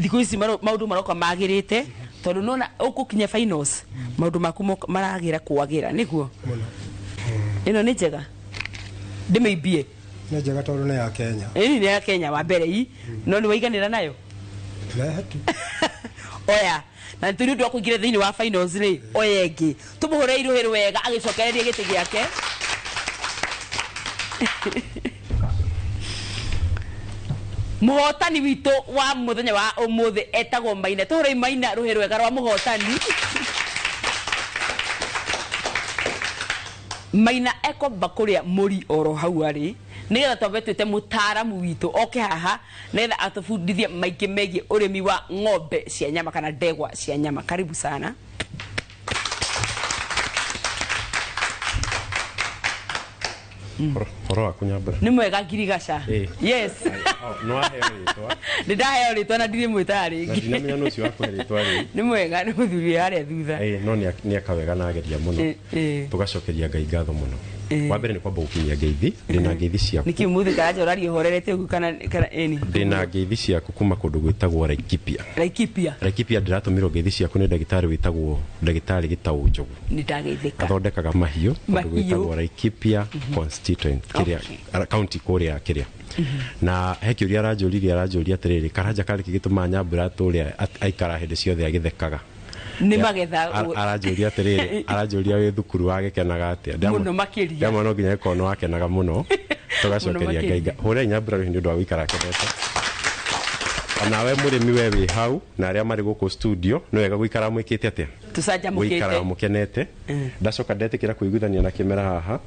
Thikũ ici maũndũ maroka magĩrĩte tondũ nona ũgũkinya finals maũndũ maku maragĩra kwagĩra, nĩguo? Ĩno nĩ njega. Ndĩmĩimbie. Nĩ njega tondũ nĩ ya Kenya. Ĩni nĩ ya Kenya wa mbere i, no nĩ waiganĩra nayo? Rehe tu. Oya, na nĩ ũndũ wa kũingĩra thĩinĩ wa finals rĩ, oya ĩngĩ. Tũmũhũre irũhĩ wega agĩcokereria gĩtĩ gĩake. Mũhotani witũ wa mũthenya wa ũmũthĩ etagwo Maina. Tũhũrei Maina rũhĩ rwega rwa mũhotani. Maina ekomba kũrĩa mũri oro hau arĩ nĩgetha twambe twĩte mũtaaramu witũ oke haha nĩgetha atũbundithie maingĩ megiĩ ũrĩmi wa ng'ombe cia nyama kana ndegwa cia nyama. Karibu sana. Horo waku Nyambura? Nĩ mwega Ngirigaca. Yes. Nĩ waheo rĩtwa. Nĩ ndaheo rĩtwa na ndirĩ mwĩtaga rĩngĩ. Na ndinamenya nũ ũcio wakũhe rĩtwa rĩu. Nĩ mwega, nĩ mũthuri harĩa thutha. No nĩ eka wega na ageria mũno. Tũgacokeria Ngai ngatho mũno. Wa mbere nĩ kwamba gũkinyia ngeithi. Ndĩna ngeithi ciaku. Nĩkĩ mũthĩ Karanja ũraria ũhorerete ũguo kana ĩni? Ndĩna ngeithi ciaku kuma kũndũ gwĩtagwo Laikipia. Laikipia. Laikipia ndĩratũmĩrwo ngeithi ciaku nĩ ndagĩtarĩ wĩtagwo ndagĩtarĩ Gĩtaũ Njogu. Nĩ ndageithĩka. Athondekaga mahiũ kũndũ Mahiũ. gwĩtagwo Laikipia constituent kĩrĩa county kũrĩa kĩrĩa. Na he kĩũria aranjũririe, aranjũria atĩrĩrĩ, Karanja karĩ kĩ gĩtũmaga Nyambura atũre aikara hĩndĩ ciothe agĩthekaga? Nĩ magetha. Aranjũria atĩrĩrĩ, aranjũria wĩ thukuru wagĩkenaga atĩa? Mũno makĩria. Ndamwona no nginya gĩkorwo nĩ wakenaga mũno. Tũgacokeria Mũno Ngai. Hũrai Nyambura rĩu nĩ ũndũ wa gũikara akenete. Onawe mũrĩmi we wĩ hau na arĩa marĩ gũkũ studio, nĩ wega gũikara mwĩkĩte atĩa? Tũcanjamũkĩte. Gũikara mũkenete. Ndacoka ndetĩkĩra kũiguithania na kĩmera haha.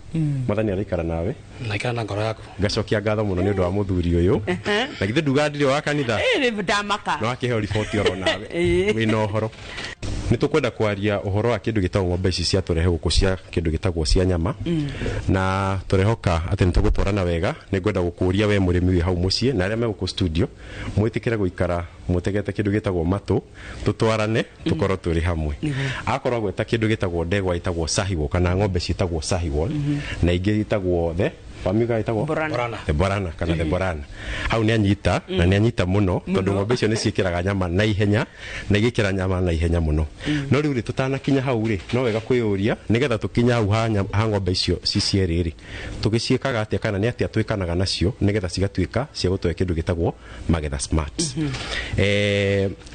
Mwathani araikara nawe. Naikara na ngoro yaku. Ngacokia ngatho mũno nĩ ũndũ wa mũthuri ũyũ. Na githĩ nduga ndirĩ wa kanitha? Ĩ ndamaka. No akĩheo riboti oro nawe wĩna ũhoro. Nĩ tũkwenda kwaria ũhoro wa kĩndũ gĩtagwo ng'ombe ici cia tũrehe gũkũ cia kĩndũ gĩtagwo cia nyama. Na tũrehoka atĩ nĩ tũgũtwarana wega. Nĩ ngwenda gũkũria we mũrĩmi wĩ hau mũciĩ na arĩa me gũkũ studio, mwĩtĩkĩre gũikara mũtegete kĩndũ gĩtagwo matũ, tũtwarane, tũkorwo tũrĩ hamwe. Akorwo agweta kĩndũ gĩtagwo ndegwa ĩtagwo Sahiwal kana ng'ombe ciĩtagwo Sahiwal, na ingĩ itagwo the wamiuga ĩtagwo Borana. The Borana kana the Borana. Hau nĩ anyita na nĩ anyita mũno tondũ ng'ombe icio nĩ ciĩkĩraga nyama na ihenya na igĩkĩra nyama na ihenya mũno. No rĩu rĩ, tũtanakinya hau rĩ, no wega kwĩyũria nĩgetha tũkinye hau ha ng'ombe icio ci cierĩ rĩ, tũgĩciĩkaga atĩa kana nĩ atĩa twĩkanaga nacio nĩgetha cigatuĩka cia gũtũhe kĩndũ gĩtagwo magetha smart.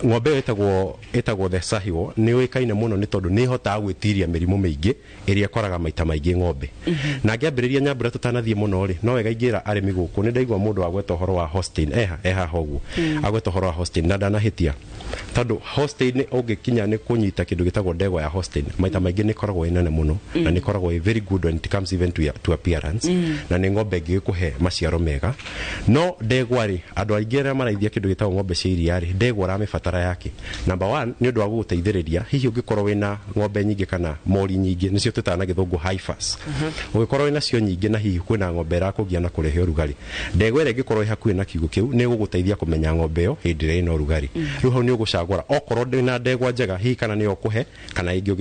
Ng'ombe ĩyo ĩtagwo the Sahiwal nĩ yũĩkaine mũno nĩ tondũ nĩ ĩhotaga gwĩtiria mĩrimũ mĩingĩ ĩrĩa ĩkoraga maita maingĩ ng'ombe. Na ngĩambĩrĩria Nyambura tũtanathiĩ mũno rĩ, no wega ingĩra arĩmi gũkũ, nĩ ndaigua mũndũ agweta ũhoro wa Holstein, eha hoguo. Agweta ũhoro wa Holstein na ndanahĩtia, tondũ Holstein ũngĩkinya nĩ kũnyita kĩndũ gĩtagwo ndegwa ya Holstein, maita maingĩ nĩ ĩkoragwo ĩ nene mũno na nĩ ĩkoragwo ĩ very good when it comes even to appearance, na nĩ ng'ombe ĩngĩgĩkũhe maciaro mega. No ndegwa rĩ, andũ aingĩ arĩa maraithia kĩndũ gĩtagwo ng'ombe cia iria rĩ, ndegwa ũramĩbatara yake number one nĩ ũndũ wa gũgũteithĩrĩria hihi ũngĩkorwo wĩna ng'ombe nyingĩ kana mori nyingĩ, nĩcio twĩtaga na gĩthũngũ heifers. Ũngĩkorwo wĩna cio nyingĩ na hihi kwĩna ng'ombe ĩrakũgia na kũrehe ũrugarĩ, ndegwa ĩrĩa ĩngĩkorwo ĩ hakuhĩ na kiugũ kĩu nĩ ĩgũgũteithia kũmenya ng'ombe ĩyo hĩndĩ ĩrĩa ĩna ũrugarĩ. Rĩu hau nĩ ũgũcagũra okorwo ndĩna ndegwa njega hihi kana nĩyo ũkũhe kana ĩngĩ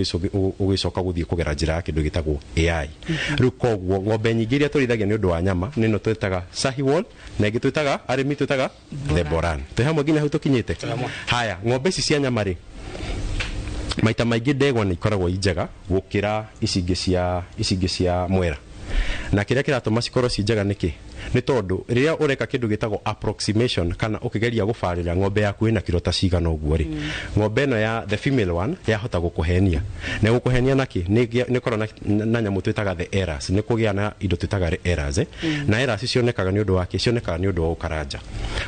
ũgĩcoka gũthiĩ kũgera njĩra ya kĩndũ gĩtagwo AI. Rĩu koguo ng'ombe nyingĩ iria tũrĩithagia nĩ ũndũ wa nyama nĩ ĩno twĩtaga Sahiwal na ĩngĩ twĩtaga arĩmi twĩtaga the Boran. Twĩ hamwe nginya hau tũkinyĩte. Haya, ng'ombe ici cia nyama rĩ, maita maingĩ ndegwa nĩ ikoragwo i njega gũkĩra ici ingĩ cia mwera. Na kĩrĩa kĩratũma cikorwo ci njega nĩkĩ? Nĩ tondũ rĩrĩa ũreka kĩndũ gĩtagwo approximation kana ũkĩgeria gũbarĩra ng'ombe yaku ĩna kiro ta cigana ũguo rĩ, ng'ombe ĩno ya the female one yahota gũkũhenia. Na gũkũhenia nakĩ? Nĩ ĩkoragwo na nyamũ twĩtaga the errors, nĩ kũgĩa na indo twĩtaga errors, Na errors cionekaga nĩ ũndũ wa kĩ? Cionekaga nĩ ũndũ wa ũkaranja.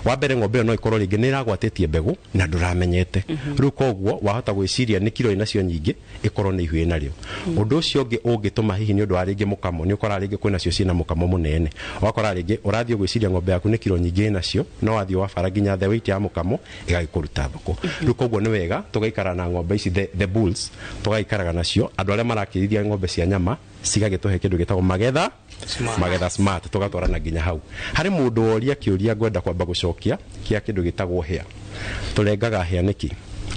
Wa mbere ng'ombe ĩyo no ĩkorwo rĩngĩ nĩ ĩragwatĩtie mbegũ na ndũramenyete. Rĩu koguo wahota gwĩciria nĩ kiro ĩnacio nyingĩ, ĩkorwo nĩ ihu ĩnarĩo. Ũndũ ũcio ũngĩ ũngĩtũma hihi nĩ ũndũ wa rĩngĩ mũkamo, nĩ ũkoraga rĩngĩ kwĩna cio ciĩna mũkamo mũnene. Ũgakora rĩngĩ ũrathiĩ gwĩciria ng'ombe yaku nĩ kiro nyingĩ ĩnacio, no wathiĩ wabara nginya the weight ya mũkamo ĩgagĩkũruta thoko. Rĩu koguo nĩ wega tũgaikara na ng'ombe ici the bulls, tũgaikaraga nacio. Andũ arĩa marakĩrithia ng'ombe cia nyama cigagĩtũhe kĩndũ gĩtagwo magetha Smart. Magetha smart, tũgatwarana nginya hau. Harĩ mũndũ woria kĩũria ngwenda kwamba gũcokia kĩa kĩndũ gĩtagwo hĩa. Tũrengaga hĩa nĩkĩ?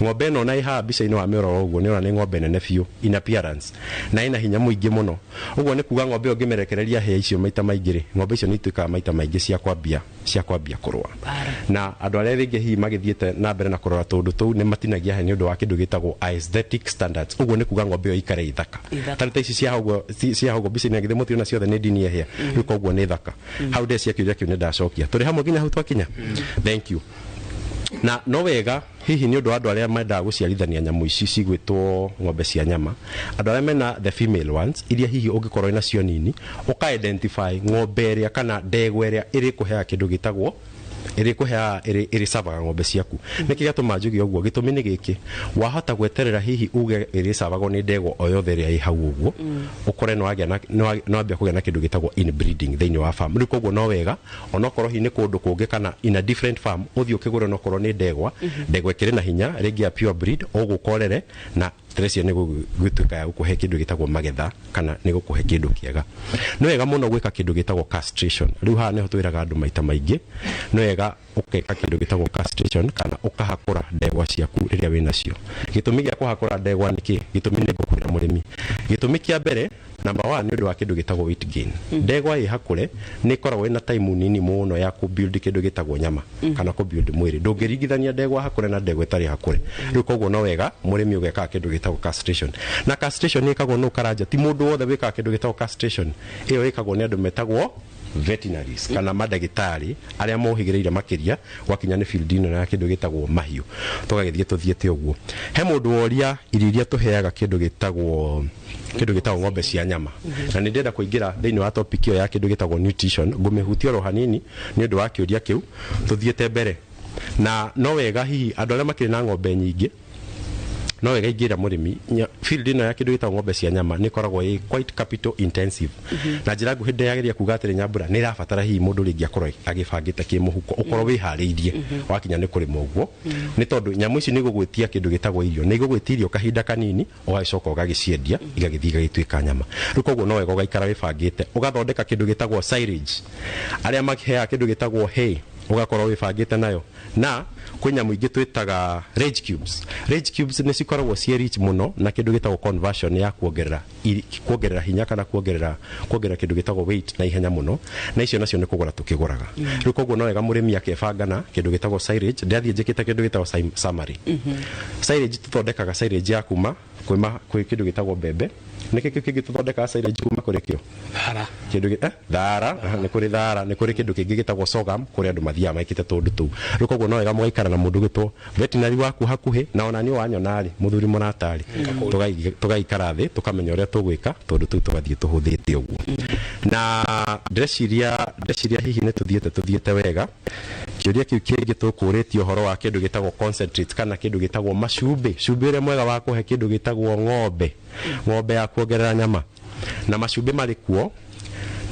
Ng'ombe ĩno na ĩhaha mbica-inĩ wa mĩrora ũguo nĩ ũrona nĩ ng'ombe nene biũ in appearance na ĩna hinya mũingĩ mũno. Ũguo nĩ kuga ng'ombe ĩyo ũngĩmĩrekereria hĩa icio maita maingĩ rĩ, ng'ombe icio nĩ ituĩkaga maita maingĩ cia kwambia kũrũa. Na andũ arĩa rĩngĩ hihi magĩthiĩte na mbere na kũrora tũũndũ tũu nĩ matinagia hĩa nĩ ũndũ wa kĩndũ gĩtagwo aesthetic standards. Ũguo nĩ kuga ng'ombe ĩyo ĩikare ĩthaka. Ĩthaka. Ta ici cia hau ũguo, cia hau ũguo mbica-inĩ githĩ mũtiona ciothe nĩ ndinie hĩa. Rĩu koguo nĩ thaka. Hau ndecia kĩũria kĩu nĩ ndacokia. Tũrĩ hamwe nginya hau twakinya. Thank you. Na no wega hihi nĩ ũndũ wa andũ arĩa mendaga gũciarithania nyamũ ici cigwĩtwo ng'ombe cia nyama, andũ arĩa mena the female ones iria hihi ũngĩkorwo wĩna cio nini, ũka identify ng'ombe ĩrĩa kana ndegwa ĩrĩa ĩrĩkũheaga kĩndũ gĩtagwo ĩrĩkũheaga ĩrĩcavaga ng'ombe ciaku. Nĩkĩ gĩatũma njuge ũguo? Gĩtũmi nĩ gĩkĩ, wahota gweterera hihi uge ĩrĩcavagwo nĩ ndegwa o yothe ĩrĩa ĩ hau ũguo, ũkore nĩ wambia kũgĩa na kĩndũ gĩtagwo inbreeding thĩinĩ wa farm. Rĩu koguo no wega onokorwo hihi nĩ kũndũ kũngĩ kana in a different farm ũthiĩ ũkĩgũre onokorwo nĩ ndegwa, ndegwa ĩkĩrĩ na hinya rĩngĩ ya pure breed ũgũkorere na stress nĩ gũtuĩka ya gũkũhe kĩndũ gĩtagwo magetha kana nĩ gũkũhe kĩndũ kĩega. Nĩ wega mũno gwĩka kĩndũ gĩtagwo castration. Rĩu haha nĩho twĩraga andũ maita maingĩ, nĩ wega ũkeka kĩndũ gĩtagwo castration kana ũkahakũra ndegwa ciaku rĩrĩa wĩ nacio. Gĩtũmi gĩa kũhakũra ndegwa nĩ kĩ? Gĩtũmi nĩ ngũkwĩra mũrĩmi. Gĩtũmi kĩa mbere, number 1, nĩ ũndũ wa kĩndũ gĩtagwo weight gain. Ndegwa ĩ hakũre nĩ ĩkoragwo ĩna time nini mũno ya kũ build kĩndũ gĩtagwo nyama kana kũ build mwĩrĩ. Ndũngĩringithania ndegwa hakũre na ndegwa ĩtarĩ hakũre. Rĩu koguo no wega mũrĩmi ũgekaga kĩndũ gĩtagwo castration. Na castration ĩkagwo nũ Karanja? Ti mũndũ wothe wĩkaga kĩndũ gĩtagwo castration. Ĩyo ĩkagwo nĩ andũ metagwo veterinaries kana mandagĩtarĩ arĩa mohĩgĩrĩire makĩria gwakinya nĩ field ĩno ya kĩndũ gĩtagwo mahiũ. Tũgagĩthiĩ tũthiĩte ũguo. He mũndũ woria irio iria tũheaga kĩndũ gĩtagwo ng'ombe cia nyama. Na nĩ ndĩrenda kũingĩra thĩinĩ wa topic ĩyo ya kĩndũ gĩtagwo nutrition, ngũmĩhutia oro hanini nĩ ũndũ wa kĩũria kĩu tũthiĩte mbere. Na no wega hihi andũ arĩa makĩrĩ na ng'ombe nyingĩ, no wega ingĩra mũrĩmi, field ĩno ya kĩndũ gĩtagwo ng'ombe cia nyama nĩ ĩkoragwo ĩ quite capital intensive. Na njĩra nguhĩ ndĩrageria kuga atĩrĩ, Nyambura, nĩ ĩrabatara hihi mũndũ rĩngĩ akorwo agĩbangĩte kĩmũhuko, ũkorwo wĩharĩirie wakinya nĩ kũrĩma ũguo, nĩ tondũ nyamũ ici nĩ igũgwĩtia kĩndũ gĩtagwo irio, nĩ igũgwĩtia irio kahinda kanini, ũgagĩcoka ũgagĩciendia igagĩthiĩ igagĩtuĩka nyama. Rĩu koguo no wega ũgaikara wĩbangĩte, ũgathondeka kĩndũ gĩtagwo silage, arĩa maheaga kĩndũ gĩtagwo hay, ũgakorwo wĩbangĩte nayo. Na kwĩ nyamũ ingĩ twĩtaga rage cubes. Rage cubes nĩ cikoragwo ciĩ rich mũno na kĩndũ gĩtagwo conversion ya kuongerera hinya kana kuongerera kĩndũ gĩtagwo weight na ihenya mũno, na icio nacio nĩ kũgũra tũkĩgũraga. Rĩu koguo no wega mũrĩmi akebanga na kĩndũ gĩtagwo silage. Ndĩrathiĩ njĩkĩte kĩndũ gĩtagwo summary. Silage tũthondekaga silage ya kuma kwĩ kĩndũ gĩtagwo mbembe. Nĩkĩ kĩu kĩngĩ tũthondekaga silage kuma kũrĩ kĩo? Thara. Kĩndũ thara, nĩ kũrĩ thara, nĩ kũrĩ kĩndũ kĩngĩ gĩtagwo sorghum, kũrĩ andũ mathiaga mekĩte tũndũ tũu. Rĩu koguo no wega mũgaikara na mũndũ gwĩtwo veterinary waku hakuhĩ, na ona niĩ wanyona rĩ, mũthuri mũratarĩ, tũgaikara thĩ tũkamenya ũrĩa tũgwĩka, tondũ tũu tũgathiĩ tũhũthĩte ũguo. Na ndĩreciria hihi nĩ tũthiĩte wega. Kĩũria kĩu kĩngĩ tũkũrĩtie ũhoro wa kĩndũ gĩtagwo concentrate kana kĩndũ gĩtagwo macumbĩ, cumbĩ ũrĩa mwega wa kũhe kĩndũ gĩtagwo ng'ombe ya kuongerera nyama, na macumbĩ marĩ kuo.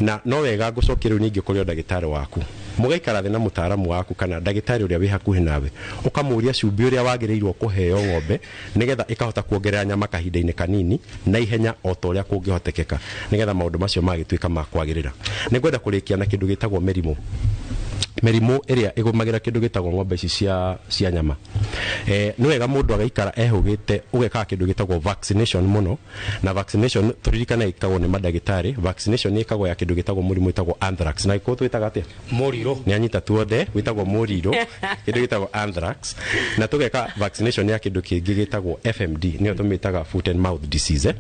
Na no wega ngũcokie rĩu ningĩ kũrĩ o ndagĩtarĩ waku, mũgaikara thĩ na mũtaaramu waku kana ndagĩtarĩ ũrĩa wĩ hakuhĩ nawe, ũkamũria cumbĩ ũrĩa wagĩrĩirwo kũheo ng'ombe nĩgetha ĩkahota kuongerera nyama kahinda-inĩ kanini na ihenya o ta ũrĩa kũngĩhotekeka, nĩgetha maũndũ macio magĩtuĩka ma kwagĩrĩra. Nĩngwenda kũrĩkia na kĩndũ gĩtagwo mĩrimũ ĩrĩa ĩgũmagĩra kĩndũ gĩtagwo ng'ombe ici cia nyama. Nĩ wega mũndũ agaikara ehũgĩte, ũgekaga kĩndũ gĩtagwo vaccination mũno. Na vaccination tũririkane ĩkagwo nĩ mandagĩtarĩ. Vaccination ĩkagwo ya kĩndũ gĩtagwo mũrimũ wĩtagwo anthrax, na gĩkũyũ twĩtaga atĩa? Mũrirũ. Nĩ anyita tuothe, wĩtagwo mũrirũ, kĩndũ gĩtagwo anthrax. Na tũgeka vaccination ya kĩndũ kĩngĩ gĩtagwo FMD, nĩyo tũmĩtaga foot and mouth disease.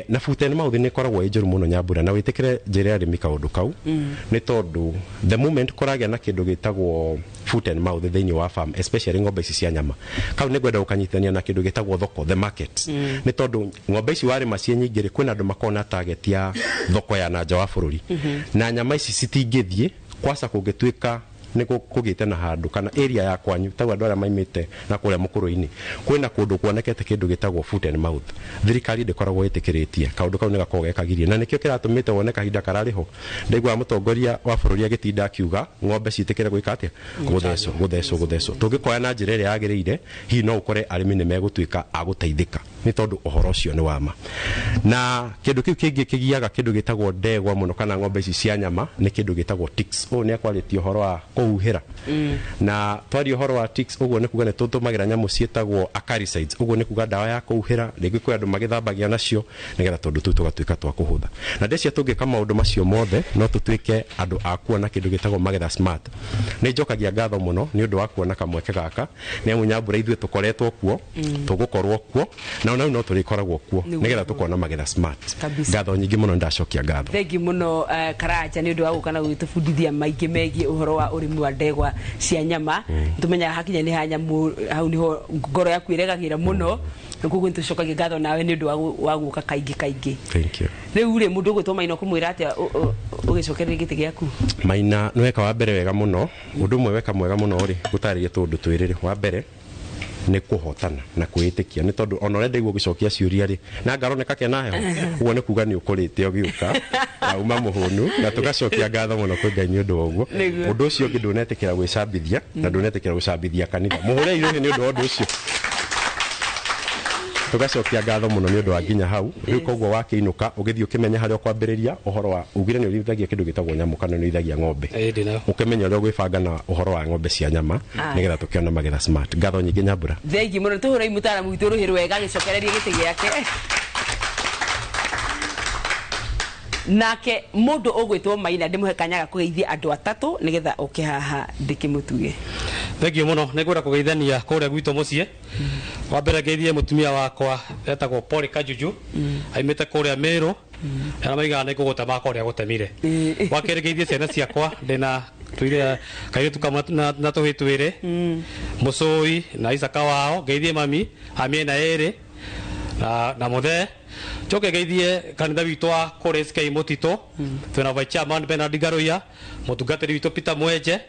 Na foot and mouth nĩ ĩkoragwo ĩ njũru mũno Nyambura, na wĩtĩkĩre njĩre arĩmi kaũndũ kau, nĩ tondũ the moment kũragĩa na kĩndũ gĩtagwo foot and mouth thĩinĩ wa farm, especially ng'ombe ici cia nyama, kau nĩ ngwenda gũkanyitithania na kĩndũ gĩtagwo thoko, the market. Nĩ tondũ ng'ombe ici warĩma ciĩ nyingĩ rĩ, kwĩna andũ makoragwo na target ya thoko ya na nja wa bũrũri, na nyama ici citingĩthiĩ kwaca kũngĩtuĩka nĩ kũgĩte na handũ kana area ya kwanyu, tau andũ arĩa maimĩte na kũrĩa mũkũrũ-inĩ, kwĩna kũndũ kuonekete kĩndũ gĩtagwo foot and mouth. Thirikari ndĩkoragwo ĩtĩkĩrĩtie kaũndũ kau, nĩ gakoragwo gekagirie, na nĩkĩo kĩratũmĩte wone kahinda kararĩ ho ndaiguaga mũtongoria wa bũrũri agĩtinda akiuga ng'ombe ciĩtĩkĩre gwĩka atĩa, gũthecwo. Tũngĩkoya na njĩra ĩrĩa yagĩrĩire, hihi no ũkore arĩmi nĩ megũtuĩka a gũteithĩka, nĩ tondũ ũhoro ũcio nĩ wa ma. Na kĩndũ kĩu kĩngĩ kĩgiaga kĩndũ gĩtagwo ndegwa mũno kana ng'ombe ici cia nyama nĩ kĩndũ gĩtagwo ticks. Ũyũ nĩ akwarĩtie ũhoro wa kũhuhĩra, na twaria ũhoro wa ticks, ũguo nĩ kuga nĩ tũtũmagĩra nyamũ ciĩtagwo acaricides, ũguo nĩ kuga ndawa ya kũhuhĩra, rĩngĩ kwĩ andũ magĩthambagia nacio nĩgetha tondũ tũu tũgatuĩka twa kũhũtha. Na ndĩcia tũngĩka maũndũ macio mothe no tũtuĩke andũ a kuona kĩndũ gĩtagwo magetha smart. Nĩ njokagia ngatho mũno nĩ ũndũ wa kuona kamweke gaka, nĩ amu Nyambura ithuĩ tũkoretwo kuo, tũgũkorwo kuo, na ona no tũrĩkoragwo kuo nĩgetha tũkona magetha smart. Ngatho nyingĩ mũno, ndacokia ngatho. Thengi mũno Karanja nĩ ũndũ wa gũka na gũgĩtũbundithia maingĩ megiĩ ũhoro wa ũrĩmi wa ndegwa cia nyama. Tũmenyaga hakinya nĩ ha nyamũ, hau nĩho ngoro yaku ĩregagĩra mũno, na koguo nĩtũcokagia ngatho nawe nĩ ũndũ wa gũka kaingĩ kaingĩ. Thank you. Rĩu rĩ, mũndũ ũgwĩtwo Maina ũkũmwĩra atĩa ũgĩcokereria gĩtĩ gĩaku? Maina nĩ weka wa mbere wega mũno. Ũndũ ũmwe weka mwega mũno rĩ, gũtarĩria tũũndũ twĩrĩ rĩ. Wa mbere nĩ kũhotana na kwĩĩtĩkia, nĩ tondũ ona ũrĩa ndaigua ũgĩcokia ciũria rĩ, na ngaroneka kena heho, ũguo nĩ kuga nĩ ũkũrĩte ũgĩũka na uma mũhũnu, na tũgacokia ngatho mũno kwĩ Ngai nĩ ũndũ wa ũguo. Ũndũ ũcio ũngĩ, ndũnetĩkĩra gwĩcambithia na ndũnetĩkĩra gũcambithia kanitha. Mũhũre irũhĩ nĩ ũndũ wa ũndũ ũcio. Tũgacokia ngatho mũno nĩ ũndũ wa nginya hau. Rĩu koguo wakĩinũka ũgĩthiĩ ũkĩmenya harĩa ũkwambĩrĩria ũhoro wa ugire nĩ ũrĩithagia kĩndũ gĩtagwo nyamũ kana nĩ ũrĩithagia ng'ombe. Ũkĩmenya ũrĩa ũgwĩbanga na ũhoro wa ng'ombe cia nyama nĩgetha tũkĩona magetha smart. Ngatho nyingĩ Nyambura. Thengi mũno, tũhũrei mũtaaramu witũ rũhĩ rwega agĩcokererie gĩtĩ gĩake. Nake mũndũ ũgwĩtwo Maina ndĩmũhe kanya ga kũgeithia andũ atatũ nĩgetha ũke haha ndĩkĩmũtuge. Thengiũ mũno, nĩ ngwenda kũgeithania kũrĩa gwitũ mũciĩ. Wa mbere ngeithie mũtumia wakwa etagwo Paul Kajuju, aimĩte kũrĩa Mĩrũ, arĩa maigaga nĩ ngũgũtema kũrĩa gũtemire. Wa kerĩ ngeithie ciana ciakwa, ndĩna tuire kairĩtu kamwe na tũhĩĩ twĩrĩ, Mũcũi na Isaka wao. Ngeithie mami a mĩena ĩrĩ na mũthee. Njoke ngeithie kanitha witũ wa kũrĩa SK Mũtitũ, twĩna vice chairman Bernard Ngaruiya, mũtungatĩri witũ Peter Mwenje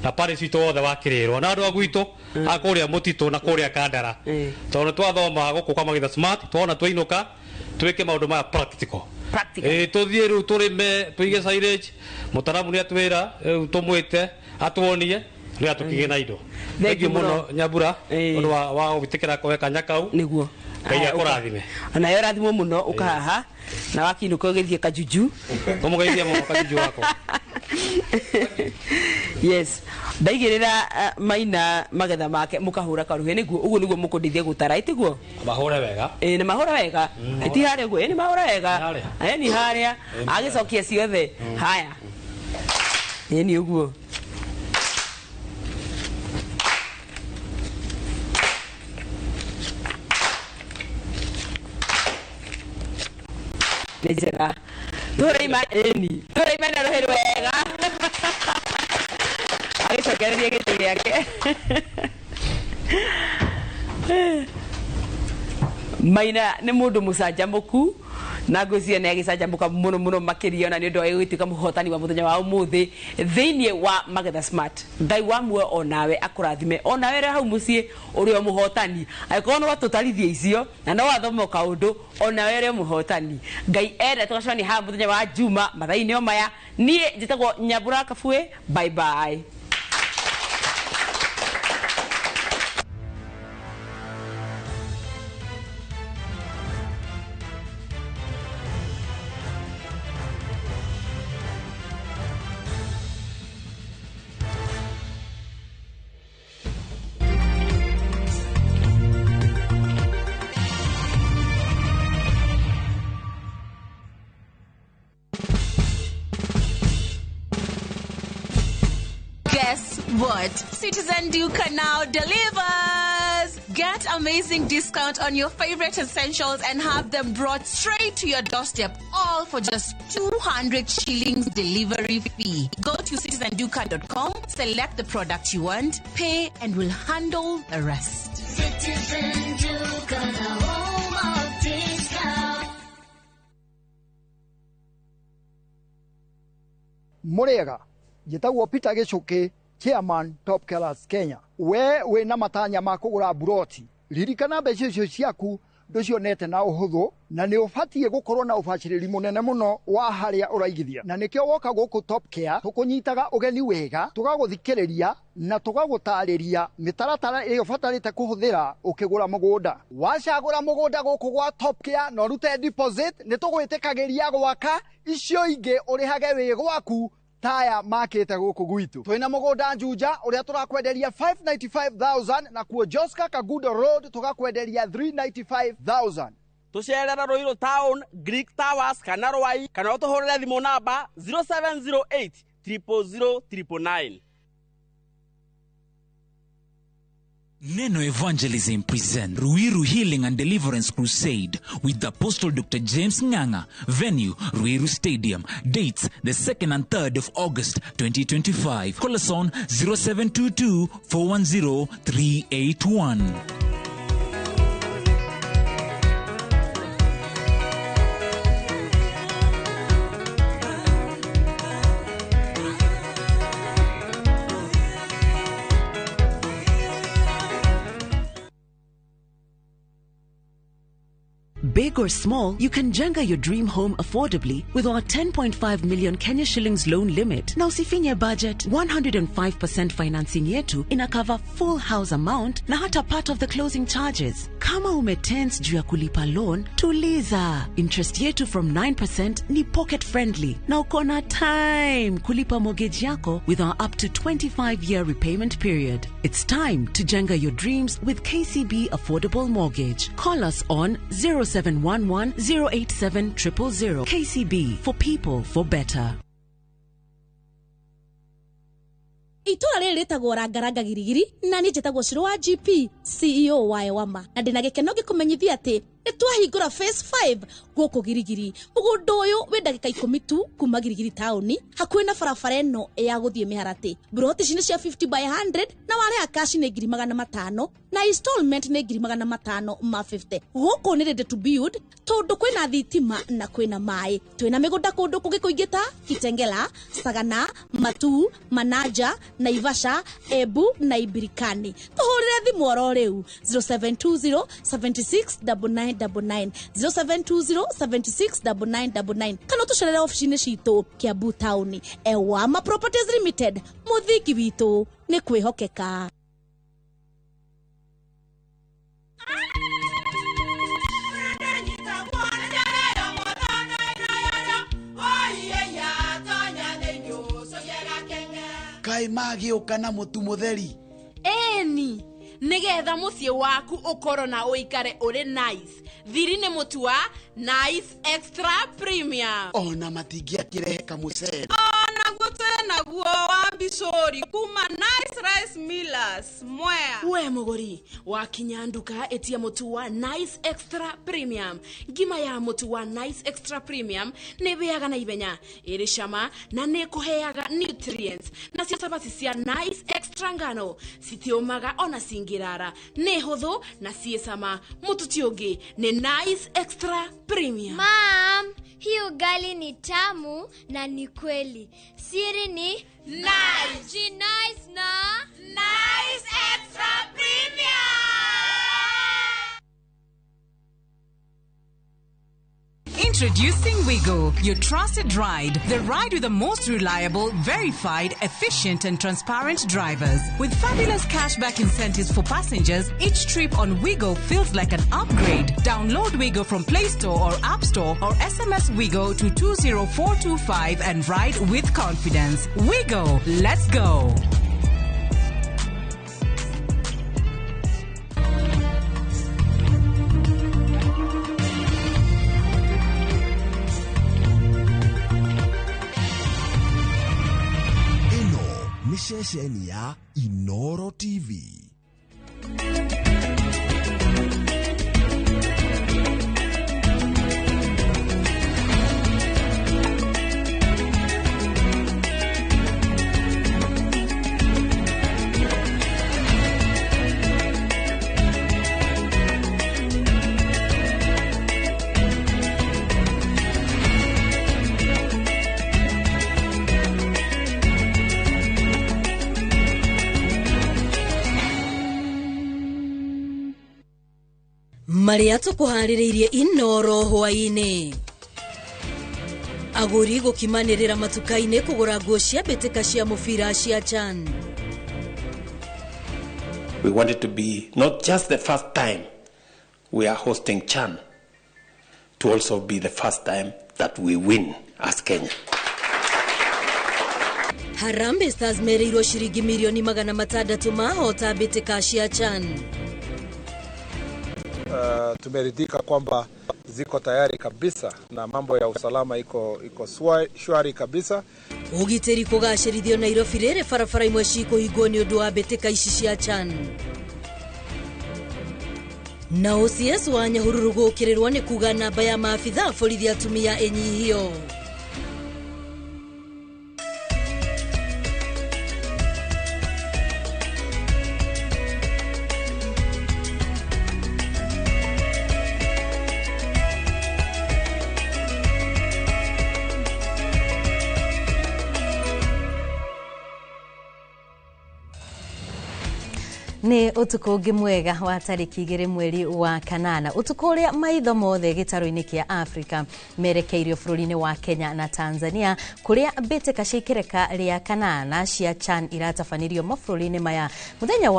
na parish witũ wothe wa Kĩrĩrwo na andũ a gwitũ a kũrĩa Mũtitũ na kũrĩa Kandara, tondũ nĩ twathoma gũkũ kwa Magetha Smart, twona twainũka twĩke maũndũ maya practical. Tũthiĩ rĩu tũrĩme, tũige silage, mũtaramu nĩ atwĩra rĩu tũmwĩte atuonie nĩ atũkĩgĩe na indo. Thengiũ mũno Nyambura ũndũ wa gwĩtĩkĩra kũhe kanya kau. Nĩguo. Ngai akũrathime. Nawe ũrathimwo mũno ũkahaha na wakinũka ũgĩthiĩ Kajuju. Tũmũgeithie mũno Kajuju wakwa. Yes, ndaigĩrĩra Maina magetha make mũkahũra karuhĩ nĩguo ũguo nĩguo mũkũndeithia gũtara ĩtiguo? Mahũre wega. Ĩĩ nĩ mahũra wega. Ti harĩa ũguo, ĩĩ nĩ mahũra wega. Ĩĩ nĩ harĩa agĩcokia ciothe. Haya. Ĩĩ nĩ ũguo. Nĩ njega. Tũrĩma ĩni. Tũrĩma na rũhĩ rwega. Agĩcokereria gĩtĩ gĩake. Maina nĩ mũndũ mũcanjamũku na ngwĩciria nĩ agĩcanjamũka mũno mũno makĩria ona nĩ ũndũ wa gũtuĩka mũhotani wa mũthenya wa ũmũthĩ thĩinĩ wa Magetha Smart. Ngai wa muoyo onawe akũrathime, onawe ũrĩ hau mũciĩ ũrĩ o mũhotani, angĩkorwo no watũtarithia icio na no wathoma kaũndũ, onawe ũrĩ o mũhotani. Ngai enda tũgacemania haha mũthenya wa Juma mathaa-inĩ o maya. Niĩ njĩtagwo Nyambura Kabue, bye bye. Guess what? Citizen Duka now delivers! Get amazing discount on your favorite essentials and have them brought straight to your doorstep, all for just 200 shillings delivery fee. Go to citizenduka.com, select the product you want, pay, and we'll handle the rest. Citizen Duka, the home of discount. Murega, njĩtagwo Peter Gĩchũkĩ, Chairman Top Killers Kenya. We wĩna matanya ma kũgũra buroti, ririkana mbeca icio ciaku ndũcionete na ũhũthũ, na nĩ ũbatiĩ gũkorwo na ũbacĩrĩri mũnene mũno wa harĩa ũraigithia, na nĩkĩo woka gũkũ Top Care tũkũnyitaga ũgeni wega, tũgagũthikĩrĩria na tũgagũtarĩria mĩtaratara ĩrĩa ũbatarĩte kũhũthĩra ũkĩgũra mũgũnda. Wacagũra mũgũnda gũkũ gwa Top Care na ũrute deposit, nĩ tũgwĩtĩkagĩria gwaka icio ingĩ ũrĩhage wĩ gwaku taya makĩte gũkũ gwitũ. Twĩna mũgũnda Juja ũrĩa tũrakwenderia 595,000 na kuo Joska Kagudo Road tũgakwenderia 395,000. Tũcerera Ruiru Town, Greek Towers kana Rwai, kana ũtũhũrĩre thimũ namba 0708 000 999. Neno Evangelism present Ruiru Healing and Deliverance Crusade with Apostle Dr. James Nganga. Venue, Ruiru Stadium. Dates, the 2nd and 3rd of August 2025. Call us on 0722 410 381. big or small, you can jenga your dream home affordably with our 10.5 million Kenya shillings loan limit. Na usifinye budget, 105% financing yetu ina cover full house amount na hata part of the closing charges. Kama umetense juu ya kulipa loan, tuliza. Interest yetu from 9% ni pocket friendly na uko na time kulipa mortgage yako with our up to 25-year repayment period. It's time to jenga your dreams with KCB Affordable Mortgage. Call us on 0711 087 000. KCB, for people, for better. Itura rĩrĩ rĩtagwo rangaranga girigiri na niĩ njĩtagwo Shiro wa GP CEO wa Ewama na ndĩna gĩkeno ngĩkũmenyithia atĩ nĩ twahingũra phase 5 gũkũ Girigiri. Mũgũnda ũyũ wĩ ndagĩka 10 tu kuma Girigiri taũni, hakuhĩ na barabara ĩno ya gũthiĩ Mĩharatĩ. Mburoti ici nĩ cia 50 by 100 na warĩha cash nĩ 500,000 na installment nĩ 550,000. Gũkũ nĩ ready to build tondũ kwĩna thitima na kwĩna maĩ. Twĩna mĩgũnda kũndũ kũngĩ kũingĩ ta Kitengela, Sagana, Matuu, Manaja, Naivasha, Embu na Ibirikani. Tũhũrĩre thimũ oro rĩu 0720 76 9999 0720 76 9999 kana ũtũcerere obici-inĩ citũ Kiambu taũni. Ewama Properties Limited, mũthingi witũ nĩ kwĩhokeka. Kaĩ magĩũka na mũtu mũtheri? Ĩni, nĩgetha mũciĩ waku ũkorwo na ũikare ũrĩ nice. Thiri nĩ mũtu wa Nice Extra Premium. Ona matingĩakĩrehe kamũcere. Onaguo twĩ naguo wa mbicũri kuma Nice Rice Millers Mwea. We mũgũri wakinya nduka ĩtia mũtu wa Nice Extra Premium. Ngima ya mũtu wa Nice Extra Premium nĩ ĩhĩaga na ihenya, ĩrĩ cama na nĩ ĩkũheaga nutrients. Nacio cabaci cia Nice Extra ngano citiũmaga ona cingĩrara, nĩ hũthũ na ciĩ cama. Mũtu ti ũngĩ nĩ Nice Extra Premium. Mom, hii ugali ni tamu na ni kweli. Siri ni Nice. Nice na Nice Extra Premium. Introducing Wigo, your trusted ride. The ride with the most reliable, verified, efficient and transparent drivers. With fabulous cashback incentives for passengers, each trip on Wigo feels like an upgrade. Download Wigo from Play Store or App Store or SMS Wigo to 20425 and ride with confidence. Wigo, let's go. Ceceni ya Inoro TV. Marĩa tũkũharĩrĩirie Inoro hwaĩ-inĩ. Agũri gũkimanĩrĩra matuka-inĩ kũgũra nguo cia mbĩtĩka cia mũbira cia CHAN. We want it to be not just the first time we are hosting CHAN, to also be the first time that we win as Kenya. Harambee Stars merĩirwo ciringi mirioni 600 mahota mbĩtĩka cia CHAN. Tumeridhika kwamba ziko tayari kabisa na mambo ya usalama iko shwari kabisa. Ũgitĩri kũgacĩrithio Nairobi rĩrĩ barabara imwe cikũhingwo nĩ ũndũ wa mbĩtĩka ici cia CHAN. Na OCS wa Nyahururu gũũkĩrĩrwo nĩ kuga namba ya maabitha a borithi atumia ĩnyihio. Nĩ ũtukũ ũngĩ mwega wa tarĩki 2 mweri wa kanana, ũtukũ ũrĩa maitho mothe gĩtarũ-inĩ kĩa Afrika merekeirio bũrũri-inĩ wa Kenya na Tanzania, kũrĩa mbĩtĩka cia ikereka rĩa kanana cia CHAN iratabanĩrio mabũrũri-inĩ maya. Mũthenya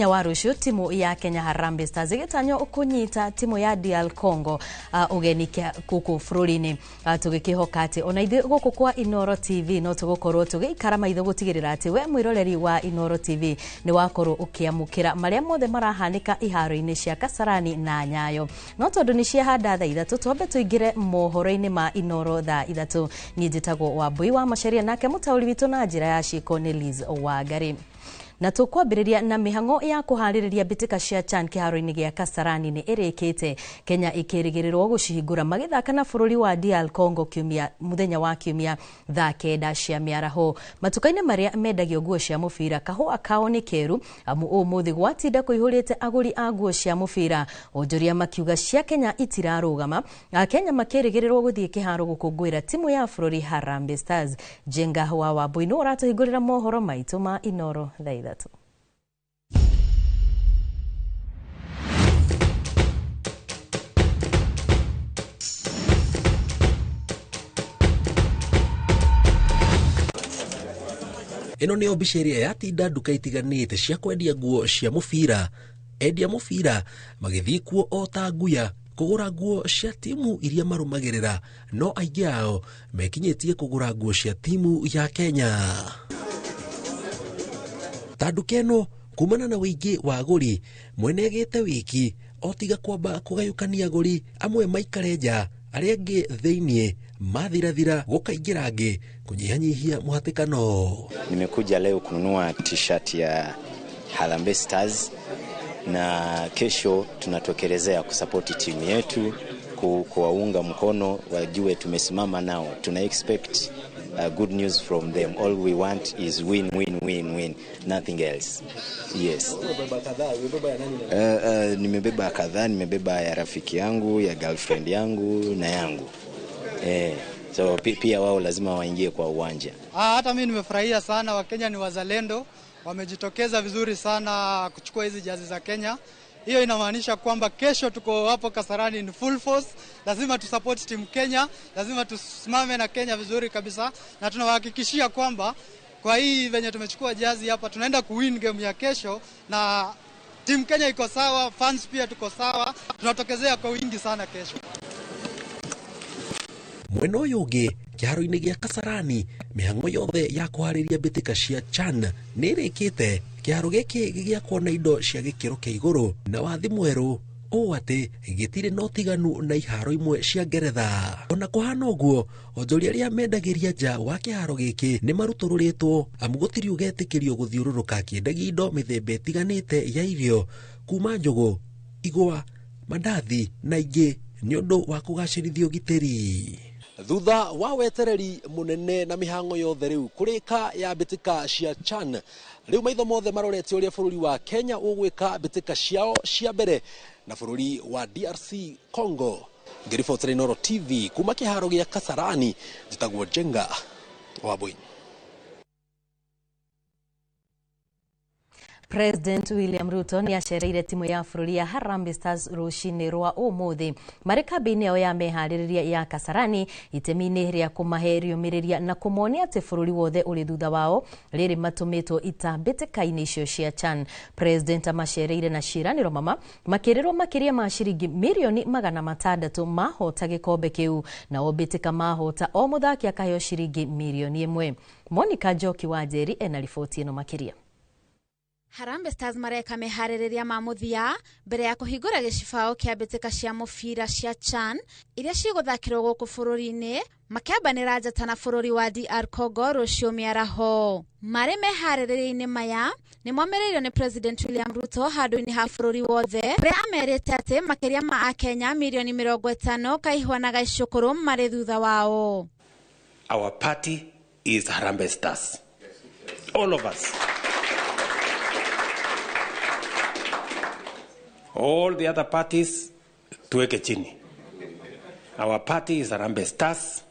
wa rũciũ timu ya Kenya Harambee Stars ĩgĩtanywo kũnyita timu ya DR Congo ũgeni gũkũ bũrũri-inĩ. Tũgĩkĩhoka atĩ ona ithuĩ gũkũ kwa Inooro TV no tũgũkorwo tũgĩikara maitho gũtigĩrĩra atĩ we mwĩroreri wa Inooro TV nĩ wakorwo ũkĩamũkĩra marĩa mothe marahanĩka iharo-inĩ cia Kasarani na Nyayo. No tondũ nĩ ciahanda thaa 3, twambe tũingĩre mohoro-inĩ ma Inooro thaa 3. Niĩ njĩtagwo Wambui wa Macharia, nake mũtaũri witũ na njĩra ya ciĩko nĩ Liz Wangari. Na tũkwambĩrĩria na mĩhang'o ya kũharĩrĩria mbĩtĩka cia CHAN kĩharo-inĩ gĩa Kasarani nĩ ĩrĩkĩte, Kenya ĩkĩrĩgĩrĩrwo gũcihingũra magĩthaka na bũrũri wa DR Congo kiumia mũthenya wa kiumia thaa 9 cia mĩaraho. Matuka-inĩ marĩa mendagio nguo cia mũbira, kahũa kao nĩ keru amu ũmũthĩ gwatinda kũihũrĩte agũri a nguo cia mũbira, onjoria makiuga cia Kenya itirarũgama. Akenya makĩrĩgĩrĩrwo gũthiĩ kĩharo gũkũngũĩra timu ya bũrũri Harambee Stars. Jenga wa Wambui nĩ ũratũhingũrĩra mohoro maitũ ma Inooro thaa 3. Ĩno nĩyo mbica ĩrĩa yatinda nduka itiganĩte cia kwendia nguo cia mũbira. Endia mũbira magĩthiĩ kuo o ta nguya kũgũra nguo cia timu iria marũmagĩrĩra, no aingĩ ao mekinyĩtie kũgũra nguo cia timu ya Kenya. Ta nduka ĩno kumana na wĩingĩ wa agũri, mwene agĩte wiki o tiga kwamba kũgayũkania agũri, amwe maikare nja arĩa angĩ thĩiniĩ, mathirathira gũkaingĩra angĩ kunyihanyihia muhatĩkano. Nimekuja leo kununua t-shirt ya Harambee Stars na kesho tunatokelezea kusapoti timu yetu, kuwaunga mkono, wajue tumesimama nao. Tuna expect good news from them. All we want is win, win, win, win, nothing else. Yes. Nimebeba kadhaa, nimebeba ya rafiki yangu, ya girlfriend yangu na yangu. So pia wao lazima waingie kwa uwanja. Hata mimi nimefurahia sana, Wakenya ni wazalendo, wamejitokeza vizuri sana kuchukua hizi jazi za Kenya. Hiyo inamaanisha kwamba kesho tuko hapo Kasarani in full force. Lazima tusupport team Kenya, lazima tusimame na Kenya vizuri kabisa, na tunawahakikishia kwamba kwa hii venye tumechukua jazi hapa tunaenda kuwin game ya kesho, na team Kenya iko sawa, fans pia tuko sawa, tunatokezea kwa wingi sana kesho. Mwena ũyũ ũngĩ kĩharo-inĩ gĩa Kasarani, mĩhang'o yothe ya kũharĩria mbĩtĩka cia CHAN nĩ ĩrĩkĩte. Kĩharo gĩkĩ gĩgĩakwo na indo cia gĩkĩro kĩa igũrũ na wathi mwerũ ũũ atĩ gĩtirĩ na ũtiganu na iharo imwe cia Ngeretha. Ona kũhana ũguo, onjoria arĩa mendagĩria nja wa kĩharo gĩkĩ nĩ marutũrũrĩtwo amu gũtirĩ ũgetĩkĩrio gũthiũrũrũka akĩendagia indo mĩthemba ĩtiganĩte ya irio kuma njũgũ, igwa, mandathi na ingĩ nĩ ũndũ wa kũgacĩrithia ũgitĩri. Thutha wa wetereri munene na mihango yothe riu kurika ya mbitika cia CHAN, riu maitho mothe marorete uria bururi wa Kenya ugwika mbitika ciao cia mbere na bururi wa DRC Congo. Ngiribotera Inooro TV kuma kiharo gia Kasarani, njitagwo Jenga Wambui. President William Ruto nĩ acereire timu ya bũrũri ya Harambee Stars rũcinĩ rwa ũmũthĩ marĩ kambĩ-inĩ yao ya meharĩrĩria ya Kasarani, itemi-inĩ rĩa kũmahe rĩũmĩrĩria na kũmonia atĩ bũrũri wothe ũrĩ thutha wao rĩrĩ matũmĩtwo ita mbĩtĩka-inĩ icio cia CHAN. President amacereire na ciĩranĩro mama makĩrĩrwo makĩria ma ciringi mirioni 600 mahota gĩkombe kĩu, nao mbĩtĩka mahota o mũthaki akaheo ciringi mirioni 1. Monica Njoki wa Njeri ena riboti ĩno makĩria. Harambee Stars mareka meharĩrĩria ma mũthia mbere ya kũhingũra gĩcibao kĩa mbĩtĩka cia mũbira cia CHAN iria cigũthakĩrwo gũkũ bũrũri-inĩ, makĩambanĩra njata na bũrũri wa DR Congo rũciũ mĩaraho. Marĩ meharĩrĩria-inĩ maya nĩ moimĩrĩirio nĩ President William Ruto handũ-inĩ ha bũrũri wothe, ũrĩa amerite atĩ makĩria ma Akenya mirioni 50 Kaihwa na Gaicũkũrũ marĩ thutha wao. Our party is Harambee Stars. All of us. All the other parties tuweke chini. Our party is Harambee Stars,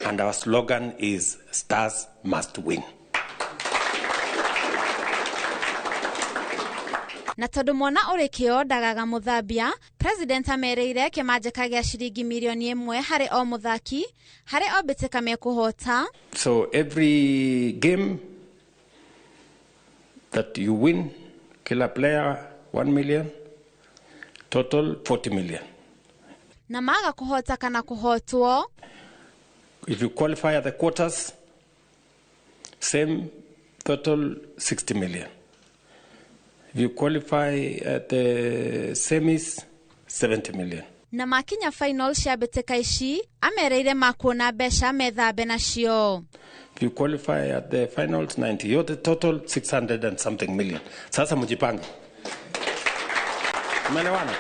and our slogan is Stars Must Win. Na tondũ mwana ũrĩ kĩo ndagaga mũthambia, president amerĩire kĩmanjĩka gĩa ciringi mirioni 1 harĩ o mũthaki harĩ o mbĩtĩka mekũhota. So every game that you win, kila player 1 million, total 40 million. Na maga kũhota kana kũhotwo. If you qualify at the quarters, same total 60 million. If you qualify at the semis, 70 million. Na makinya final cia mbĩtĩka ici amereire makuona mbeca methambe nacio. If you qualify at the finals, 90. Yote total 600 and something million. Sasa mjipange. Umeelewana?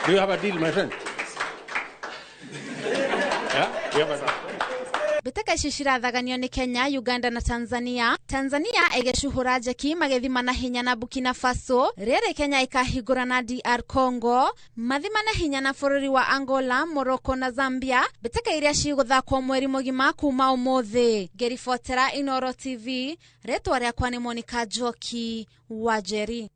Do you have a deal, my friend? Yeah? You have a deal. Mbĩtĩka ici cirathaganio nĩ Kenya, Uganda na Tanzania. Tanzania ĩgĩcuhũra njeki magĩthimana hinya na Burkina Faso, rĩrĩ Kenya ĩkahingũra na DR Congo, mathimane hinya na bũrũri wa Angola, Morocco na Zambia. Mbĩtĩka iria cigũthakwo mweri mũgima kuma ũmũthĩ. Ngĩribotera Inoro TV, rĩtwa rĩakwa nĩ Monica Njoki wa Njeri.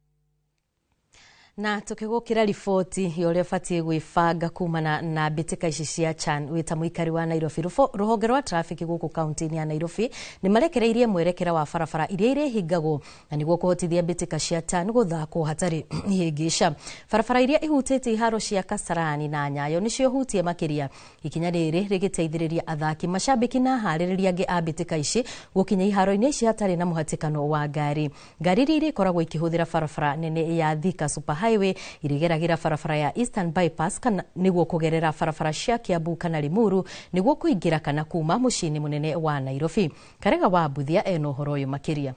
Na tukigukira riboti ya uria ubatie gwibanga kumana na mbitika ici cia CHAN wita muikari wa Nairobi. Ruhonge rwa traffic guku kaunti-ini ya Nairobi ni marekereirie mwerekera wa barabara iria irihingagwo na niguo kuhotithia mbitika cia CHAN guthakwo hatari ihingica. Barabara iria ihutĩtie iharo cia Kasarani na Nyayo nicio hutie makiria. Ikinya riri rigiteithĩrĩria athaki, mashabiki na aharĩrĩria angĩ a mbitika ici gukinya iharo-inĩ ici hatarĩ na mũhatĩkano wa ngari. Ngari iria irikoragwo ikĩhũthĩra barabara nene ya Thika Super Highway irigeragira barabara ya Eastern Bypass kana niguo kugerera barabara cia Kiambu kana Limuru niguo kuingira kana kuma muciĩ-inĩ munene wa Nairobi. Karega wa Mbuthia ena ũhoro ũyũ makĩria.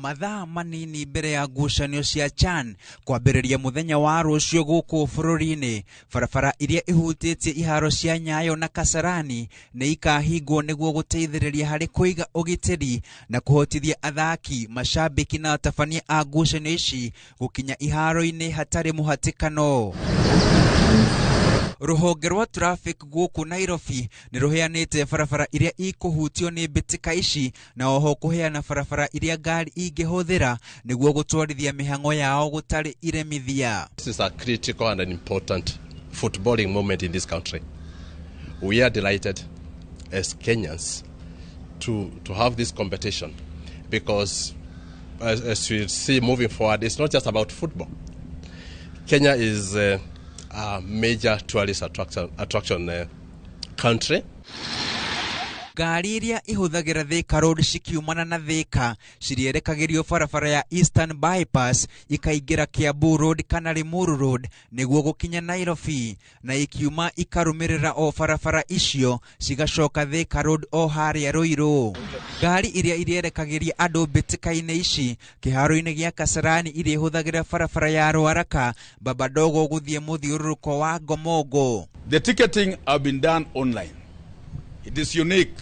Mathaa manini mbere ya ngucanio cia CHAN kwambĩrĩria mũthenya wa rũciũ gũkũ bũrũri-inĩ, barabara iria ihutĩtie iharo cia Nyayo na Kasarani nĩ ikahingwo nĩguo gũteithĩrĩria harĩ kũiga ũgitĩri na kũhotithia athaki, mashabiki na atabania a ngucanio ici gũkinya iharo-inĩ hatarĩ mũhatĩkano. Ruhonge rwa traffic gũkũ Nairobi nĩ rũheanĩte barabara iria ikũhutio nĩ mbĩtĩka ici na oho kũheana barabara iria ngari ingĩhũthĩra nĩguo gũtwarithia mĩhang'o yao gũtarĩ iremithia. This is a critical and an important footballing moment in this country. We are delighted as Kenyans to have this competition because as we see moving forward, it's not just about football. Kenya is a major tourist attraction country. Ngari iria ihũthagĩra Thika Road cikiumana na Thika cirierekagĩrio barabara ya Eastern Bypass ikaingĩra Kiambu Road kana Limuru Road nĩguo gũkinya Nairobi, na ikiuma ikarũmĩrĩra o barabara icio cigacoka Thika Road o harĩa Ruiru. Ngari iria irierekagĩria andũ mbĩtĩka-inĩ ici kĩharo-inĩ gĩa Kasarani irĩhũthagĩra barabara ya Ruaraka Baba Dogo gũthiĩ mũthiũrũrũko wa Ngomongo. The ticketing have been done online. It is unique.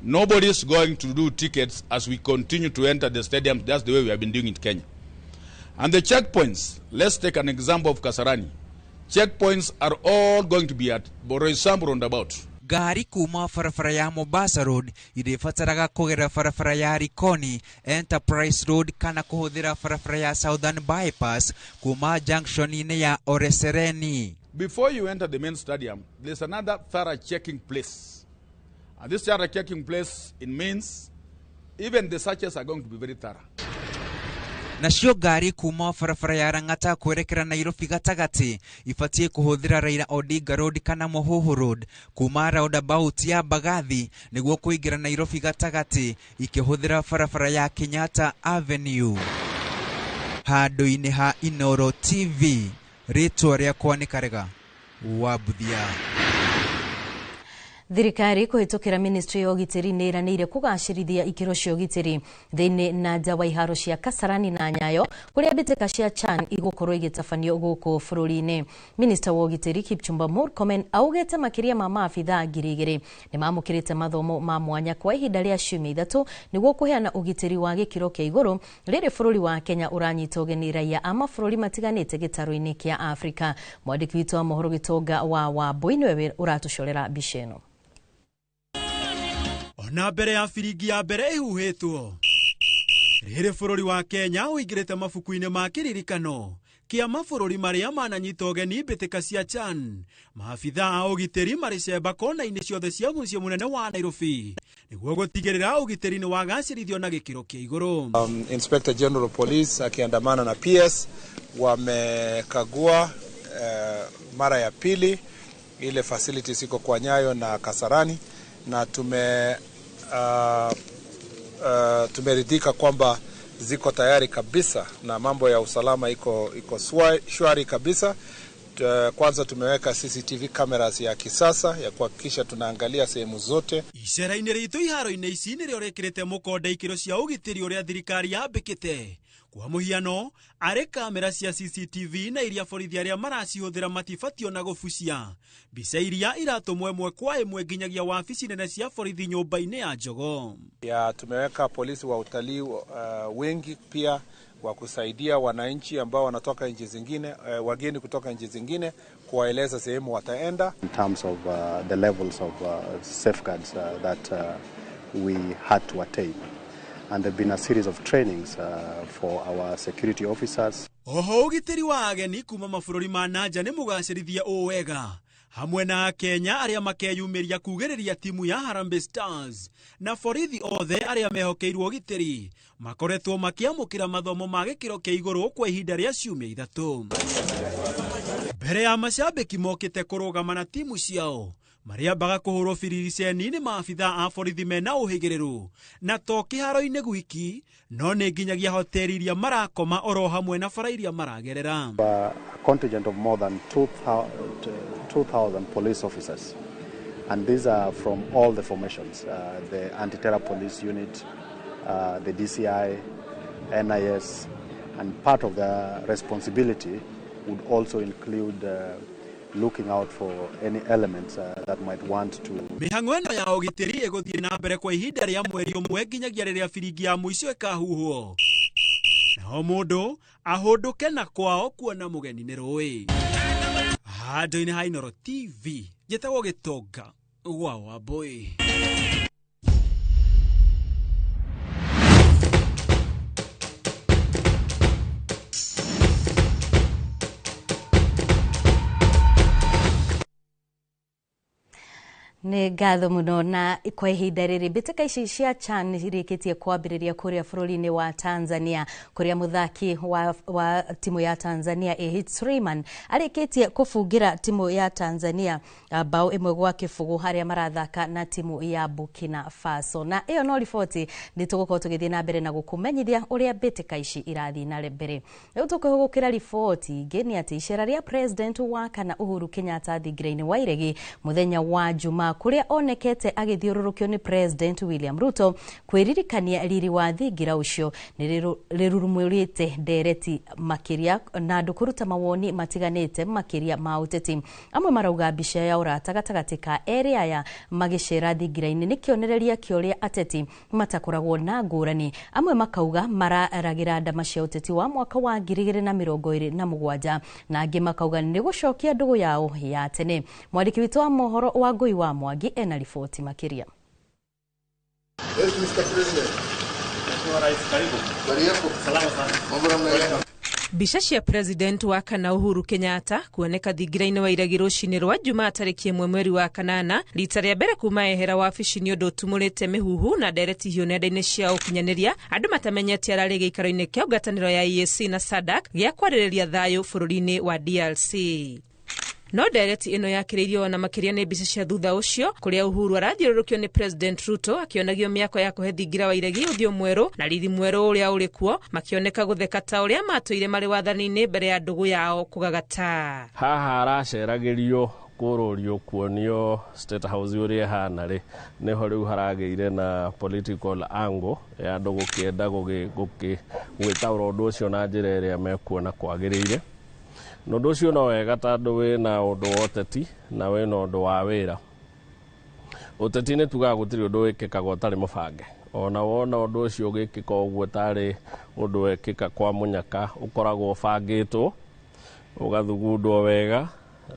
Nobody is going to do tickets as we continue to enter the stadium. That's the way we have been doing in Kenya. And the checkpoints, let's take an example of Kasarani. Checkpoints are all going to be at Boroisambu roundabout. Ngari kuma barabara ya Mombasa Road irĩbataraga kũgera barabara ya Likoni Enterprise Road kana kũhũthĩra barabara ya Southern Bypass kuma junction-inĩ ya Oresereni. Before you enter the main stadium, there's another thorough checking place. And this thorough checking place, it means even the searches are going to be very thorough. Nacio ngari kuma barabara ya Lang'ata kwerekera Nairobi gatagatĩ ibatiĩ kũhũthĩra Raila Odinga Road kana Muhuhu Road kuma roundabout ya Mbagathi nĩguo kũingĩra Nairobi gatagatĩ ikĩhũthĩra barabara ya Kenyatta Avenue. Handũ-inĩ ha Inoro TV, rĩtwa rĩakwa nĩ Karega wa Mbuthia. Thirikari kũhĩtũkĩra ministry ya ũgitĩri nĩ ĩranĩire kũgacĩrithia ikĩro cia ũgitĩri thĩinĩ na nja wa iharo cia Kasarani na Nyayo kũrĩa mbĩtĩka cia CHAN igũkorwo igĩtabanio gũkũ bũrũri-inĩ. Minista wa ũgitĩri Kipchumba Murkomen augĩte makĩria ma maabithaa 2,000 nĩ mamũkĩrĩte mathomo ma mwanya kwa ihinda rĩa ciumia 3 nĩguo kũheana ũgitĩri wa gĩkĩro kĩa igũrũ rĩrĩ bũrũri wa Kenya ũranyita ũgeni raia a mabũrũri matiganĩte gĩtarũ-inĩ kĩa Afrika. Mwandĩki witũ wa mohoro Gĩtonga wa Wambui nĩwe ũratũcorera mbica ĩno. Ona mbere ya biringi ya mbere ihuhĩtwo, Rĩrĩ bũrũri wa Kenya ũingĩrĩte mabuku-inĩ ma kĩririkano kĩa mabũrũri marĩa mananyita ũgeni mbĩtĩka cia CHAN, maabitha a ũgitĩri marĩ cemba kona-inĩ ciothe cia mũciĩ mũnene wa Nairobi nĩguo gũtigĩrĩra ũgitĩri nĩ wagacĩrithio na gĩkĩro kĩa igũrũ. Inspector General of Police akiandamana na PS wamekagua mara ya pili ile facilities iko kwa Nyayo na Kasarani, na tumeridhika kwamba ziko tayari kabisa na mambo ya usalama iko shwari kabisa. Kwanza tumeweka CCTV cameras ya kisasa ya kuhakikisha tunaangalia sehemu zote. Icera-inĩ rĩitũ iharo-inĩ ici nĩrĩo rĩkĩrĩte mũkonde ikĩro cia ũgitĩri ũrĩa thirikari yambĩkĩte. Kwa mũhiano, arĩ kamera cia CCTV na iria borithi arĩa maracihũthĩra matibatio na gũbucia mbica iria iratũmwo ĩmwe kwa ĩmwe nginyagia wabici nene cia borithi nyũmba-inĩ ya Jogoo. Ya tumeweka polisi wa utalii wengi pia wa kusaidia wananchi ambao wanatoka nchi zingine, wageni kutoka nchi zingine, kuwaeleza sehemu wataenda. In terms of the levels of safeguards that we had to attain. And there have been a series of trainings for our security officers. Oho ũgitĩri wa ageni kuma mabũrũri ma nanja nĩ mũgacĩrithie ũũ wega hamwe na Akenya arĩa makeyumĩria kugĩrĩria timu ya Harambee Stars na borithi othe arĩa mehokeirwo ũgitĩri makoretwo makĩamũkĩra mathomo ma gĩkĩro kĩa igũrũ kwa ihinda rĩa ciumia 3. Mbere ya macambĩki mokĩte kũrũgama na timu ciao marĩambaga kũhũrwo biriceni nĩ maabitha a borithi mena ũhĩgĩrĩru na to kĩharo-inĩ gwiki no nĩ nginyagia hoteli iria marakoma oro hamwe na bara iria maragerera. A contingent of more than 2,000 police officers, and these are from all the formations, the anti-terror police unit, the DCI, NIS, and part of the responsibility would also include looking out for any elements that might want to. Mĩhang'o ĩno ya ũgitĩri ĩgũthiĩ na mbere kwa ihinda rĩa mweri ũmwe nginyagia rĩrĩa biringi ya mũico ĩkahuhwo nao mũndũ ahũndũke na kwao kuona mũgeni nĩ rũĩ. Handũ-inĩ ha Inooro TV njĩtagwo Gĩtonga gwa Wambũi. Nĩ ngatho mũno na kwa ihinda rĩrĩ mbĩtĩka ici cia CHAN irĩkĩtie kwambĩrĩria kũrĩa bũrũri-inĩ wa Tanzania kũrĩa mũthaki wa timu ya Tanzania Ehid Suleiman arĩkĩtie kũbungĩra timu ya Tanzania bao 1-0 harĩa marathaka na timu ya Burkina Faso. Na ĩyo no riboti nĩ tũgũkorwo tũgĩthiĩ na mbere na gũkũmenyithia ũrĩa mbĩtĩka ici irathiĩ na mbere. Rĩu tũkĩhũgũkĩra riboti ingĩ nĩ atĩ icera rĩa president wa kana Uhuru Kenyatta thingira-inĩ wa Iregi mũthenya wa Jumaa kuria onekete agithiururukio ni President William Ruto kwiririkania riri wa thingira ucio ni rirurumurite ndereti makiria na andu kuruta mawoni matiganite makiria ma uteti. Amwe marauga mbica ya urata gatagati ka eri aya magicera thingira-ini ni kionereria kia uria ateti matakoragwo na ngurani. Amwe makauga mararagira ndama cia uteti wa mwaka wa 2027 na angi makauga ni gucokia ndugu yao ya tene. Mwandiki witu wa mohoro wa Ngui wa Mwangi ena riboti makiria. Mbica cia President wa kana Uhuru Kenyatta kuoneka thingira-inĩ wa Iregi rũcinĩ rwa Jumaa tarĩki 1 mweri wa 8 rita rĩa mbere kuma ehera wabici nĩ ũndũ ũtumũrĩte mĩhuhu na ndereti hiũ nenda-inĩ cia ũkinyanĩria andũ matamenyete ararĩ gĩikaro-inĩ kĩa ngwatanĩro ya EAC na SADC gĩa kwarĩrĩria thayũ bũrũri-inĩ wa DRC. No ndereti ĩno yakĩrĩirio ona makĩria nĩ mbica cia thutha ũcio kũrĩa Uhuru arathiũrũrũkio nĩ President Ruto akĩonagio mĩako ya kũhe thingira wa Iregi ũthiũ mwerũ na riri mwerũ ũrĩa ũrĩ kuo makĩoneka gũtheka ta ũrĩa matũire marĩ wathani-inĩ mbere ya ndũgũ yao kũgagata. Haha araceragĩrio kũrũrio kuonio State House ũrĩa ĩhana rĩ nĩho rĩu haragĩire na political angle ya andũ gũkĩenda gũgĩtaũra ũndũ ũcio na njĩra ĩrĩa mekuona kwagĩrĩire. Na ũndũ ũcio no wega tondũ wĩna ũndũ wa ũteti na wĩna ũndũ wa wĩra. Ũteti nĩ tugaga gũtirĩ ũndũ wĩkĩkaga ũtarĩ mũbange. Ona wona ũndũ ũcio ũgĩkĩka ũguo tarĩ ũndũ wekĩka kwa mũnyaka ũkoragwo ũbangĩtwo ũgathugundwo wega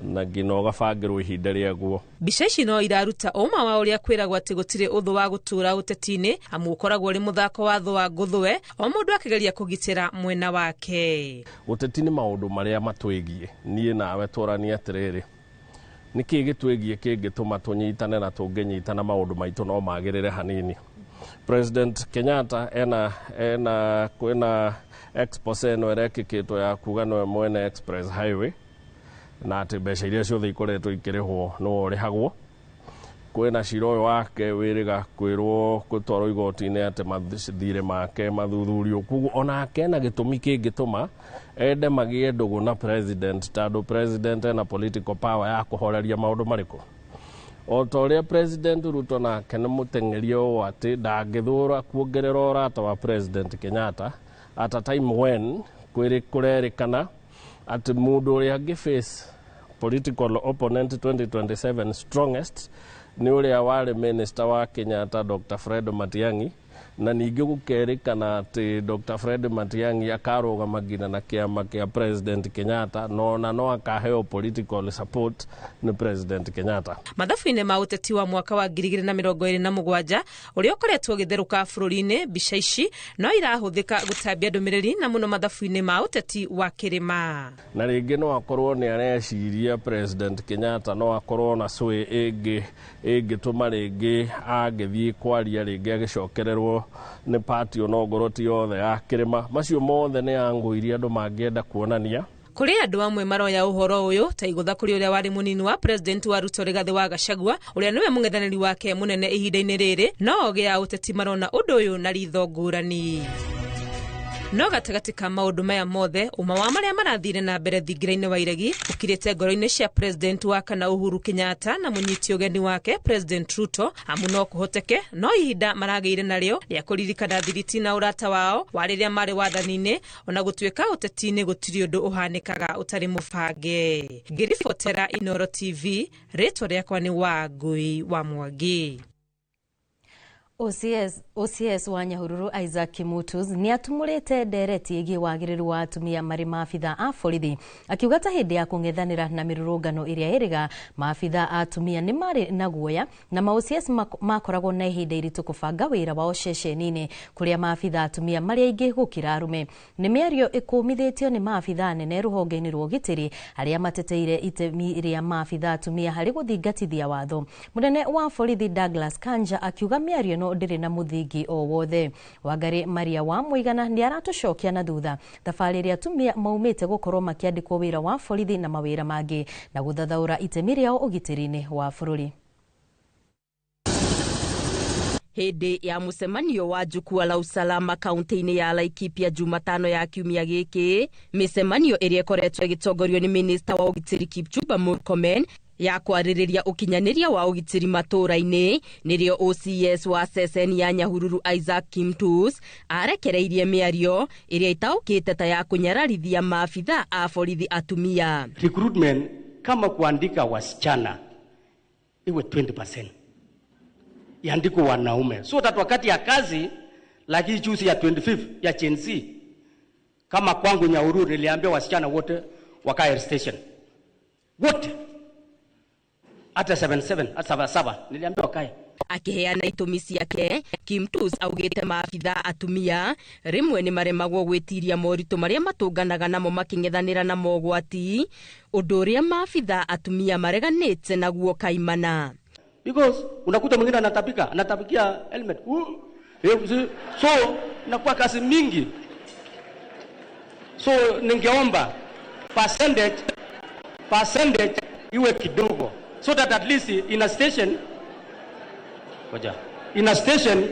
na nginya ũgabangĩrwo ihinda rĩaguo. Mbica ici no iraruta ũma wa ũrĩa kwĩragwo atĩ gũtirĩ ũthũ wa gũtũra ũteti-inĩ, amu ũkoragwo ũrĩ mũthako wa thũ wa ngũthwe, o mũndũ akĩgeria kũgitĩra mwena wake. Ũteti nĩ maũndũ marĩa matwĩgiĩ niĩ nawe tũranie atĩrĩrĩ, nĩkĩ gĩtwĩgiĩ kĩngĩtũma tũnyitane na tũngĩnyitana maũndũ maitũ no magĩrĩre hanini. President Kenyatta ena kwĩna expose ĩno ĩrekĩkĩtwo ya kuga nĩwe mwene Express Highway na atĩ mbeca iria ciothe ikoretwo ikĩrĩhwo nĩwe ũrĩhagwo. Kwĩna cira ũyũ wake wĩrĩga kwĩrwo gũtwarwo igoti-inĩ atĩ mathirĩ make mathuthurio, koguo onake ena gĩtũmi kĩngĩtũma ende magĩe ndũgũ na president, tondũ president ena political power ya kũhoreria maũndũ marĩkũ. O ta ũrĩa President Ruto nake nĩ mũteng'eria ũũ atĩ ndangĩthũra kuongerera ũrata wa President Kenyatta at a time when kũrerĩkana atĩ mũndũ ũrĩa angĩ face political opponent 2027 strongest nĩ ũrĩa warĩ minister wa Kenyatta Dr. Fred Matiang'i, na ningĩ gũkerĩkana atĩ Dr. Fred Matiang'i akarũgama nginya na kĩama kĩa President Kenyatta, no na no akaheo political support nĩ President Kenyatta. Mathabu-inĩ ma ũteti wa mwaka wa 2027 ũrĩa ũkoretwo ũgĩtherũka bũrũri-inĩ, mbica ici no irahũthĩka gũtambia ndũmĩrĩri na mũno mathabu-inĩ ma ũteti wa kĩrĩma. Na rĩngĩ no akorwo nĩ areciria President Kenyatta no akorwo na sway ĩngĩtũma rĩngĩ angĩthiĩ kwaria rĩngĩ agĩcokererwo nĩ party onongorwo ti yothe ya kĩrĩma. Macio mothe nĩ angũ iria andũ mangĩenda kuonania. Kũrĩ andũ amwe maroya ũhoro ũyũ ta igũtha kũrĩ ũrĩa warĩ mũnini wa president wa Ruto Rigathĩ wa Gachagua, ũrĩa nĩwe mũng'ethanĩri wake mũnene ihinda-inĩ rĩrĩ, no ogĩ ya ũteti marona ũndũ ũyũ na ritho ngũrani. No gatagatĩ ka maũndũ maya mothe, ũma wa marĩa marathire na mbere thingira-inĩ wa iregi ũkirĩte ngoro-inĩ cia president wa kana Uhuru Kenyatta na mũnyiti ũgeni wake President Ruto, amu no kũhoteke no ihinda maragĩire narĩo rĩa kũririkana thiriti na ũrata wao wa rĩrĩa marĩ wathani-inĩ, ona gũtuĩka ũteti-inĩ gũtirĩ ũndũ ũhanĩkaga ũtarĩ mũbange. Ngĩribotera Inooro TV, rĩtwa rĩakwa nĩ Wangui wa Mwangi. OCS wa Nyahururu Isaac Kimutus nĩ atumũrĩte ndereti ĩgiĩ wagĩrĩru wa atumia marĩ maabitha a borithi, akiuga ta hĩndĩ ya kũng'ethanĩra na mĩrũrũngano ĩrĩa ĩrĩga maabitha a atumia nĩ marĩ na guoya na ma OCS makoragwo na ihinda iritũ kũbanga wĩra wao ceceni-inĩ kũrĩa maabitha atumia marĩ aingĩ gũkĩra arũme. Nĩ mĩario ĩkũmithĩtio nĩ maabitha anene rũhonge-inĩ rwa ũgitĩri arĩa mateteire itemi rĩa maabitha atumia harĩ gũthingatithia watho. Mũnene wa borithi Douglas Kanja akiuga mĩario ĩno ndĩrĩ na mũthingi o wothe. Wangari Maria wa Mũigana nĩ aratũcokia na thutha thabarĩ ĩrĩa atumia maumĩte gũkorwo makĩandĩkwo wĩra wa borithi na mawĩra mangĩ na gũthathaũra itemi rĩao ũgitĩri-inĩ wa bũrũri. Hĩndĩ ya mũcemanio wa Jukwaa la Usalama kaunti-inĩ ya Laikipia Jumatano ya kiumia gĩkĩ, mĩcemanio ĩrĩa ĩkoretwo ĩgĩtongorio nĩ minista wa ũgitĩri Kipchumba Murkomen ya kwarĩrĩria ũkinyanĩria wa ũgitĩri matũũra-inĩ, nĩrĩo OCS wa ceceni ya Nyahururu Isaac Kimtus arekereirie mĩario ĩrĩa ĩtaũkĩte ta ya kũnyararithia maabitha a borithi atumia. Recruitment kama kuandika wasichana iwe 20%, iandikwe wanaume, so that wakati ya kazi, lakini juzi ya 25 ya Gen Z, kama kwangu Nyahururu niliambia wasichana wote wakae station wote, hata 77 hata 77 niliambia wakae. Akiheana itũmi ciake, Kimtus augĩte maabitha atumia rĩmwe nĩ maremagwo gwĩtiria moritũ marĩa matũnganaga namo makĩng'ethanĩra na mogwati, ũndũ ũrĩa maabitha atumia mareganĩte naguo kaimana. Because unakuta mwingine anatapika, anatapikia helmet. So inakuwa kazi mingi. So ningeomba percentage iwe kidogo, so that at least in a station, in a station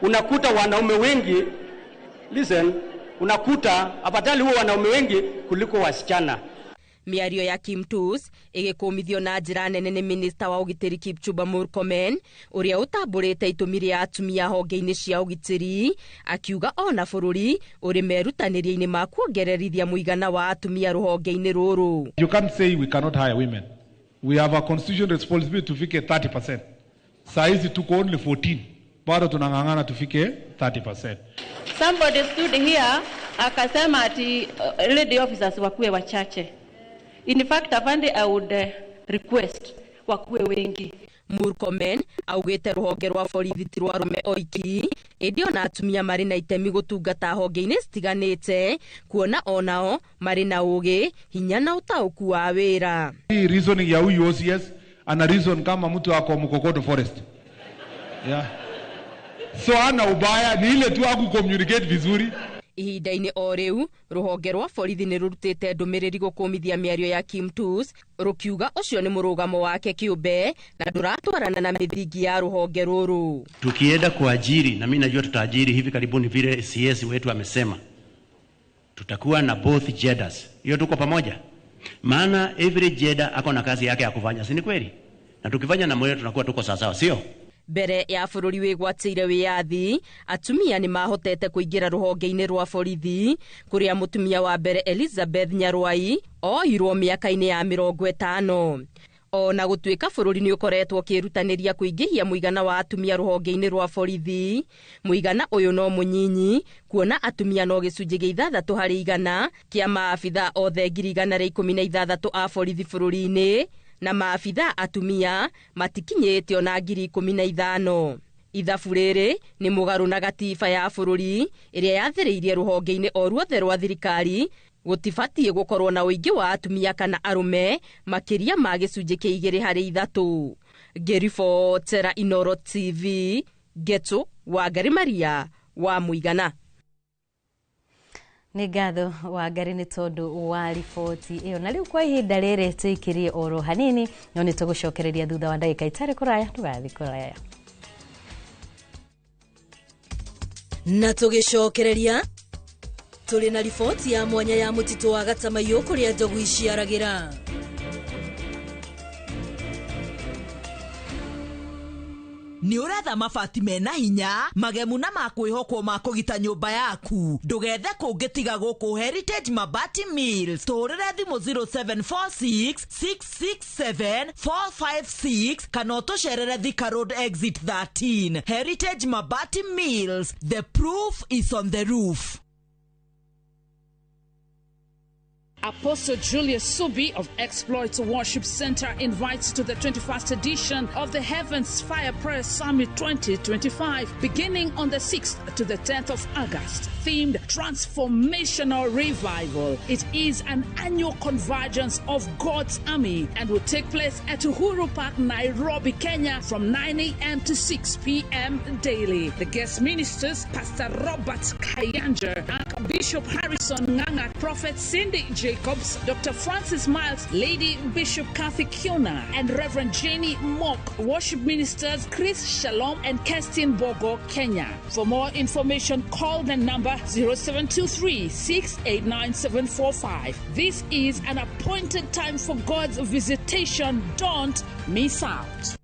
unakuta wanaume wengi, listen, unakuta afadhali huo wanaume wengi kuliko wasichana. Mĩario ya Kimtus ĩgĩkũmithio na njĩra nene nĩ minista wa ũgitĩri Kipchumba Murkomen ũrĩa ũtambũrĩte itũmi rĩa atumia honge-inĩ cia ũgitĩri, akiuga ona bũrũri ũrĩ merutanĩria-inĩ ma kuongererithia mũigana wa atumia rũhonge-inĩ rũrũ. You can't say we cannot hire women. We have a constitutional responsibility tufike 30%. Saa hizi tuko only 14. Bado tunang'ang'ana tufike 30%. Somebody stood here akasema ati lady officers wakuwe wachache. In fact, afande, I would request wakuwe wengi. Murkomen augĩte rũhonge rwa borithi ti rwa arũme oiki ĩndĩ ona atumia marĩ na itemi gũtungata honge-inĩ citiganĩte kuona onao marĩ na ũgĩ, hinya na ũtaũku wa wĩra. Hii reasoning ya huyu OCS ana reason kama mtu ako Mukokoto forest. Yeah. So ana ubaya ni ile tu haku communicate vizuri. Ihinda-inĩ o rĩu rũhonge rwa borithi nĩ rũrutĩte ndũmĩrĩri gũkũmithia mĩario ya Kimtus rũkiuga ũcio nĩ mũrũgamo wake kĩũmbe na ndũratwarana na mĩthingi ya rũhonge rũrũ. Tukienda kuajiri, na mimi najua tutaajiri hivi karibuni vile CS wetu amesema, tutakuwa na both genders. Hiyo tuko pamoja, maana every gender ako na kazi yake ya kufanya, si ni kweli? Na tukifanya na mwe tunakuwa tuko sawa, sio? Mbere ya bũrũri wĩgwatĩire wĩyathi, atumia nĩ mahotete kũingĩra rũhonge-inĩ rwa borithi kũrĩa mũtumia wa mbere Elizabeth Nyarwai oirwo mĩaka-inĩ ya 50. Ona gũtuĩka bũrũri nĩ ũkoretwo ũkĩĩrutanĩria kũingĩhia mũigana wa atumia rũhonge-inĩ rwa borithi, mũigana ũyũ no mũnyinyi kuona atumia no gĩcunjĩ gĩa 6 harĩ 100 kĩa maabithaa othe 116 a borithi bũrũri-inĩ, na maabithaa atumia matikinyĩte ona 15,000. Ithabu rĩrĩ nĩ mũgarũ na gatiba ya bũrũri ĩrĩa yathĩrĩirie rũhonge-inĩ o ruothe rwa thirikari gũtibatiĩ gũkorwo na ũingĩ wa atumia kana arũme makĩria ma gĩcunjĩ kĩa 2 harĩ 3. Ngĩribotera Inoro TV, Geto Wangari Maria wa Mũigana. Nĩ ngatho Wangari nĩ tondũ wa riboti ĩyo. Na rĩu kwa ihinda rĩrĩ tũikirie oro hanini, no nĩ tũgũcokereria thutha wa ndagĩka itarĩ kũraya. Ndũgathiĩ kũraya. Na tũgĩcokereria tũrĩ na riboti ya mwanya ya mũtitũ wa Gatamaiyũ kũrĩa njogu iciaragĩra. Nĩ ũretha mabati mena hinya, magemu na ma kwĩhokwo ma kũgita nyũmba yaku. Ndũgethe kũngĩ tiga gũkũ Heritage Mabati Mills. Tũhũrĩre thimũ 0746 667 456 kana ũtũcerere Thika Road Exit 13. Heritage Mabati Mills, the proof is on the roof. Apostle Julius Subi of Exploits Worship Center invites to the 21st edition of the Heavens Fire Prayer Summit 2025, beginning on the 6th to the 10th of August, themed Transformational Revival. It is an annual convergence of God's army and will take place at Uhuru Park, Nairobi, Kenya, from 9 a.m. to 6 p.m. daily. The guest ministers, Pastor Robert Kayanja, Bishop Harrison Nganga, Prophet Cindy Jacobs, Dr. Francis Miles, Lady Bishop Kathy Kiona, and Reverend Jenny Mock. Worship ministers Chris Shalom and Kerstin Bogo, Kenya. For more information, call the number 0723 689 745. This is an appointed time for God's visitation. Don't miss out.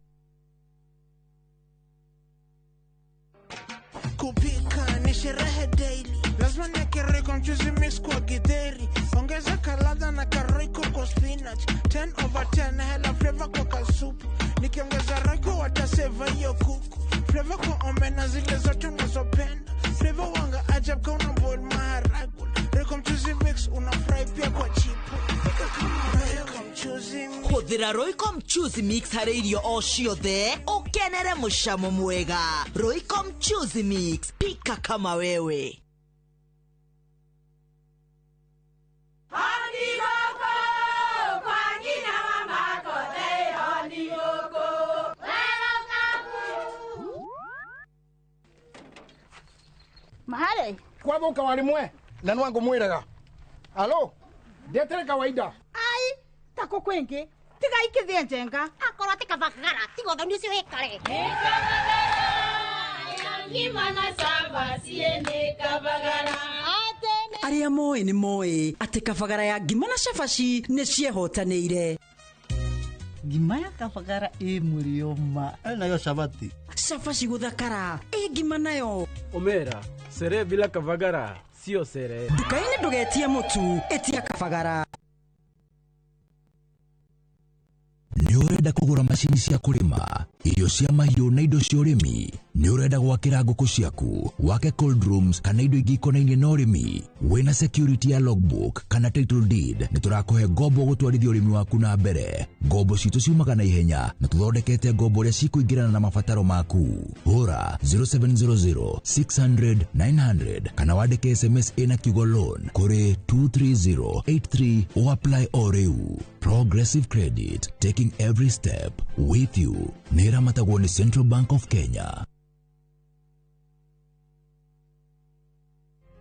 Kupika ni sherehe daily. Lazima niweke Royco mchuzi mix kwa githeri. Ongeza kaladha na karoiko kwa spinach. 10/10 hela flavor kwa kasupu. Nikiongeza Royco wataseva hiyo kuku. Flavor kwa omena zile zote unazopenda. Flavor wanga ajab ka una boil maharagwe. Royco mchuzi mix una fry pia kwa chipo. Pika kama Royco mchuzi mix. Hũthĩra Royco mchuzi mix harĩ irio o ciothe ũkenere mũcamo mwega. Royco mchuzi mix, pika kama wewe. Mahare kwathuka warimwe na nwangu mwiraga alo ndetere kawaida ai tako kwingi tiga ikithie njenga akorwo ti kabagara tiga uthoni ucio wikare Arĩa moĩ nĩ moĩ atĩ kabagara ya ngima na cabaci nĩ ciehotanĩire. Ngima ya kabagara ĩ mũrĩo ma. Nayo cabati. Cabaci gũthakara ĩ ngima nayo. Omera sere bila kabagara sio sere. Nduka-inĩ ndũgetie mũtu, ĩtia kabagara. Nĩ ũrenda kũgũra macini cia kũrĩma, Irio cia mahiũ na indo cia ũrĩmi. Nĩ ũrenda gwakĩra ngũkũ ciaku, wake cold rooms kana indo ingĩ ikonainie na ũrĩmi. Wĩna security ya logbook kana title deed, nĩ tũrakũhe ngombo gũtwarithia ũrĩmi waku na mbere. Ngombo citũ ciumaga na ihenya na tũthondekete ngombo ũrĩa cikũingĩrana na mabataro maku. Hũra 0700 600 900 kana wandĩke SMS ĩna kiugo loan kũrĩ 23083 o apply o rĩu. Progressive Credit, taking every step with you. Nĩ ĩramatagwo nĩ Central Bank of Kenya.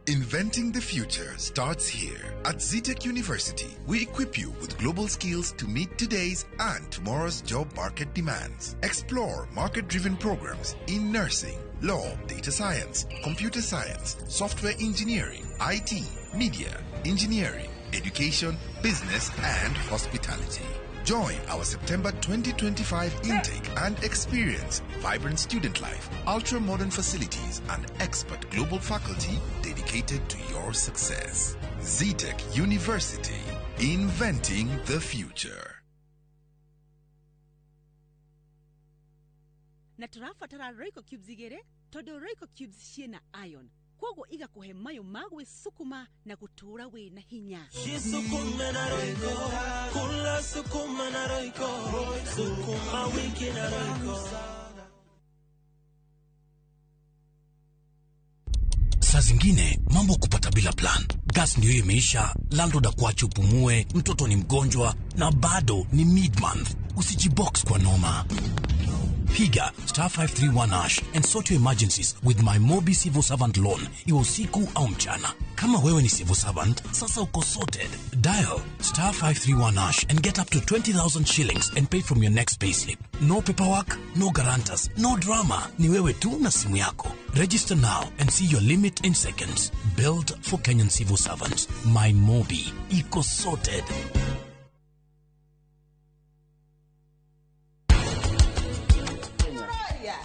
Inventing the future starts here. At Zetech University, we equip you with global skills to meet today's and tomorrow's job market demands. Explore market driven programs in nursing, law, data science, computer science, software engineering, IT, media, engineering, education, business, and hospitality. Join our September 2025 intake and experience vibrant student life, ultra modern facilities, and expert global faculty dedicated to your success. Zetech University, inventing the future. Na tũrabatara Royco cubes igĩrĩ tondũ Royco cubes ciĩna iron koguo igakũhe mayũ ma gwĩsukuma na gũtũũra wĩna hinya. Jisukume na Royco, kula sukuma na Royco, sukuma wiki na Royco. Saa zingine mambo kupata bila plan. Gas ndio imeisha, landlord akuache upumue, mtoto ni mgonjwa na bado ni mid month. Usijibox kwa noma. Piga star 531 hash and sort your emergencies with my Mobi Civil Servant Loan, iwe usiku au mchana. Kama wewe ni civil servant, sasa uko sorted. Dial star 531 hash and get up to 20,000 shillings and pay from your next payslip. No paperwork, no guarantors, no drama. Ni wewe tu na simu yako. Register now and see your limit in seconds. Built for Kenyan civil servants. My Mobi. Iko sorted.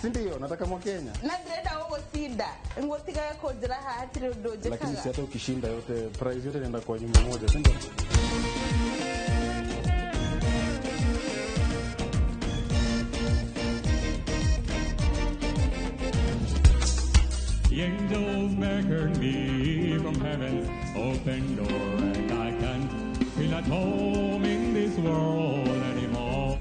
Si ndio nataka mwa Kenya. Na ndĩrenda gũgũcinda ngũtigaga kũnjĩra haha hatirĩ ũndũ Lakini njĩkaga. Si hata ukishinda yote prize yote inaenda kwa nyumba moja, si ndio? The angels beckon me from heaven's open door, and I can't feel at home in this world anymore.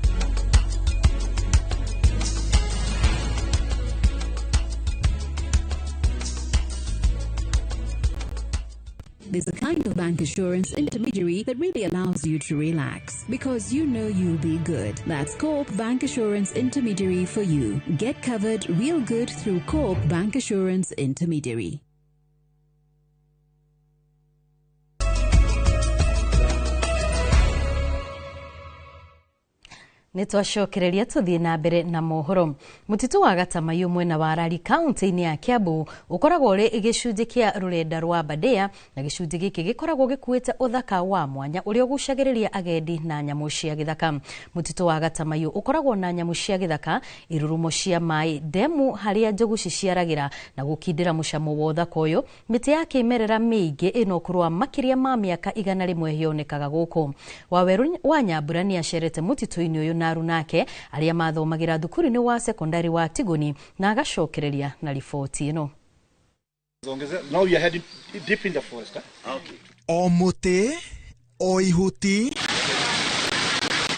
There's a kind of bank assurance intermediary that really allows you to relax because you know you'll be good. That's Co-op Bank Assurance Intermediary for you. Get covered real good through Co-op Bank Assurance Intermediary. Nä twacokereria tũthiĩ na mbere na mohoro. Mũtitũ wa Gatamayu mwena wa Rari kaunti-inĩ ya Kiambu ũkoragwo ũrĩ gĩcunjĩ kĩa rũrenda rwa Aberdare, na gĩcunjĩ gĩkĩ gĩkoragwo gĩkuĩte ũthaka wa mwanya ũrĩa ũgucagĩrĩria agendi na nyamũ cia gĩthaka. Mũtitũ wa Gatamayu ũkoragwo na nyamũ cia gĩthaka, irurumo cia maĩ, ndemu harĩa njogu ciciaragĩra na gũkindĩra mũcamo wa ũthaka ũyũ. Mĩtĩ ya kĩmerera mĩingĩ ĩna ũkũrũ wa makĩria ma mĩaka 100 yonekaga gũkũ. Waweru wa Nyambura nĩ acerete mũtitũ-inĩ ũyũ na arunake arĩa mathomagĩra thukuru-inĩ wa sekondari wa Tigoni na agacokereria na riboti ĩno. Now we are heading deep in the forest. Huh? Okay. O mũtĩ, o ihuti,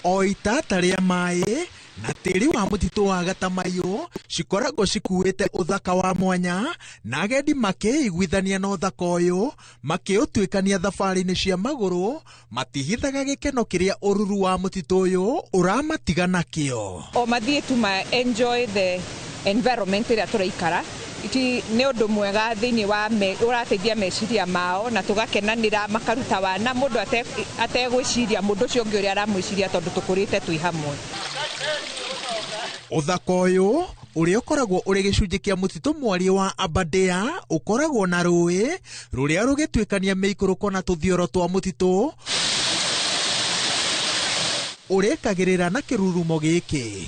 o itata rĩa maĩ na tĩri wa mũtitũ wa Gatamayu cikoragwo cikuĩte ũthaka wa mwanya, na agendi makĩiguithania na ũthaka ũyũ makĩũtuĩkania thabarĩ-inĩ cia magũrũ matihithaga gĩkeno kĩrĩa ũruru wa mũtitũ ũyũ ũramatiga nakĩo. O mathiĩ tu ma enjoy the environment ĩrĩa tũraikara iti nĩ ũndũ mwega thĩinĩ wa ũrateithia meciria mao na tũgakenanĩra makaruta wana mũndũ ategwĩciria mũndũ ũcio ũngĩ ũrĩa aramwĩciria tondũ tũkũrĩte twĩ hamwe. Ũthaka ũyũ ũrĩa ũkoragwo ũrĩ gĩcunjĩ kĩa mũtitũ mwaria wa Aberdare ũkoragwo na rũĩ rũrĩa rũgĩtuĩkania mĩikũrũko na tũthioro twa mũtitũ ũrĩkagĩrĩra na kĩrurumo gĩkĩ.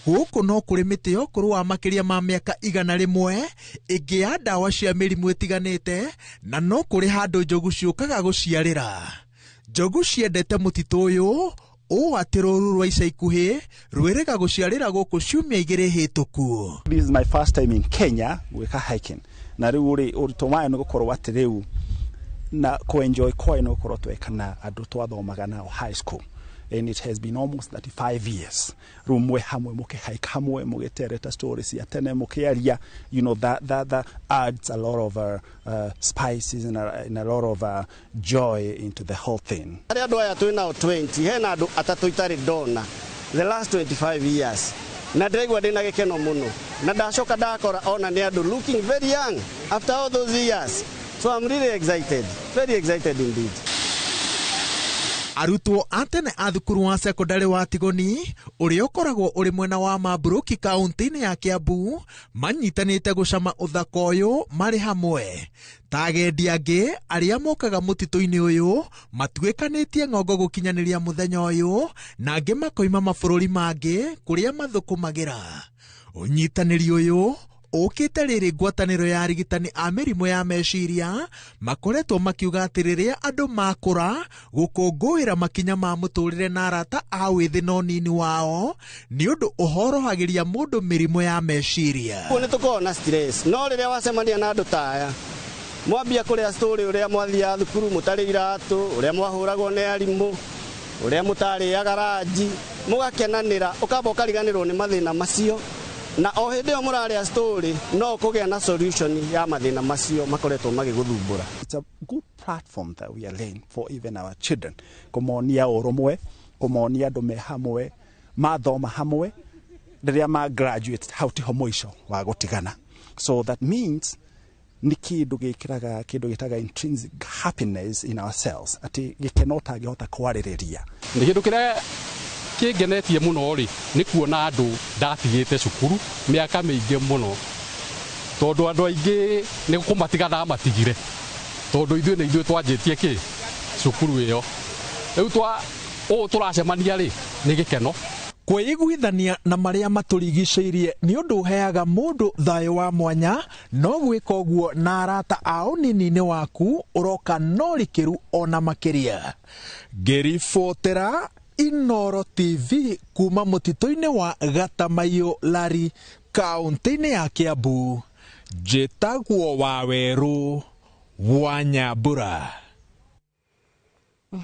Gũkũ no kũrĩ mĩtĩ ya ũkũrũ wa makĩria ma mĩaka 100 ĩngĩ ya ndawa cia mĩrimũ ĩtiganĩte, na no kũrĩ handũ njogu ciũkaga gũciarĩra. Njogu ciendete mũtitũ ũyũ Ũũ atĩ rũru rwa ica ikuhĩ rwĩrĩga gũciarĩra gũkũ ciumia 2 hĩtũku. This is my first time in Kenya gwĩka hiking. Na rĩu rĩ ũritũ wayo nĩ gũkorwo atĩ rĩu na kũ-enjoy kwayo nĩ gũkorwo tweka na andũ twathomaga nao high school. And it has been almost 35 years. Rĩu mwe hamwe mũkĩhike hamwe mũgĩtereta stories cia tene mũkĩaria, you know, that adds a lot of spices and a lot of joy into the whole thing. Arĩa andũ aya twĩ nao 20 hena andũ atatũ itarĩ ndona the last 25 years na ndĩraigua ndĩna gĩkeno mũno na ndacoka ndakora ona nĩ andũ looking very young after all those years, so I'm really excited, very excited indeed. Arutwo a tene a thukuru wa sekondari wa Tigoni ũrĩa ũkoragwo ũrĩ mwena wa Mabruki kaunti-inĩ ya Kiambu manyitanĩte gũcama ũthaka ũyũ marĩ hamwe. Ta agendi angĩ arĩa mokaga mũtitũ-inĩ ũyũ matuĩkanĩtie ng'ongo gũkinyanĩria mũthenya ũyũ na angĩ makoima mabũrũri mangĩ kũrĩa mathũkũmagĩra. Ũnyitanĩri ũyũ ũkĩte rĩrĩ ngwatanĩro ya arigitani a mĩrimũ ya meciria makoretwo makiuga atĩ rĩrĩa andũ makũra gũkũngũĩra makinya ma mũtũrĩre na arata a wĩthĩ na ũnini wao nĩ ũndũ ũhorohagĩria mũndũ mĩrimũ ya meciria. Nĩ tũkoragwo na stress no rĩrĩa wacemania na andũ ta aya mwambia kũrĩa story ũrĩa mwathiaga thukuru mũtarĩ iratũ, ũrĩa mwahũragwo nĩ arimũ, ũrĩa mũtarĩaga ranji, mũgakenanĩra ũkamba ũkariganĩrwo nĩ mathĩna macio. Na o hĩndĩ ĩyo mũrarĩa story no kũgĩa na solution ya mathĩna macio makoretwo magĩgũthumbũra. It's a good platform that we are laying for even our children. Kũmonia ũrũmwe, kũmonia andũ me hamwe, mathoma hamwe, rĩrĩa ma graduate hau tiho mũico wa gũtigana. So that means nĩ kĩndũ gĩkĩraga kĩndũ gĩtaga intrinsic happiness in ourselves, atĩ gĩkeno ũtangĩhota kwarĩrĩria. Nĩ kĩndũ kĩrĩa kĩngenetie mũno rĩ nĩ kuona andũ ndatigĩte cukuru mĩaka mĩingĩ mũno tondũ andũ aingĩ nĩ kũmatiga ndamatigire tondũ ithuĩ nĩ ithuĩ twanjĩtie kĩ cukuru ĩyo. Rĩu ũũ tũracemania rĩ nĩ gĩkeno. Kwĩiguithania na marĩa matũrigicĩirie nĩ ũndũ ũheaga mũndũ thayũ wa mwanya, no gwĩka ũguo na arata a ũnini-inĩ waku ũroka no rikĩru ona makĩria. Ngĩribotera Inooro TV kuma mũtitũ-inĩ wa Gatamaiyũ Lari kaunti-inĩ ya Kiambu, njĩtagwo Wawerũ wa Nyambura.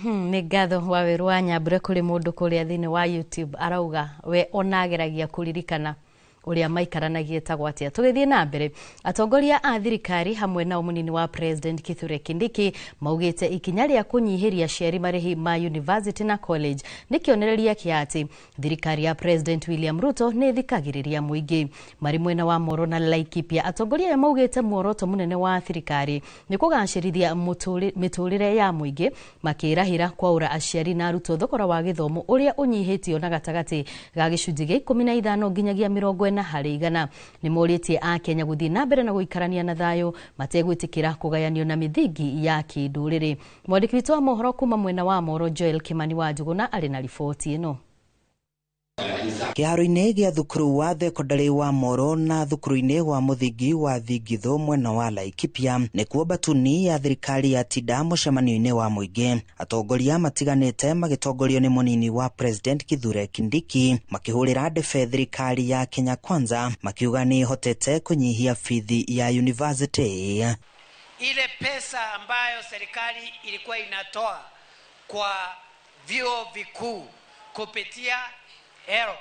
Nĩ ngatho Wawerũ wa Nyambura kũrĩ mũndũ kũrĩa thĩinĩ wa YouTube arauga we onageragia kũririkana ũrĩa maikaranagia etagwo atĩa. Tũgĩthiĩ na mbere, atongoria a thirikari hamwe na mũnini wa President Kithure Kindiki maugĩte ikinya rĩa kũnyihĩria aciari marĩhi ma university na college nĩ kĩonereria kĩa atĩ thirikari ya President William Ruto nĩ ĩthikagĩrĩria mũingĩ. Marĩ mwena wa Moro na Laikipia, atongoria aya maugĩte muoroto mũnene wa thirikari nĩ kũgacĩrithia mĩtũrĩre ya mũingĩ, makĩrahĩra kwaũra aciari na arutwo thogora wa gĩthomo ũrĩa ũnyihĩtio na gatagatĩ ga gĩcunjĩ gĩa 15 nginyagia 40 harĩ igana. Nĩ morĩtie a Kenya gũthiĩ na mbere na gũikarania na thayũ mategwĩtĩkĩra kũgayanio na mĩthingi ya kĩndũrĩrĩ. Mwandĩki witũ wa mohoro kuma mwena wa Moro Joel Kimani wa Njuguna arĩ na riboti ĩno. Kĩharo-inĩ gĩa thukuru wa thekondarĩ wa Moro na thukuru-inĩ wa mũthingi wa Thingithũ mwena wa Laikipia nĩkuo mbatuni ya thirikari ya tinda mũcemanio-inĩ wa mũingĩ. Atongoria matiganĩte magĩtongorio nĩ mũnini wa President Kithure Kindiki makĩhũrĩra ndebe thirikari ya Kenya Kwanza makiuga nĩ ĩhotete kũnyihia bithi ya university. Ile pesa ambayo serikali ilikuwa inatoa kwa vyuo vikuu kupitia HELB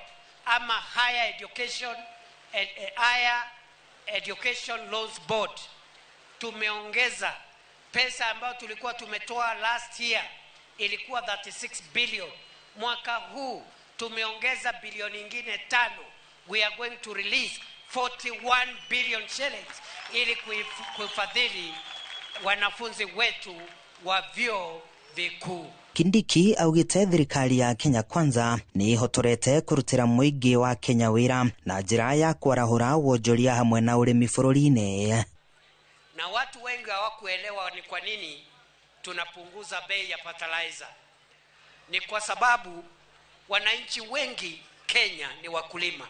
ama Higher Education Loans Board, tumeongeza pesa ambayo tulikuwa tumetoa last year ilikuwa 36 billion. Mwaka huu tumeongeza bilioni nyingine 5. We are going to release 41 billion shillings ili kufadhili wanafunzi wetu wa vyuo vikuu. Kindiki augite thirikari ya Kenya Kwanza ni ihotorete kurutira mũingĩ wa Kenya wĩra na njĩra ya kwarahũra wonjoria hamwe na ũrĩmi bũrũri-inĩ. Na watu wengi hawakuelewa ni kwa nini tunapunguza bei ya fertilizer. Ni kwa sababu wananchi wengi Kenya ni wakulima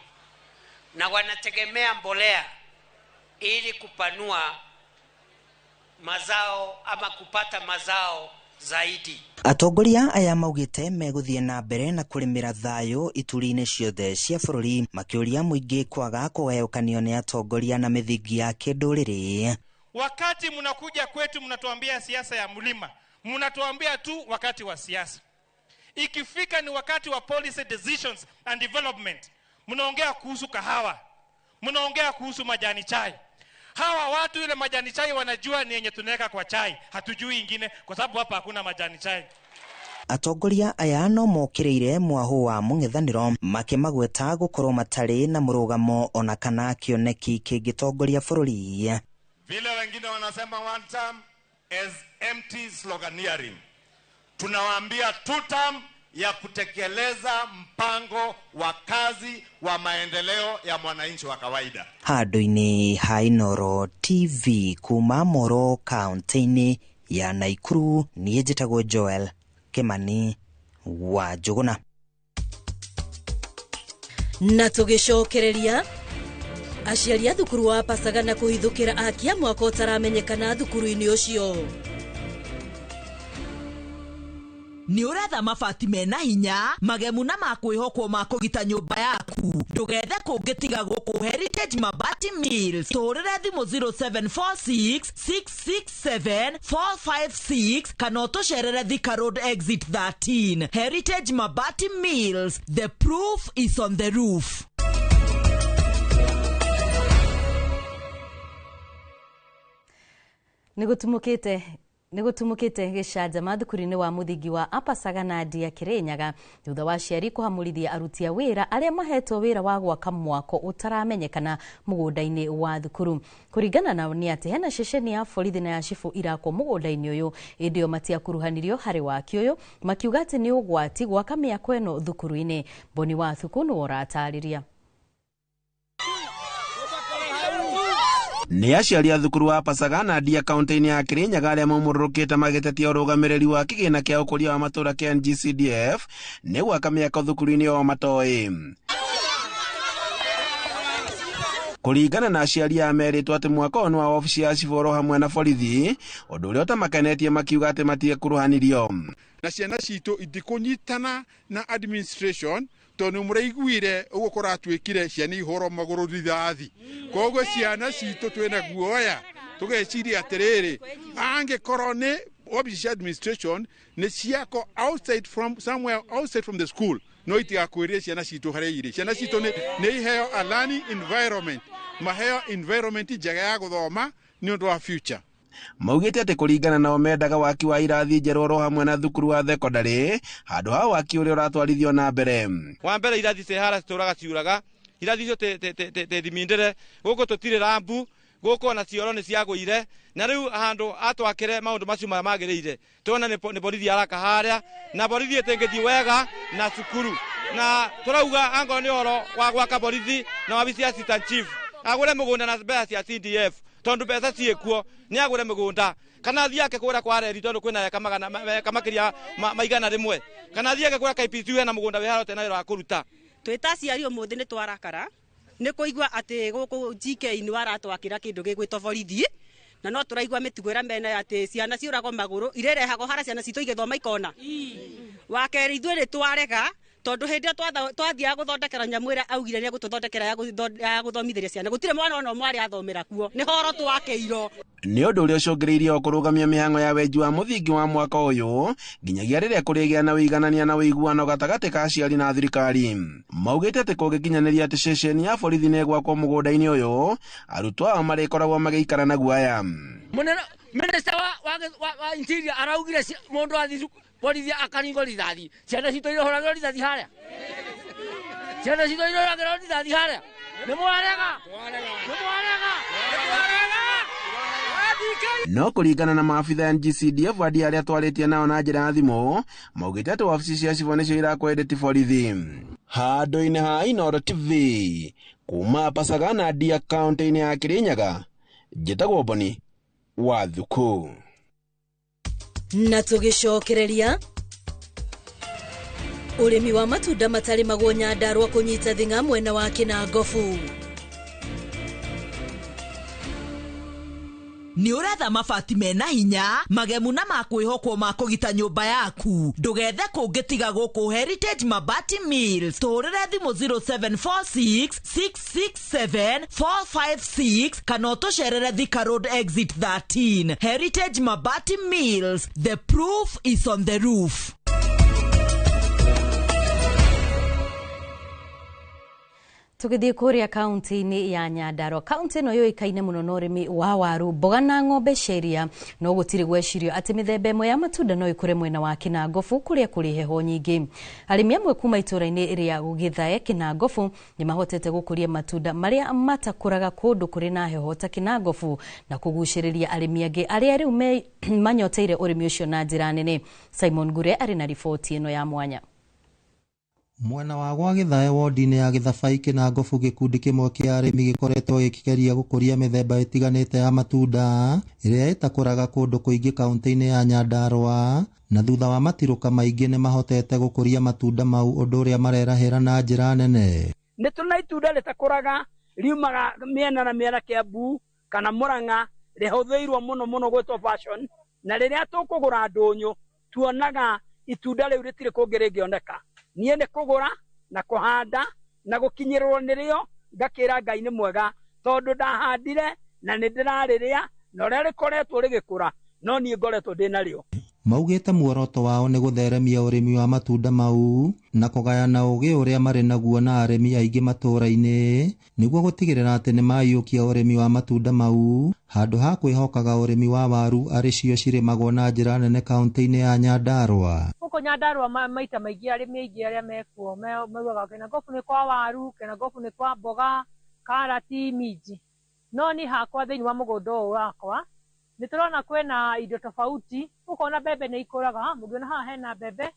na wanategemea mbolea ili kupanua mazao ama kupata mazao zaidi. Atongoria aya maugĩte megũthiĩ na mbere na kũrĩmĩra thayũ ituri-inĩ ciothe cia bũrũri, makĩũria mũingĩ kwaga kũgayũkanio nĩ atongoria na mĩthingi ya kĩndũrĩrĩ. Wakati mnakuja kwetu mnatuambia siasa ya mlima, mnatuambia tu wakati wa siasa. Ikifika ni wakati wa policy decisions and development, mnaongea kuhusu kahawa, mnaongea kuhusu majani chai. Hawa watu ile majani chai wanajua ni yenye tunaweka kwa chai, hatujui ingine kwa sababu hapa hakuna majani chai. Atongoria aya no mokĩrĩire mwahũ wa mũng'ethanĩro makĩmagweta gũkorwo matarĩ na mũrũgamo ona kana kĩoneki kĩngĩtongoria bũrũri. Vile wengine wanasema one term as empty sloganeering, tunawaambia two term ya kutekeleza mpango wa kazi wa maendeleo ya mwananchi wa kawaida. Handũ-inĩ ha Inooro TV kuma Moro kaunti-inĩ ya Naikuru, niĩ njĩtagwo Joel Kimani wa Njũgũna. Na tũgĩcokereria aciari a thukuru wa Pasagana kũhithũkĩra akia mwaka ũtaramenyekana thukuru-inĩ ũcio. Nĩ ũretha mabati mena hinya magemu na ma kwĩhokwo ma kũgita nyũmba yaku, ndũgethe kũngĩ tiga gũkũ Heritage Mabati Mills. Tũhũrĩre thimũ 0746 667 456 kana ũtũcerere Thika Road exit 13. Heritage Mabati Mills, the proof is on the roof. Nĩgũtumũkĩte gĩcanjama thukuru-inĩ wa mũthingi wa Upper Sagana Ndia Kirinyaga thutha wa aciari kũhamũrithia aruti a wĩra arĩa mahetwo wĩra wa gwaka mwako ũtaramenyekana mũgũnda-inĩ wa thukuru. Kũringana nao nĩ atĩ hena ceceni ya borithi na ya cibũ irakwo mũgũnda-inĩ ũyũ, ĩndĩ o matiakuruhanirio harĩ waki ũyũ, makiuga atĩ nĩ ũgwati gwaka mĩako ĩno thukuru-inĩ. Boni wa Thuku nĩwe ũratarĩria. Nĩ aciari a thukuru wa Pasagana Ndia kaunti-inĩ ya Kirinyaga arĩa maumũrũrũkĩte magĩtetia ũrũgamĩrĩri wa kĩgĩna kĩa ũkũria wa matũũra kĩa NGCDF nĩ gwaka mĩako thukuru-inĩ o matoĩ. Kũringana na aciari aya merĩtwo atĩ mwaka ũyũ nĩ wa wabici ya cibũ oro hamwe na borithi, ũndũ ũrĩa ũtamakenetie makiuga atĩ matiekuruhanirio. Na ciana citũ itikũnyitana na administration tondũ mũraiguire ũguo kũratuĩkire ciana ihũrwo magũrũ rithathi. Koguo ciana citũ twĩna guoya tũgeciria atĩrĩrĩ, angĩkorwo nĩ wabici cia administration nĩ ciako outside from somewhere outside from the school, no itigakwĩrĩre ciana citũ harĩa irĩ. Ciana citũ nĩ iheo a learning environment, maheo environment njega ya gũthoma nĩ ũndũ wa future. Maugĩte atĩ kũringana nao mendaga waki wa irathi njerũ oro hamwe na thukuru wa thekondarĩ handũ ha waki ũrĩa ũratwarithio na mbere. Wa mbere irathi cihara citũraga ciuraga, irathi icio tĩthimindĩre gũkũ tũtirĩ rambu, gũkũ ona cioro nĩ ciagũire, na rĩu handũ atwakĩre maũndũ macio marĩa magĩrĩire tũrona nĩ borithi araka harĩa, na borithi ĩtĩngĩthiĩ wega na cukuru, na tũrauga angorwo nĩ ũhoro wa gwaka borithi na wabici ya assistant chief agũre mũgũnda na mbeca cia CDF tondu mbeca ciĩkuo nĩ agũre mũgũnda, kana athiĩ ake kũrĩa kwa reri tondu kwĩna eka magana eka makĩria ma 100, kana athiĩ ake kũrĩa KPC hena mũgũnda wĩ harĩa ũtarĩ na wĩra wa kũruta. Twĩ ta aciari ũmũthĩ nĩ twarakara nĩ kũigua atĩ gũkũ GK nĩ waratwakĩra kĩndũ gĩgwĩtwo borithi, na no tũraigua mĩtugo ĩrĩa mena atĩ ciana ciũragwo magũrũ irĩrehagwo harĩa ciana citũ igĩthoma ikona. Wa kerĩ ithuĩ nĩ twarega tondu hĩndĩ ĩyo twathiaga gũthondekera nyamũ ĩrĩa augire nĩ egũtũthondekera ya gũthomithĩria ciana, gũtirĩ mwana ona ũmwe arĩa athomera kuo, nĩ horo twakĩirwo. Nĩ ũndũ ũrĩa ũcũngĩrĩirie o kũrũgamia mĩhang'o ya wenji wa mũthingi wa mwaka ũyũ nginyagia rĩrĩa kũrĩgĩa na ũiganania na ũiguano gatagatĩ ka aciari na thirikari. Maugĩte atĩ kũngĩkinyanĩria atĩ ceceni ya borithi nĩ ĩgwakwo mũgũnda-inĩ ũyũ, arutwo ao marĩkoragwo magĩikara na guaya. Mũnene minister wa interior araugire mũndũ athiĩ borithi akaringwo rithathi, ciana citũ irahũragĩrwo rithathi harĩa, ciana citũ irahũragĩrwo rithathi harĩa, nĩ mwarega, nĩ mwarega, nĩ mwarega. No kũringana na maabitha NGCDF andi arĩa twarĩtie nao na njĩra ya thimũ maugĩte atĩ wabici cia cibũ nĩcio irakwo ĩndĩ ti borithi. Handũ-inĩ ha Inooro TV kuma Pasagana Ndia kaunti-inĩ ya Kirinyaga, njĩtagwo Boni wa Thuku. Na tũgĩcokereria ũrĩmi wa matunda matarĩmagwo Nyandarua kũnyita thing'a mwena wa Kĩnangobu. Nĩ ũretha mabati mena hinya magemu na ma kwĩhokwo ma kũgita nyũmba yaku, ndũgethe kũngĩ tiga gũkũ Heritage Mabati Mills. Tũhũrĩre thimũ 0746 667 456 kana ũtũcerere Thika Road exit 13. Heritage Mabati Mills, the proof is on the roof. Tũgĩthiĩ kũrĩa kaunti-inĩ ya Nyandarua, kaunti ĩno yũĩkaine mũno na ũrĩmi wa waru, mboga na ng'ombe cia iria, no gũtirĩ gwecirio atĩ mĩthemba ĩmwe ya matunda no ĩkũre mwena wa Kĩnangobu kũrĩa kũrĩ heho nyingĩ. Arĩmi amwe kuma itũũra-inĩ rĩa Gĩthae Kĩnangobu nĩ mahotete gũkũria matunda marĩa matakũraga kũndũ kũrĩ na heho ta Kĩnangobu na kũgucĩrĩria arĩmi angĩ arĩa rĩu manyoteire ũrĩmi ũcio na njĩra nene. Simon Ngure arĩ na riboti ĩno ya mwanya. Mwena wa gwa Gĩthae wodi-inĩ ya Gĩthabai Kĩnangobu, gĩkundi kĩmwe kĩa arĩmi gĩkoretwo gĩkĩgeria gũkũria mĩthemba ĩtiganĩte ya matunda ĩrĩa ĩtakũraga kũndũ kũingĩ kaunti-inĩ ya Nyandarua, na thutha wa matirũka maingĩ nĩ mahotete gũkũria matunda mau, ũndũ ũrĩa marerahĩra na njĩra nene. Nĩ tũrĩ na itunda rĩtakũraga, riumaga mĩena na mĩena Kĩambu kana Mũrang'a, rĩhũthĩirwo mũno mũno gwĩtwo passion, na rĩrĩa tũkũgũra ndũnyũ tuonaga itunda rĩu rĩtirĩ kũngĩ rĩngĩoneka. Niĩ nĩ kũgũra na kũhanda na gũkinyĩrĩrwo nĩrĩo, ngakĩra Ngai nĩ mwega tondũ ndahandire na nĩ ndĩrarĩrĩa na ũrĩa rĩkoretwo rĩgĩkũra no niĩ ngoretwo ndĩ narĩo. Maugĩte muoroto wao nĩ gũtheremia ũrĩmi wa matunda mau na kũgayana ũgĩ ũrĩa marĩ naguo na arĩmi aingĩ matũũra-inĩ nĩguo gũtigĩrĩra atĩ nĩ maiyũkia ũrĩmi wa matunda mau handũ ha kwĩhokaga ũrĩmi wa waru arĩ cio cirĩmagwo na njĩra nene kaunti-inĩ ya Nyandarua. Gũkũ Nyandarua maita maingĩ arĩmi aingĩ arĩa mekuo maugaga Kĩnangobu nĩ kwa waru, Kĩnangobu nĩ kwa mboga, karati, minji. No niĩ hakwa thĩinĩ wa mũgũnda ũyũ wakwa nĩ tũrona kwĩna indo tofauti, ũkona mbembe nĩ ikũraga, mũngĩona haha hena mbembe,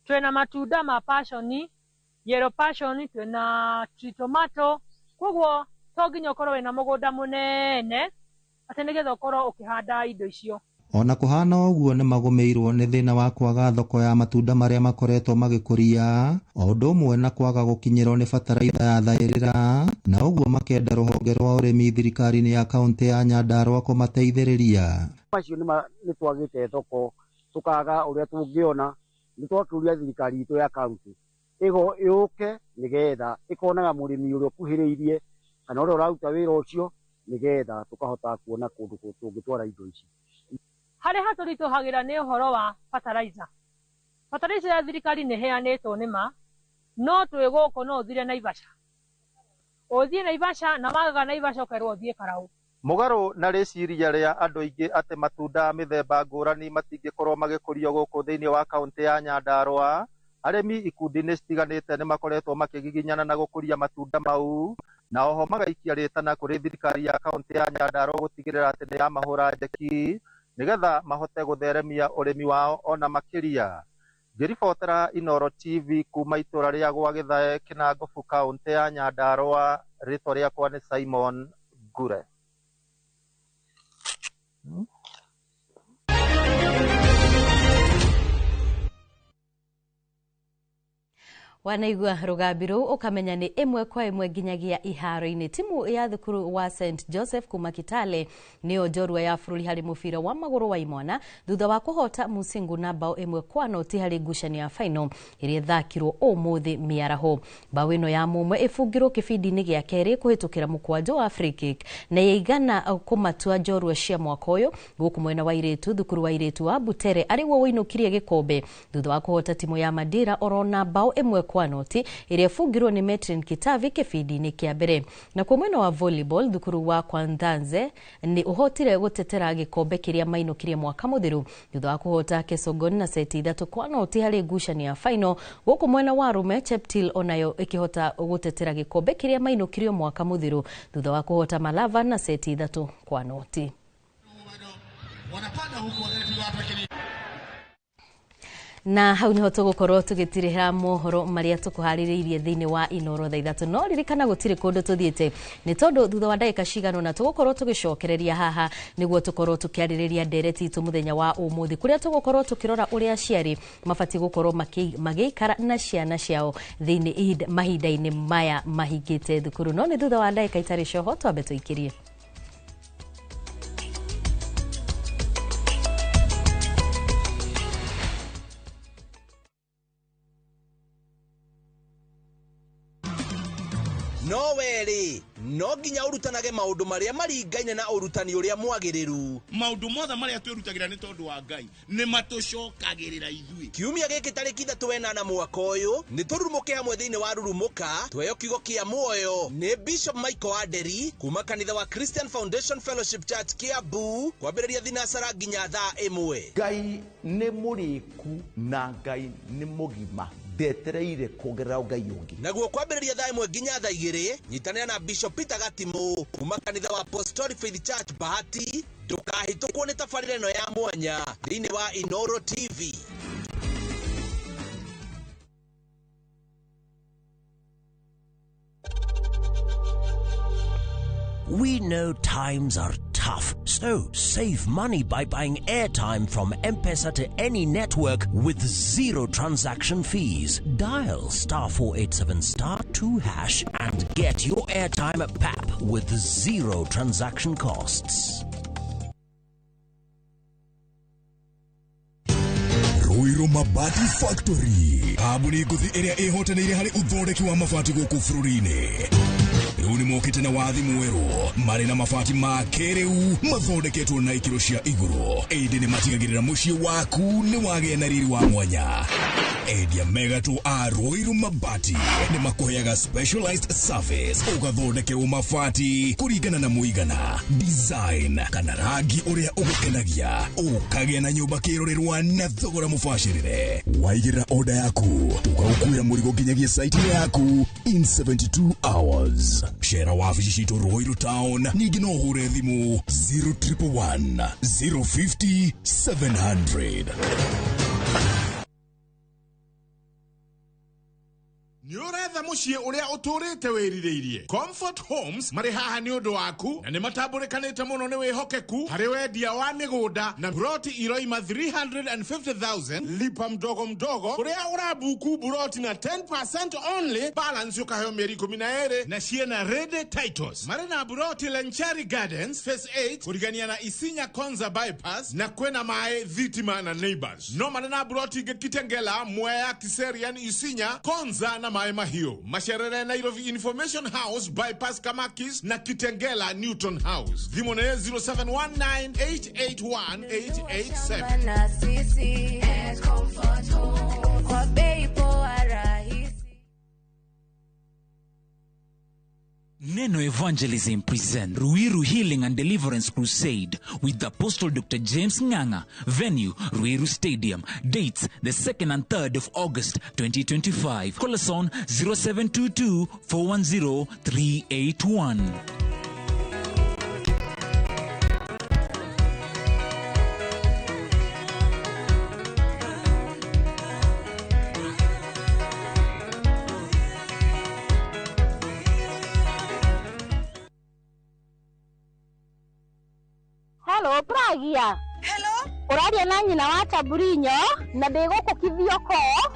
twĩna matunda ma passion, yellow passion, twĩna tree tomato, koguo to nginya ũkorwo wĩna mũgũnda mũnene atĩ nĩgetha ũkorwo ũkĩhanda indo icio. Ona kũhana ũguo nĩ magũmĩirwo nĩ thĩna wa kwaga thoko ya matunda marĩa makoretwo magĩkũria, o ũndũ ũmwe na kwaga gũkinyĩrwo nĩ bataraitha ya thaĩrĩra, na ũguo makenda rũhonge rwa ũrĩmi thirikari-inĩ ya kaunti ya Nyandarua kũmateithĩrĩria. Macio nĩ twagĩte thoko, tũkaga ũrĩa tũngĩona, nĩ twakĩũria thirikari itũ ya kaunti ĩgũke nĩgetha ĩkonaga mũrĩmi ũrĩa ũkuhĩrĩirie kana ũrĩa ũraruta wĩra ũcio nĩgetha tũkahota kuona kũndũ tũngĩtwara indo ici. Harĩa hatũritũhagĩra nĩ ũhoro wa fertilizer. Fertilizer ya thirikari nĩ ĩheanĩtwo nĩ ma, no twĩ gũkũ no ũthire Naivasha. Ũthiĩ Naivasha na wagaga Naivasha ũkerwo ũthiĩ Karau. Mũgarũ na rĩciria rĩa andũ aingĩ atĩ matunda mĩthemba ngũrani matingĩkorwo magĩkũrio gũkũ thĩinĩ wa kaunti ya Nyandarua, arĩmi ikundi-inĩ citiganĩte nĩ makoretwo makĩgiginyana na gũkũria matunda mau, na oho magaikia rĩtana kũrĩ thirikari ya kaunti ya Nyandarua gũtigĩrĩra atĩ nĩ yamahũra njeki nĩgetha mahote gũtheremia ũrĩmi wao ona makĩria. Ngĩribotera Inooro TV kuma itũũra rĩa gwa Gĩthae Kĩnangobu kaunti ya Nyandarua, rĩtwa rĩakwa nĩ Simon Ngure. Wanaigua rũgambi rũu ũkamenya nĩ ĩmwe kwa ĩmwe nginyagia iharo-inĩ. Timu ya thukuru wa St Joseph kuma Kitale nĩyo njorua ya bũrũri harĩ mũbira wa magũrũ wa imwana thutha wa kũhota Musingu na bao 1-0 harĩ ngucanio ya final ĩrĩa ĩthakirwo ũmũthĩ mĩaraho. Bao ĩno ya mũmwe ĩbungirwo kĩbindi-inĩ gĩa kerĩ kũhĩtũkĩra mũkwanjũ wa free kick na yaigana kũmatua njorua cia mwaka ũyũ. Gũkũ mwena wa airĩtu, thukuru wa airĩtu wa Butere arĩguo wũinũkirie gĩkombe thutha wa kũhota timu ya Mandera orona bao 1-0 ĩrĩa ĩbungirwo nĩ Metrin Kitavi kĩbindi-inĩ kĩa mbere. Na kwa mwena wa volleyball, thukuru wa Kwanthanze nĩ ũhotire gũtetera gĩkombe kĩrĩa mainũkirie mwaka mũthiru thutha wa kũhota Kesogon na seti 3-0 harĩ ngucanio ya final. Gũkũ mwena wa arũme, Cheptil onayo ĩkĩhota gũtetera gĩkombe kĩrĩa mainũkirio mwaka mũthiru thutha wa kũhota Malava na seti 3-0. Na hau niho tũgũkorwo tũgĩtirĩra mohoro marĩa tũkũharĩrĩirie thĩinĩ wa Inooro thaa 3. No ririkana gũtirĩ kũndũ tũthiĩte nĩ tondũ thutha wa ndagĩka cigana ũna tũgũkorwo tũgĩcokereria haha nĩguo tũkorwo tũkĩarĩrĩria ndereti itũ mũthenya wa ũmũthĩ, kũrĩa tũgũkorwo tũkĩrora ũrĩa aciari mabatiĩ gũkorwo magĩikara na ciana ciao thĩinĩ mahinda-inĩ maya mahingĩte thukuru. No nĩ thutha wa ndagĩka itarĩ coho, twambe tũikĩrie. nginya ũrutanage maũndũ marĩa maringaine na ũrutani ũrĩa mwagĩrĩru. Maũndũ mothe marĩa twĩrutagĩra nĩ tondũ wa Ngai nĩ matũcokagĩrĩra ithuĩ. Kiumia gĩkĩ tarĩki 3 mwaka ũyũ nĩ tũrurumũke hamwe thĩinĩ wa Rurumũka tweyo kiugo kĩa muoyo nĩ Bishop Michael Aderi kuma kanitha wa Christian Foundation Fellowship Church Kiambu kwambĩrĩria thinacara nginya thaa 1. Ngai nĩ mũrĩku na Ngai nĩ mũgima ndetereire kuongerera Ngai ũngĩ. Naguo kwambĩrĩria thaa 1 nginya thaa 2 nyitanĩra na Bishop Peter Gatimu kuma kanitha wa Apostolic Faith Church Bahati. Ndũkahĩtũkwo nĩ tabarĩra ĩno ya mwanya thĩinĩ wa Inooro TV. We know times are tough, so save money by buying airtime from M-Pesa to any network with zero transaction fees. Dial *487*2# and get your airtime at PAP with zero transaction costs. Ruiru Mabati Factory kambuni ngũthi ĩrĩa ĩhotanĩire harĩ ũthondeki wa mabati gũkũ bũrũri-inĩ. Rĩu nĩ mokĩte na wathi mwerũ marĩ na mabati ma kĩrĩu mathondeketwo na ikĩro cia igũrũ, ĩndĩ nĩ matigagĩrĩra mũciĩ waku nĩ wagĩa na riri wa mwanya. Endia megatũ a Ruiru Mabati nĩ makũheaga specialized service ũgathondekerwo mabati kũringana na mũigana, design kana rangi ũrĩa ũgũkenagia, ũkagĩa na nyũmba kĩrorerwa na thogora mũbacĩrĩre. Waigĩrĩra order yaku tũgagũkuĩra mũrigo nginyagia site yaku in 72 hours. Shera wabici citũ Ruiru Town, ningĩ no ũhũre thimũ 0111 050 700. Nĩ ũretha mũciĩ ũrĩa ũtũrĩte wĩrirĩirie. Comfort Homes marĩ haha nĩ ũndũ waku na nĩ matambũrĩkanĩte mũno nĩ wĩhokeku harĩ wendia wa mĩgũnda na broti iroima 350,000 lipa mdogo mdogo ũrĩa ũrabuku broti na 10% only balance ũkaheo mĩeri 12 na ciena ready titles. Marĩ na broti Lenchari Gardens Phase 8 kũrigania na Isinya Konza bypass na kwĩna maĩ thitima na neighbors. No marĩ na broti ingĩ Kitengela, Mwea, Kiserian, Isinya, Konza na Maĩ Mahiũ. Macerere Nairobi Information House bypass Kamakis na Kitengela Newton House. Thimũ nĩ 0719881887. Na sisi Comfort Home kwa bei poa rahisi. Neno Evangelism present Ruiru Healing and Deliverance Crusade with Apostle Dr. James Nganga. Venue, Ruiru Stadium. Dates, the 2nd and 3rd of August 2025. Call us on 0722 410 381. Hello, Pragia. Hello. Ũraria na nyina wa Taburinyo na ndĩ gũkũ Kithioko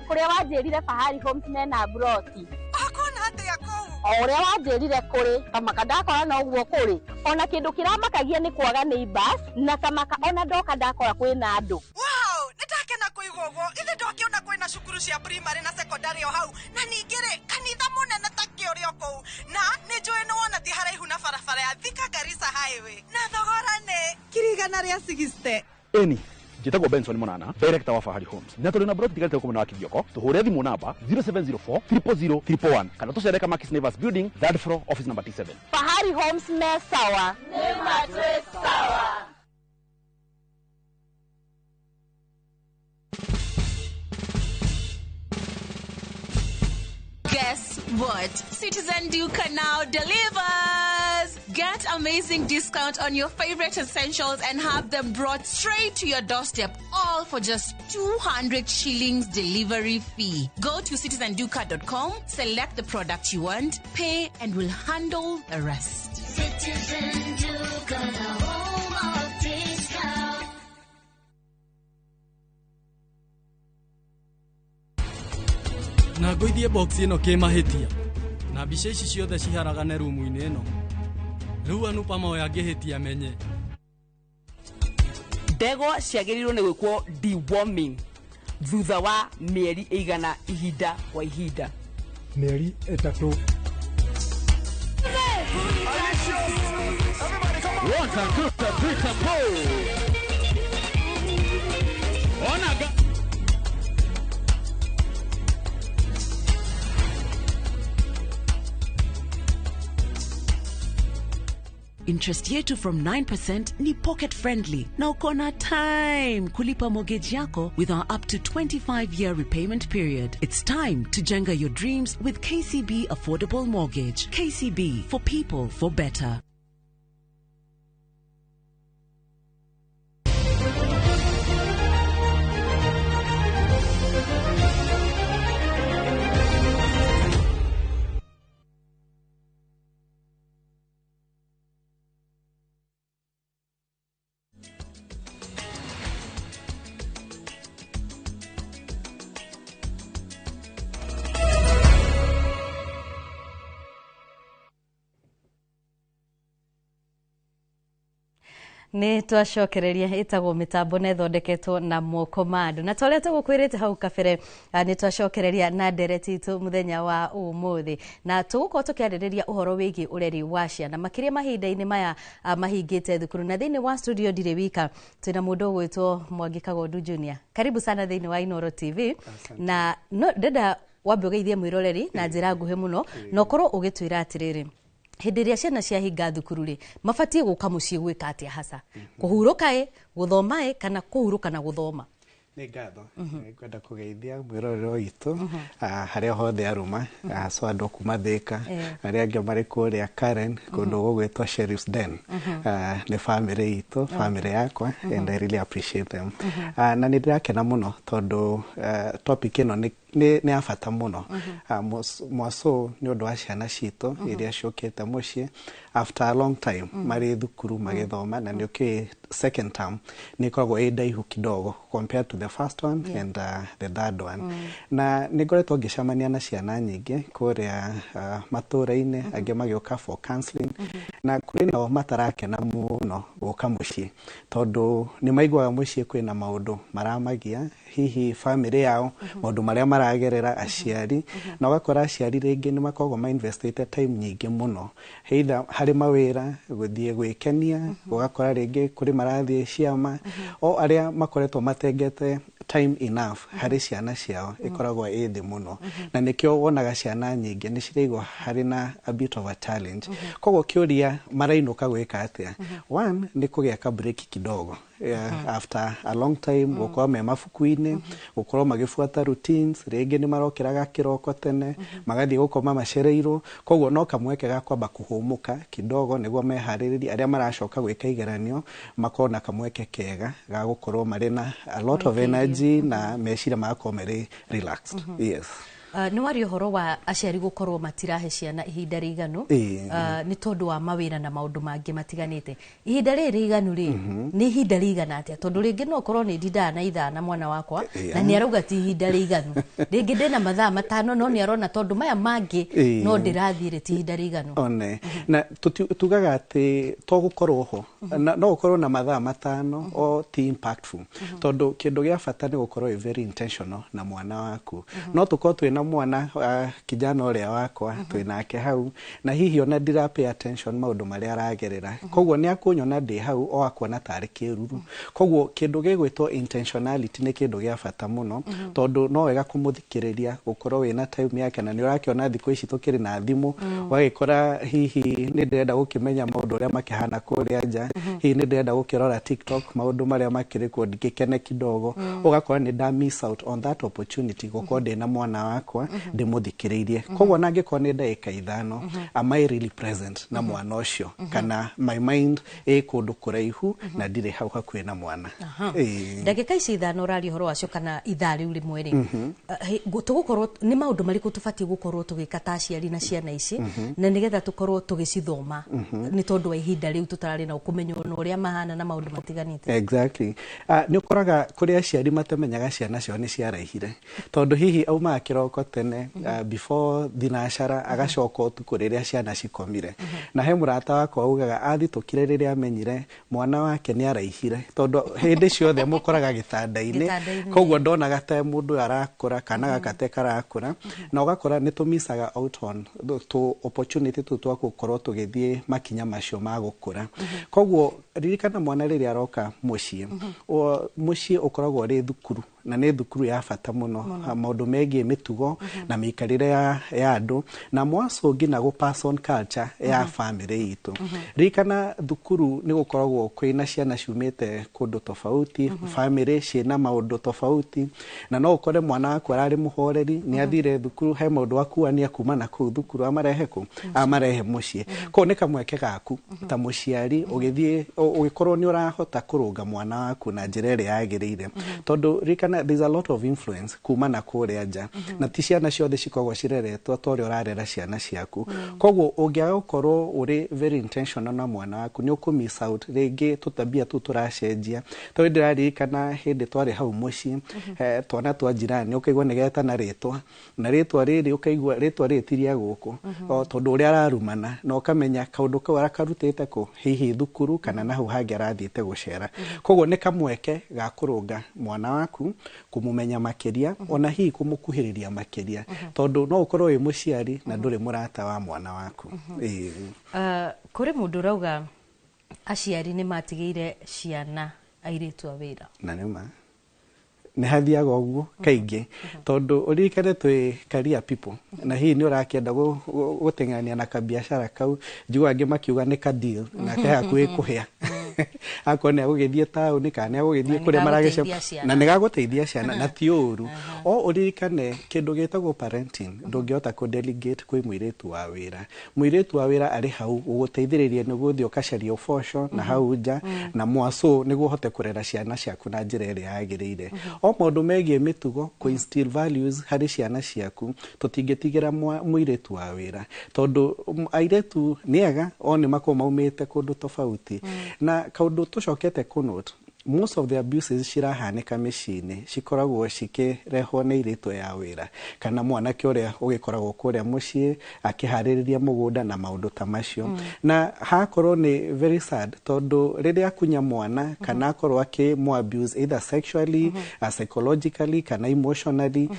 kũrĩa wanjĩrire Fahari Homes mena broti. Ũkuona atĩa kũu? O ũrĩa wanjĩrire kũrĩ, kamaka ndakora no ũguo kũrĩ. Ona kĩndũ kĩramakagia nĩ kwaga neighbors na kamaka ona ndoka ndakora kwĩna andũ. Wow, nĩndakena kũigua ũguo. Ithe ndokĩona kwĩna cukuru cia primary na secondary o hau na ningĩ rĩ kanitha mũnene ta kĩũrĩ o kũu na nĩ njũĩ nĩ wona ti haraihu na barabara ya Thika Garissa Highway na thogora nĩ 160,000. Eni njĩtagwo Benson Monana, director wa Fahari Homes, na tũrĩ na broti tigarĩte gũkũ mwena wa Kithioko. Tũhũre thimũ namba 0704 000 111 kana tũcere Kamakis Neighbors Building, third floor, office number T7. Fahari Homes me sawa. Nĩ matwĩ sawa. Guess what? Citizen Duka now delivers! Get amazing discount on your favorite essentials and have them brought straight to your doorstep, all for just 200 shillings delivery fee. Go to citizenduka.com, select the product you want, pay, and we'll handle the rest. Citizen Duka, the home of discount. Na ngũithie box ĩno kĩmahĩtia na mbica ici ciothe ciharagane rumu-inĩ ĩno. Rĩu Anupa oya ngĩhĩtia menye. Ndegwa ciagĩrĩirwo nĩ gwĩkwo deworming thutha wa mĩeri ĩigana ihinda kwa ihinda. Mĩeri 3. One time, two time, three time, four. Ona Interest yetu from 9% ni pocket friendly na uko na time kulipa mortgage yako with our up to 25-year repayment period. It's time to jenga your dreams with KCB Affordable Mortgage. KCB, for people, for better. Nä twacokereria ĩtagwo mĩtambo na ĩthondeketwo na moko ma andũ na ta ũrĩa tũgũkwĩrĩte hau kabere, nĩ twacokereria na ndereti itũ mũthenya wa ũmũthĩ na tũgũkorwo tũkĩarĩrĩria ũhoro wĩgiĩ ũreri wa ciana makĩria mahinda-inĩ maya mahingĩte thukuru. Na thĩinĩ wa studio ndirĩ wika, twĩna mũndũ ũgwĩtwo Mwangi Kagondu Junior. Karibu sana thĩinĩ wa Inooro TV. Na no ndenda wambe ũgeithie mwĩroreri na njĩra nguhĩ mũno na ũkorwo ũgĩtwĩra atĩrĩrĩ, hĩndĩ ĩrĩa ciana ciahinga thukuru rĩ, mabatiĩ gũka mũciĩ gwĩka atĩa hasa? Kũhurũka ĩ, gũthoma ĩ, kana kũhurũka na gũthoma? Nĩ ngatho. Ngwenda kũgeithia mwĩrorero witũ harĩa hothe aruma, so andũ kuma Thika, arĩa angĩ marĩ kũrĩa Karen, kũndũ gũgwĩtwo Sheriff's Den. Nĩ family itũ, family yakwa, and I really appreciate them. Na nĩ ndĩrakena mũno tondũ topic ĩno nĩ ya bata mũno, mwaso nĩ ũndũ wa ciana citũ iria ciũkĩte mũciĩ after a long time marĩ thukuru magĩthoma, na nĩ ũkĩũĩ second term nĩ ĩkoragwo ĩ ndaihu kidogo compared to the first one and the third one. Na nĩ ngoretwo ngĩcemania na ciana nyingĩ kũrĩa matũũra-inĩ, angĩ magĩũka for counseling, na kũrĩ nao matarakena mũno gũka mũciĩ tondũ nĩ maiguaga mũciĩ kwĩna maũndũ maramagia, hihi family yao, maũndũ marĩa maragerera aciari, na ũgakora aciari rĩngĩ nĩ makoragwo mainvestĩte time nyingĩ mũno either harĩ mawĩra, gũthiĩ gwĩkenia, ũgakora rĩngĩ kũrĩ marathiĩ ciama, o arĩa makoretwo matengete time enough harĩ ciana ciao ĩkoragwo ĩ thĩ mũno, na nĩkĩo wonaga ciana nyingĩ nĩ ciraigua harĩ na a bit of a challenge. Koguo kĩũria marainũka gwĩka atĩa? One nĩ kũgĩa ka break kidogo after a long time gũkorwo me mabuku-inĩ, gũkorwo magĩbuata routines, rĩngĩ nĩ marokĩraga kĩroko tene, magathiĩ gũkoma macereirwo, koguo no kamweke ga kwamba kũhũmũka kidogo nĩguo meharĩrĩrie arĩa maracoka gwĩka igeranio makorwo na kamweke kega ga gũkorwo marĩ na a lot of energy na meciria magakorwo marĩ relaxed. Yes. Nĩ waria ũhoro wa aciari gũkorwo matirahe ciana ihinda rĩiganu nĩ tondũ wa mawĩra na maũndũ mangĩ matiganĩte. Ihinda rĩrĩ rĩiganu rĩ, nĩ ihinda rĩigana atĩa? Tondũ rĩngĩ no ũkorwo nĩ ndindaga na ithaa na mwana wakwa na nĩ arauga ti ihinda rĩiganu. Rĩngĩ ndĩna mathaa 5 no nĩ arona tondũ maya mangĩ no ndĩrathiĩ rĩ, ti ihinda rĩiganu. One na tugaga atĩ to gũkorwo ho, no ũkorwo na mathaa 5 o ti impactful, tondũ kĩndũ gĩa bata nĩ gũkorwo very intentional na mwana waku. No tũkorwo twĩna mwana kijana ũrĩa wakwa twĩnake hau, na hihi ona ndira pay attention maũndũ marĩa aragerera, koguo nĩ akũnyona ndĩ hau o akuona tarĩ kĩruru. Koguo kĩndũ gĩgwĩtwo intentionality nĩ kĩndũ gĩa bata mũno, tondũ no wega kũmũthikĩrĩria, gũkorwo wĩna time yake, na nĩ ũrakĩona thikũ ici tũkĩrĩ na thimũ, ũgagĩkora hihi nĩ ndĩrenda gũkĩmenya maũndũ ũrĩa makĩhana kũrĩa nja, hihi nĩ ndĩrenda gũkĩrora TikTok maũndũ marĩa makĩrĩ kuo ndingĩkene kidogo, ũgakora nĩ nda miss out on that opportunity gũkorwo ndĩna mwana wakwa ndĩmũthikĩrĩirie. Koguo na angĩkorwo nĩ ndagĩka 5, am I really present na mwana ũcio, kana my mind ĩ kũndũ kũraihu na ndirĩ hau hakuhĩ na mwana? Ndagĩka ici 5 ũraria ũhoro wacio kana ithaa rĩu rĩmwe rĩ, tũgũkorwo nĩ maũndũ marĩkũ tũbatiĩ gũkorwo tũgĩka ta aciari na ciana ici na nĩgetha tũkorwo tũgĩcithoma nĩ tondũ wa ihinda rĩu tũtararĩ na ũkũmenya ona ũrĩa mahana na maũndũ matiganĩte? Exactly. Nĩ ũkoraga kũrĩ aciari matamenyaga ciana ciao nĩ ciaraihire, tondũ hihi aumaga kĩroko kĩroko tene, before thinacara, agacoka ũtukũ rĩrĩa ciana cikomire. Na he mũrata wakwa augaga athitũkire rĩrĩa amenyire mwana wake nĩ araihire, tondũ hĩndĩ ciothe mũkoraga gĩtanda-inĩ. Gĩtanda-inĩ. Koguo ndonaga ta mũndũ ũyũ arakũra kana gakate karakũra, na ũgakora nĩ tũmicaga out on tũ opportunity tũu twa gũkorwo tũgĩthiĩ makinya macio ma gũkũra. Koguo ririkana, mwana rĩrĩa aroka mũciĩ, mũciĩ ũkoragwo ũrĩ thukuru, na nĩ thukuru ya bata mũno. Maũndũ megiĩ mĩtugo na mĩikarĩre ya andũ, na mwaco nginya gũ pass on culture ya family itũ. Ririkana, thukuru nĩ gũkoragwo kwĩna ciana ciumĩte kũndũ tofauti, family ciĩna maũndũ tofauti, na no ũkore mwana waku ararĩ mũhoreri, nĩ athire thukuru, he maũndũ akuania kuma na kũu thukuru amarehe kũ amarehe mũciĩ. Koguo nĩ kamweke gaku ta mũciari ũgĩthiĩ ũgĩkorwo nĩ ũrahota kũrũnga mwana waku na njĩra ĩrĩa yagĩrĩire, tondũ ririkana there's a lot of influence kuma na kũrĩa nja, na ti ciana ciothe cikoragwo cireretwo ta ũrĩa ũrarera ciana ciaku. Koguo ũngĩaga gũkorwo ũrĩ very intentional na mwana waku, nĩ ũkũ miss out rĩngĩ tũtabia tũu tũracenjia. Tondũ ndĩraririkana hĩndĩ twarĩ hau mũciĩ, twana twa jirani ũkaigua nĩ getana rĩtwa, na rĩtwa rĩrĩ ũkaigua rĩtwa rĩrĩ ti rĩa gũkũ, o tondũ ũrĩa ararumana, na ũkamenya kaũndũ kau arakarutĩte kũ, hihi thukuru kana na hau hangĩ arathiĩte gũcera. Koguo nĩ kamweke ga kũrũnga mwana waku, kũmũmenya makĩria, ona hihi kũmũkuhĩrĩria makĩria, tondũ no ũkorwo wĩ mũciari na ndũrĩ mũrata wa mwana waku. Ĩĩ. Kũrĩ mũndũ ũrauga aciari nĩ matigĩire ciana airĩtu a wĩra. Na nĩ ma nĩ hathiaga ũguo kaingĩ, tondũ ũririkane twĩ career people, na hihi nĩ ũrakĩenda gũteng'erania na kabiacara kau. Njiguaga angĩ makiuga nĩ ka deal nake hakuhĩ kũhĩa, akorwo nĩ agũgĩthiĩ taũni kana nĩ agũgĩthiĩ Na nĩ kũrĩa maragĩce gagũteithia ciana. Na nĩ gagũteithia ciana, na ti ũru. O ũririkane kĩndũ gĩtagwo parenting ndũngĩhota kũ delegate kwĩ mũirĩtu wa wĩra. Mũirĩtu wa wĩra arĩ hau gũgũteithĩrĩria nĩguo ũthiĩ ũkacaria ũboco na hau nja na mwaco, nĩguo ũhote kũrera ciana ciaku na njĩra ĩrĩa yagĩrĩire. O maũndũ megiĩ mĩtugo, kũ instill values harĩ ciana ciaku, tũtingĩtigĩra mũirĩtu wa wĩra, tondũ airĩtu nĩ ega o nĩ makoragwo maumĩte kũndũ tofauti. Na kaũndũ tũcokete kũ note, most of the abuses cirahanĩka mĩciĩ-inĩ cikoragwo cikĩrehwo nĩ irĩtu ya wĩra kana mwanake ũrĩa ũgĩkoragwo kũrĩa mũciĩ akĩharĩrĩria mũgũnda na maũndũ ta macio. Na hakorwo nĩ very sad, tondũ rĩrĩa akunya mwana kana akorwo akĩmũ abuse either sexually, psychologically kana emotionally,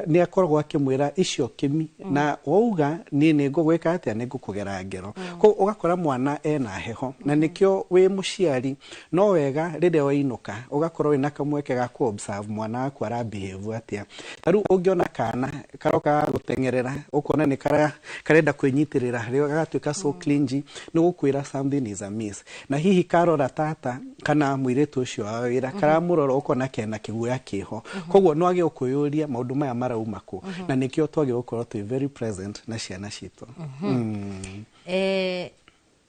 nĩ akoragwo akĩmwĩra icio kĩmi na wauga niĩ nĩ ngũgwĩka atĩa, nĩ ngũkũgera ngero. Koguo ũgakora mwana ena heho, na nĩkĩo wĩ mũciari no wega rĩrĩa wainũka ũgakorwo wĩna kamweke ga kũ observe mwana waku ara behave atĩa. Ta rĩu ũngĩona kana karoka gũteng'erera, ũkona nĩ karenda kwĩnyitĩrĩra harĩ, gagatuĩka so clingy, nĩ gũkwĩra something is amiss. Na hihi karora tata kana mũirĩtu ũcio wa wĩra, karamũrora ũkona kena kĩguoya kĩho. Koguo no wage kwĩyũria maũndũ maya marauma kũ, na nĩkĩo twagĩrĩirwo gũkorwo twĩ very present na ciana citũ.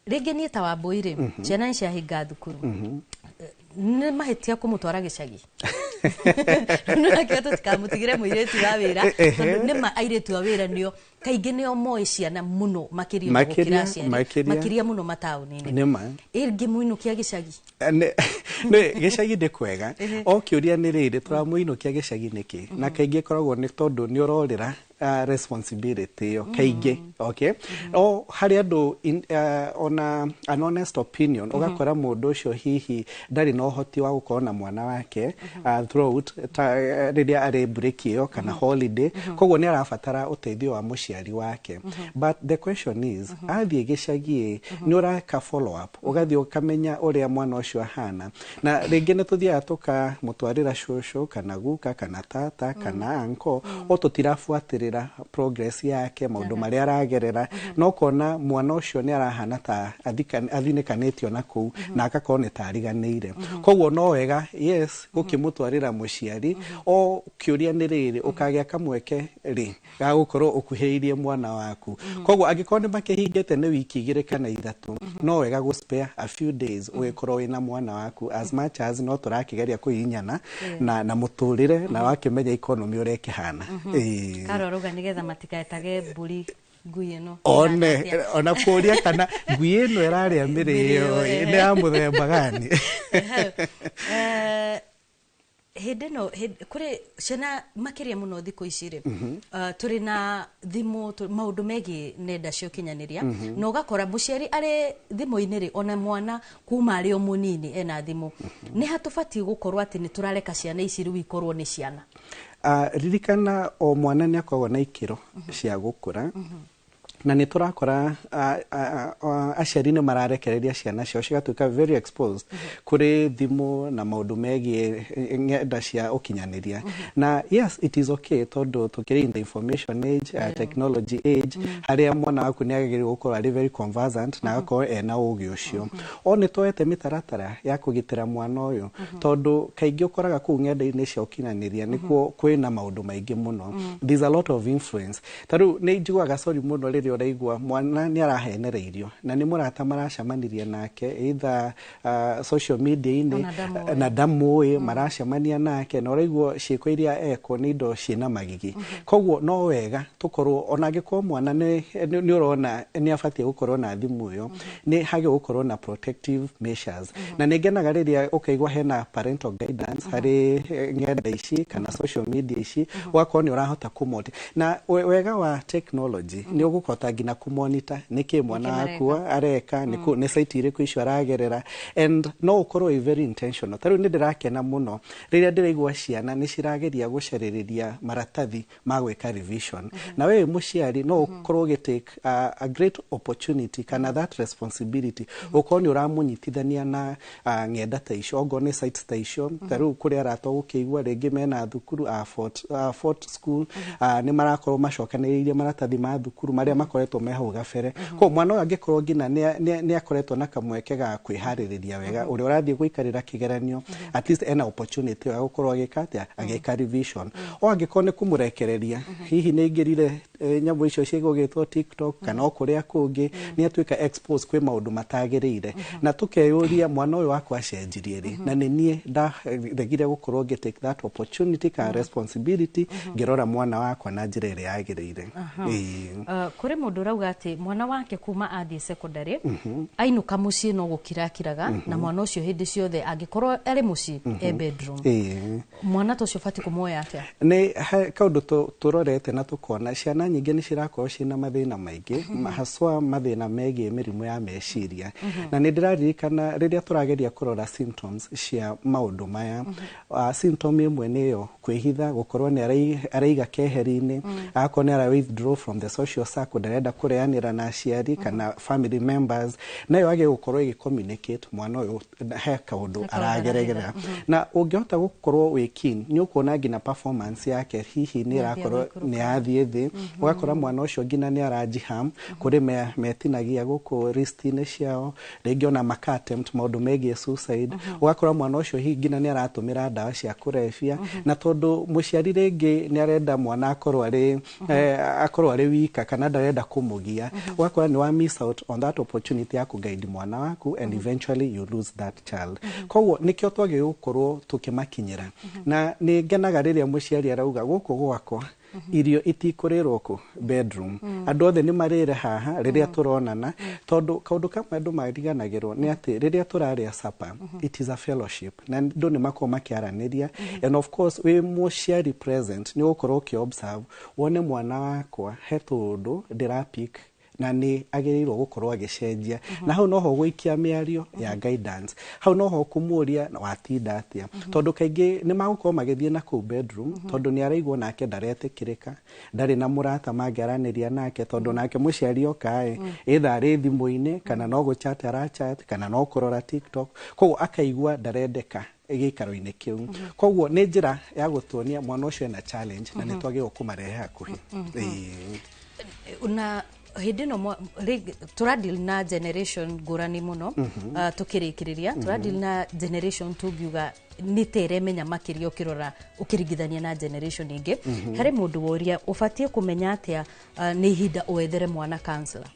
Rĩngĩ niĩ ta Wambũi rĩ, ciana nĩ ciahinga thukuru, nĩ mahĩtia kũmũtwara gĩcagi? Nakĩo tũtikamũtigĩre mũirĩtu wa wĩra, tondũ nĩ ma airĩtu a wĩra nĩo kaingĩ nĩo moĩ ciana mũno makĩria ona gũkĩra Makĩria, aciari. Makĩria. Makĩria mũno mataũni-inĩ. Nĩ ma. Ĩngĩmũinũkia gĩcagi? Nĩ gĩcagi nĩ kwega. O kĩũria nĩ rĩrĩ, tũramũinũkia gĩcagi nĩkĩ? Na kaingĩ ĩkoragwo nĩ tondũ nĩ ũrorĩra responsibility ĩyo kaingĩ. Okay, o harĩ andũ ona an honest opinion, ũgakora mũndũ ũcio hihi ndarĩ na ũhoti wa gũkorwo na mwana wake throughout ta rĩrĩa arĩ break ĩyo kana holiday, koguo nĩ arabatara ũteithio wa mũciari wake. But the question is, athiĩ gĩcagi ĩ, nĩ ũreka follow up, ũgathiĩ ũkamenya ũrĩa mwana ũcio ahana? Na rĩngĩ nĩ tũthiaga tũkamũtwarĩra cũcũ kana guka kana tata kana uncle, o tũtirabuatĩrĩra progress yake, maũndũ marĩa aragerera, na ũkona mwana ũcio nĩ arahana ta athinĩkanĩtio na kũu na agakorwo nĩ ta ariganĩire. Koguo no wega, yes, gũkĩmũtwarĩra mũciari. O kĩũria nĩ rĩrĩ, ũkagĩa kamweke rĩ ga gũkorwo ũkuhĩrĩirie mwana waku? Koguo angĩkorwo nĩ makĩhingĩte nĩ wiki 2 kana 3, no wega gũ spare a few days ũgĩkorwo wĩna mwana waku, as much as no tũrakĩgeria kũhihinyana na mũtũrĩre na wakĩmenya economy ũrĩa ĩkĩhana. Ĩĩ. Karorauga nĩgetha matikaetage mbũri ngui ĩno one ĩhana atĩa. Ona kũria kana ngui ĩno ĩrarĩa mĩrĩo nĩ ya mũthemba gani. Hĩndĩ ĩno kũrĩ ciana makĩria mũno thikũ ici rĩ, tũrĩ na thimũ, maũndũ megiĩ nenda cia ũkinyanĩria, na ũgakora mũciari arĩ thimũ-inĩ rĩ, ona mwana kuma arĩ o mũnini ena thimũ. Nĩ hatũbatiĩ gũkorwo atĩ nĩ tũrareka ciana ici rĩu ikorwo nĩ ciana? Ririkana o mwana nĩ akoragwo na ikĩro cia gũkũra, na nĩ tũrakora aciari nĩ mararekereria ciana ciao cigatuĩka very exposed kũrĩ thimũ na maũndũ megiĩ ng'enda cia ũkinyanĩria. Na yes, it is okay, tondũ tũkĩrĩ in the information age, technology age, harĩa mwana waku nĩ agĩrĩirwo gũkorwo arĩ very conversant na agakorwo ena ũgĩ ũcio. O nĩ tuoete mĩtaratara ya kũgitĩra mwana ũyũ, tondũ kaingĩ ũkoraga kũu ng'enda-inĩ cia ũkinyanĩria nĩkuo kwĩna maũndũ maingĩ mũno. There's a lot of influence. Ta rĩu nĩ njiguaga sorry mũno rĩrĩa ũraigua mwana nĩ arahenereirio na nĩ mũrata maracemanirie nake either social media-inĩ Ona ndamũĩ. Na ndamũĩ, maracemania nake na ũraigua ciĩko iria ekwo nĩ indo ciĩna magigi. Koguo no wega tũkorwo, ona angĩkorwo mwana nĩ ũrona nĩ abatiĩ gũkorwo na thimũ ĩyo, nĩ hagĩ gũkorwo na protective measures. Na nĩ ngenaga rĩrĩa ũkaigua hena parental guidance harĩ ng'enda ici kana social media ici, ũgakorwo nĩ ũrahota kũmonitor. Na wega wa technology nĩ ũgũkota nginya kũmonitor nĩkĩ mwana Nĩkĩ waku areka, nĩ site irĩkũ icio aragerera, and no ũkorwo wĩ very intentional. Ta rĩu nĩ ndĩrakena mũno rĩrĩa ndĩraigua ciana nĩ cirageria gũcarĩrĩria maratathi ma gwĩka revision, na wewe mũciari no ũkorwo ũgĩtake a great opportunity kana that responsibility, ũkorwo nĩ ũramũnyitithania na ng'enda ta icio, ongorwo nĩ sites ta icio. Ta rĩu kũrĩ arata ũgũkĩigua rĩngĩ mena thukuru, Fort School, nĩ marakorwo macokanĩrĩirie maratathi ma thukuru marĩa makoretwo me hau gabere. Koguo mwana ũyũ angĩkorwo nginya nĩ akoretwo na kamweke ga kwĩharĩrĩria wega ũrĩa ũrathiĩ gũikarĩra kĩgeranio, at least ena opportunity ya gũkorwo agĩka atĩa, agĩka revision. O angĩkorwo nĩ kũmũrekereria, hihi nĩ aingĩrire nyamũ icio cigũgĩtwo TikTok kana o kũrĩa kũngĩ, nĩ atuĩka expose kwĩ maũndũ matagĩrĩire, na tũkeyũria mwana ũyũ wakwa acenjirie rĩ, na nĩ niĩ ndaregire gũkorwo ngĩ take that opportunity kana responsibility ngĩrora mwana wakwa na njĩra ĩrĩa yagĩrĩire. Ĩĩ. Kũrĩ mũndũ ũrauga atĩ mwana wake kuma athiĩ secondary, ainũka mũciĩ no gũkira akiraga, na mwana ũcio hĩndĩ ciothe angĩkorwo arĩ mũciĩ e bedroom. Mwana ta ũcio ũbatiĩ kũmuoya atĩa? Nĩ kaũndũ tũrorete na tũkona ciana nyingĩ nĩ cirakorwo ciĩna mathĩna maingĩ, haswa mathĩna megiĩ mĩrimũ ya meciria. Na nĩ ndĩraririkana rĩrĩa tũrageria kũrora symptoms cia maũndũ maya, symptom ĩmwe nĩyo kwĩhitha, gũkorwo nĩ araiga keheri-inĩ, agakorwo nĩ ara withdraw from the social circle, ndarenda kũrĩanĩra na aciari kana family members, nayo age gũkorwo ĩgĩ communicate mwana ũyũ he kaũndũ He kaũndũ aragerera. arahitha. Na ũngĩhota gũkorwo wĩ keen, nĩ ũkuona nginya performance yake hihi nĩ Nĩ ĩrakorwo yathiĩ nĩ yathiĩ thĩ, ũgakora mwana ũcio nginya nĩ arajiham, kũrĩ metinagia gũkũ wrist-inĩ ciao, rĩngĩ ona maka attempt maũndũ megiĩ suicide. Ũgakora mwana ũcio hihi nginya nĩ aratũmĩra ndawa cia kũrebia, na tondũ mũciari rĩngĩ nĩ arenda mwana akorwo arĩ akorwo arĩ wika kana ndarenda kũmũgia, ũgakora nĩ wa miss out on that opportunity ya kũguide mwana waku, and eventually you lose that child. Koguo nĩkĩo twagĩrĩirwo gũkorwo tũkĩmakinyĩra, na nĩ ngenaga rĩrĩa mũciari arauga gũkũ gwakwa irio itikũrĩrwo kũ bedroom, andũ othe nĩ marĩre haha rĩrĩa tũronana, tondũ kaũndũ kamwe andũ mariganagĩrwo nĩ atĩ rĩrĩa tũrarĩa supper, it is a fellowship, na andũ nĩ makoragwo makĩaranĩria. And of course wĩ mũciari present nĩ ũgũkorwo ũkĩ observe wone mwana wakwa he tũũndũ ndĩrapick na nĩ agĩrĩirwo gũkorwo agĩcenjia, na hau noho gũikia mĩario ya guidance, hau noho kũmũria watinda atĩa, tondũ kaingĩ nĩ magũkorwo magĩthiĩ na kũu bedroom, tondũ nĩ araigua nake ndaretĩkĩrĩka, ndarĩ na mũrata mangĩaranĩria nake, tondũ nake mũciari oka ĩ either arĩ thimũ-inĩ kana no gũchat arachat kana no kũrora TikTok, koguo akaigua ndarendeka gĩikaro-inĩ kĩu. Koguo nĩ njĩra ya gũtuonia mwana ũcio ena challenge na nĩ twagĩrĩirwo kũmarehe hakuhĩ. Ĩĩ. Na hĩndĩ ĩno tũradeal na generation ngũrani mũno. Tũkĩrĩkĩrĩria, tũradeal na generation tũngiuga nĩ ta ĩremenya makĩria ũkĩrora ũkĩringithania na generation ĩngĩ. Harĩ mũndũ woria ũbatiĩ kũmenya atĩa nĩ ihinda wethere mwana counselor?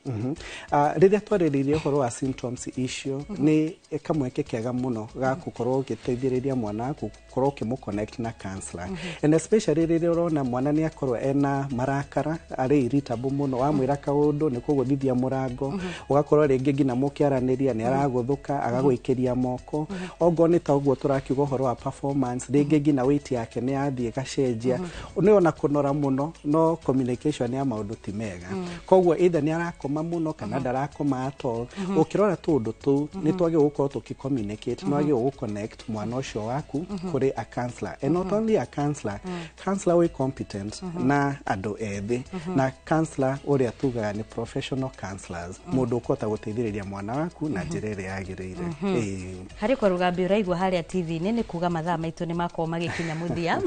Rĩrĩa twarĩrĩirie ũhoro wa symptoms icio, nĩ kamweke kega mũno ga gũkorwo ũgĩteithĩrĩria mwana waku gũkorwo ũkĩmũ-connect na counselor, and especially rĩrĩa ũrona mwana nĩ akorwo ena marakara, arĩ irritable mũno, wamwĩra kaũndũ nĩ kũgũthithia mũrango, ũgakorwo rĩngĩ nginya mũkĩaranĩria nĩ aragũthũka agagũikĩria moko, ongorwo nĩ ta ũguo tũrakiuga ũhoro. ũhoro wa performance, rĩngĩ nginya weight yake nĩ yathiĩ ĩgacenjia, nĩ ona kũnora mũno, no communication ya maũndũ ti mega. Koguo either nĩ arakoma mũno kana ndarakoma at all. Ũkĩrora tũũndũ tũu, nĩ twagĩrĩirwo gũkorwo tũkĩ communicate, nĩ wagĩrĩirwo gũ connect mwana ũcio waku kũrĩ a counselor, and not only a counselor, counselor wĩ competent na andũ ethĩ, na counselor ũrĩa tugaga nĩ professional counselors, mũndũ ũkũhota gũteithĩrĩria mwana waku na njĩra ĩrĩa yagĩrĩire. Ĩĩ. Harĩ kwa rũgambi ũraigua harĩa TV-inĩ nĩ kuga mathaa maitũ nĩ makorwo magĩkinya mũthia.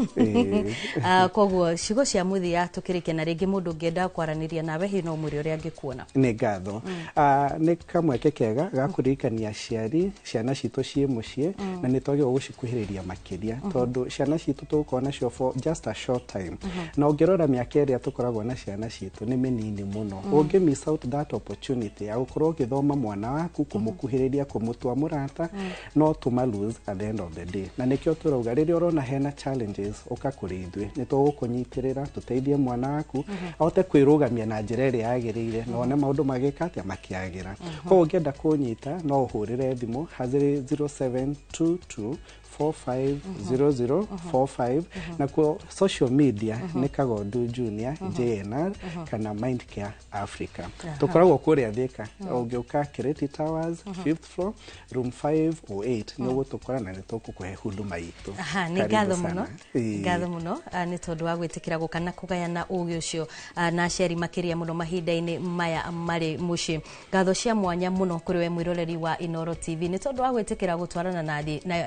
Koguo ciugo cia mũthia tũkĩrĩkia, na rĩngĩ mũndũ ũngĩenda kwaranĩria nawe hihi no mwĩre ũrĩa angĩkuona. Nĩ ngatho. Nĩ kamweke kega ga kũririkania aciari ciana citũ ciĩ mũciĩ, na nĩ twagĩrĩirwo gũcikuhĩrĩria makĩria, tondũ ciana citũ tũgũkorwo nacio for just a short time, na ũngĩrora mĩaka ĩrĩa tũkoragwo na ciana citũ nĩ mĩnini mũno. Ũngĩ miss out that opportunity ya gũkorwo ũgĩthoma mwana waku, kũmũkuhĩrĩria, kũmũtua mũrata, no tũma lose at the end of the day. Na nĩkĩo tũrauga rĩrĩa ũrona hena challenges, ũka kũrĩ ithuĩ, nĩ tũgũkũnyitĩrĩra tũteithie mwana waku ahote kwĩrũgamia na njĩra ĩrĩa yagĩrĩire, na one maũndũ magĩka atĩa makĩagĩra. Koguo ũngĩenda kũnyita, no ũhũrĩre thimũ harĩ 0722 450045, nakuo social media nĩ Kagondu Junior JNR kana Mind Care Africa. Tũkoragwo kũrĩa Thika, ũngĩũka Kireti Towers, fifth floor, room 508, nĩ ũgũtũkora na nĩ tũkũkũhe huduma itũ. Aha, nĩ Karibu ngatho sana. mũno. Ngatho mũno nĩ tondũ wa gwĩtĩkĩra gũka na kũgayana ũgĩ ũcio na aciari makĩria mũno mahinda-inĩ maya marĩ mũciĩ. Ngatho cia mwanya mũno kũrĩ we mwĩroreri wa Inoro TV nĩ tondũ wa gwĩtĩkĩra gũtwarana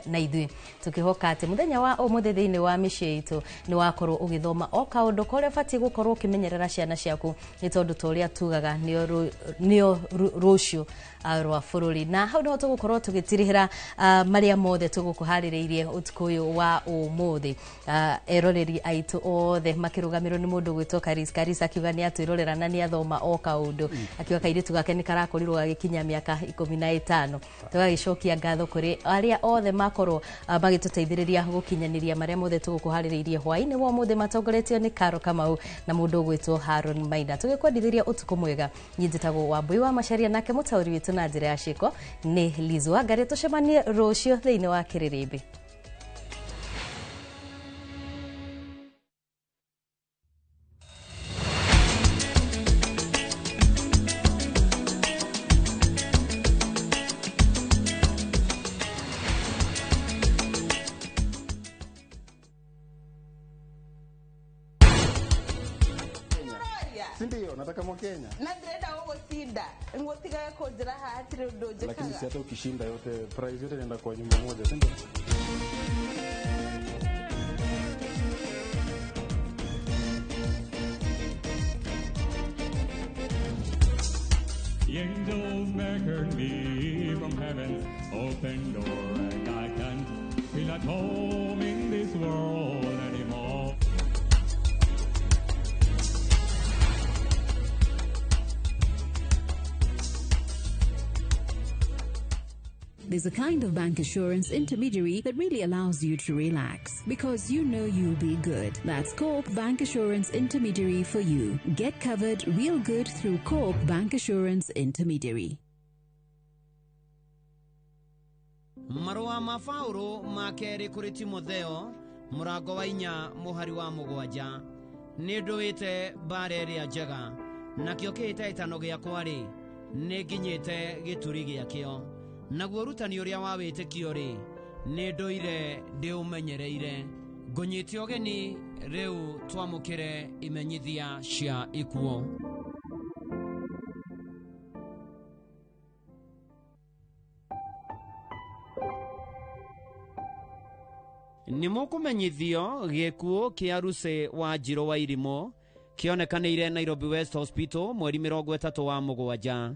na ithuĩ, tũkĩhoka atĩ mũthenya wa ũmũthĩ thĩinĩ wa mĩciĩ itũ nĩ wakorwo ũgĩthoma o kaũndũ karĩa ũbatiĩ gũkorwo ũkĩmenyerera ciana ciaku, nĩ tondũ ta ũrĩa tugaga nĩo rũciũ rwa bũrũri. Na hau nĩho tũgũkorwo tũgĩtirihĩra marĩa mothe tũgũkũharĩrĩirie ũtukũ ũyũ wa ũmũthĩ. Eroreri aitũ othe makĩrũgamĩrwo nĩ mũndũ gwĩtwo Karis. Karis akiuga nĩ atwĩrorera na nĩ athoma o kaũndũ, akiuga kairĩtu gake nĩ karakorirwo gagĩkinya mĩaka 15. Tũgagĩcokia ngatho kũrĩ arĩa othe makorwo magĩtũteithĩrĩria gũkinyanĩria marĩa mothe tũgũkũharĩrĩirie hwaĩ-inĩ wa ũmũthĩ, matongoretio nĩ Karo Kamau na mũndũ ũgwĩtwo Haron Maina. Tũgĩkwendithĩria ũtukũ mwega. Niĩ njĩtagwo Wambui wa Macharia, nake mũtaũri witũ na njĩra ya ciĩko nĩ Liz Wangari. Tũcemanie rũciũ thĩinĩ wa Kĩrĩrĩmbĩ. Si ndio? Nataka Mkenya. Na ndĩrenda gũgũcinda ngũtigage kũnjĩra haha hatirĩ ũndũ Lakini njĩkaga. si hata ukishinda yote, prize yote inaenda kwa nyumba moja, si ndio? The angels beckon me from heaven's open door, and I can't feel at home in this world anymore. There's a kind of bank assurance intermediary that really allows you to relax because you know you'll be good. That's Co-op Bank Assurance Intermediary for you. Get covered real good through Co-op Bank Assurance Intermediary. Marũa ma Paulo ma kerĩ kũrĩ Timotheo mũrango wa 4 mũhari wa 7: nĩ ndũĩte mbara ĩrĩa njega, nakĩo kĩhĩtahĩtano gĩakwa-rĩ, nĩ nginyĩte gĩturi gĩakĩo, naguo ũrutani ũrĩa wa wĩtĩkio-rĩ, nĩ ndũire ndĩũmenyereire. Ngũnyite ũgeni rĩu twamũkĩre imenyithia cia ikuũ. Nĩ mũkũmenyithio gĩkuũ kĩa Ruse wa Njirũ wa Irimũ kĩonekanĩire Nairobi West Hospital mweri 37.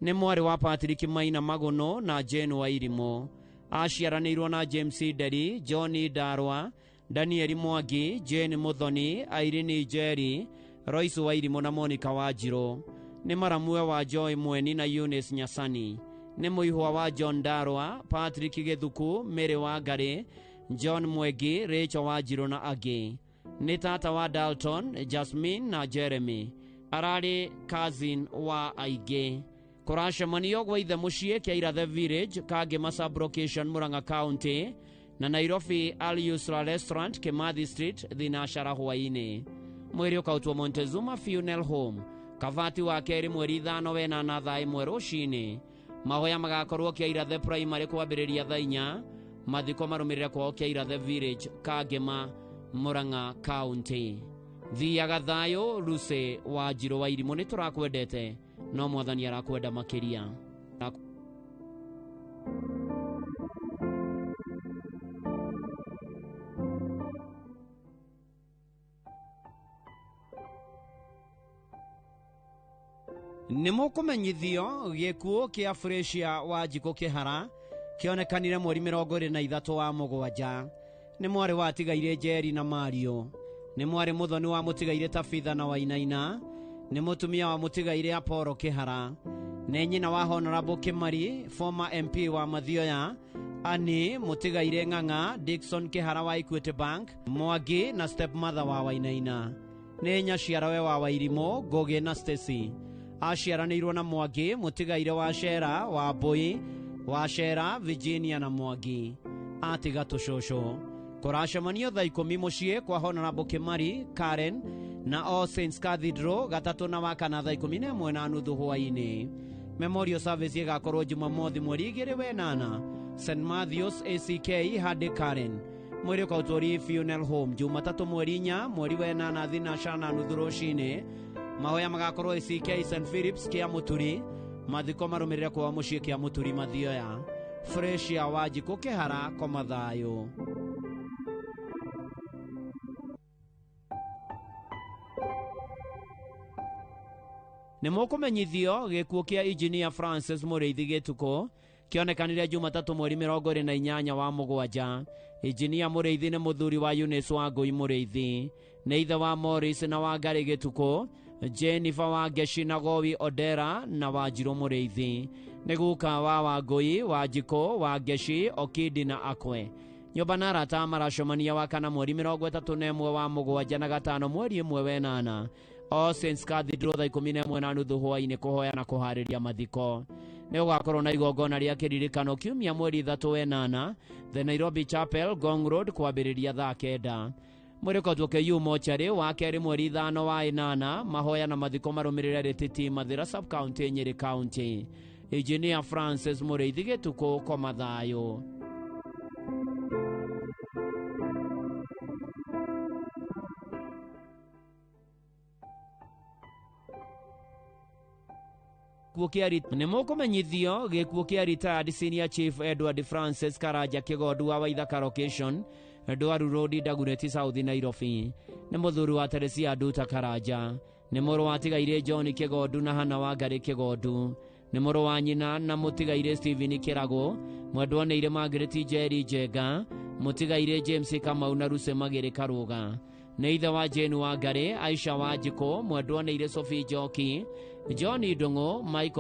Nĩ mwarĩ wa Patrick Maina Magũnũ na Jane wa Irimũ. Aciaranĩirwo na James Nderi, John Ndarwa, Daniel Mwangi, Jane Muthoni, Irene Njeri, Royce wa Irimũ na Monica wa Njirũ. Nĩ maramue wa Joy Mweni na Eunice Nyasani. Nĩ mũihwa wa John Ndarwa, Patrick Gĩthuku, Mary wa Ngarĩ, John Mwengi, Rachel wa Njirũ na angĩ. Nĩ tata wa Dalton, Jasmine na Jeremy. Ararĩ cousin wa aingĩ. Kũracemanio gwa ithe mũciĩ kĩa Irathe Village, Kangema Sub-Location, Murang'a County. Na Nairobi Al Yusra Restaurant, Kimathi Street, thinashara hwaini. Mwĩrĩ ũkautwo Montezuma Funeral Home, Kavati wa kerĩ mweri 5 wenana thaa 1 rũcinĩ. Mahoya magakorwo Kĩairathe Primary kwambĩrĩria thaa 4. Mathiko marũmĩrĩre kwao Kĩairathe Village, Kangema, Murang'a County. Thiaga thayũ Lucy wa Njirũ wa Irimũ, nĩ tũrakwendete no mwathani arakwenda makĩria. Nĩ mũkũmenyithio gĩkuũ kĩa Fresia wa Njikũ Kĩhara kĩonekanire mweri 23 wa mũgwanja. Nĩ mwarĩ wa tigaire Njeri na Mario, nĩ mwarĩ mũthoni wa mũtigaire Tabitha na Wainaina, nĩ mũtumia wa mũtigaire Apollo Kĩhara, nĩ nyina wa Honorable Kĩmari, former MP wa Mathioya, Ani mũtigaire Ng'ang'a, Dickson Kĩhara wa Equity Bank, Mwangi na stepmother wa Wainaina, nĩ nyaciarawe wa Wairimũ, Ngũgĩ na Stacy. Aciaranĩirwo na Mwangi mũtigaire wa Shera wa Mbui wa Shera, Virginia na Mwangi. Atiga tũcũcũ. Kũracemanio thaa 10 mũciĩ kwa Honorable Kĩmari, Karen na All Saints Cathedral gatatũ na wakana thaa 11:30 hwaĩ-inĩ. Memorial service ĩgakorwo Jumamothi mweri 2 wenana St Matthews ACK Hadi Karen. Mwĩrĩ ũkautwo Funeral Home Jumatatũ mweri 4 mweri wenana thinashara na nuthu rũcinĩ. Mahoya magakorwo ACK St Philips kĩa Mũturi. Mathiko marũmĩrĩre kwao mũciĩ kĩa Mũturi Mathioya. Fresia wa Njikũ Kĩhara, koma thayũ. Nĩ mũkũmenyithio gĩkuũ kĩa Engineer Francis Mũrĩithi Gĩtukũ kĩonekanire Jumatatũ mweri 28 wa mũgwanja. Engineer Mũrĩithi nĩ mũthuri wa Eunice Wangũi Mũrĩithi, nĩ ithe wa Morris na Wangarĩ Gĩtukũ, Jennifer Wangeshi na Gowi Odera na Wanjirũ Mũrĩithi, nĩ guka wa Wangũi, Wanjikũ, Wangeshi, Okidi na Akwe. Nyũmba na arata maracemania wa kana mweri 31 wa mũgwanja na gatano mweri 1 wenana All Saints Cathedral thaa 11:30 hwaĩ-inĩ kũhoya na kũharĩria mathiko. Nĩ gũgakorwo na igongona rĩa kĩririkano kiumia mweri 3 wenana The Nairobi Chapel, Ngong Road kwambĩrĩria thaa 9. Mwĩrĩ ũkautwo KU mochari wa kerĩ mweri 5 wa ĩnana. Mahoya na mathiko marũmĩrĩre Rĩtĩti, Mathĩra sub county, Nyĩrĩ county. Engineer Francis Mũrĩithi Gĩtukũ, koma thayũ. Nĩ mũkũmenyithio gĩkuũ kĩa retired senior chief Edward Francis Karanja Kĩgondu wa Waithaka location, Ndwaru Road, Dagoretti South, Nairobi. Nĩ mũthuri wa Teresia Nduta Karanja, nĩ mũrũ wa tigaire John Kĩgondu na Hana Wangarĩ Kĩgondu, nĩ mũrũ wa nyina na mũtigaire Stephen Kĩrago, mwendwa nĩire Margaret Njeri Njenga, mũtigaire James Kamau na Ruse Magĩrĩ Karũga, nĩ ithe wa Jane Wangarĩ, Aisha Wanjikũ, mwendwa nĩire Sophie Njoki, John Ndung'u, Michael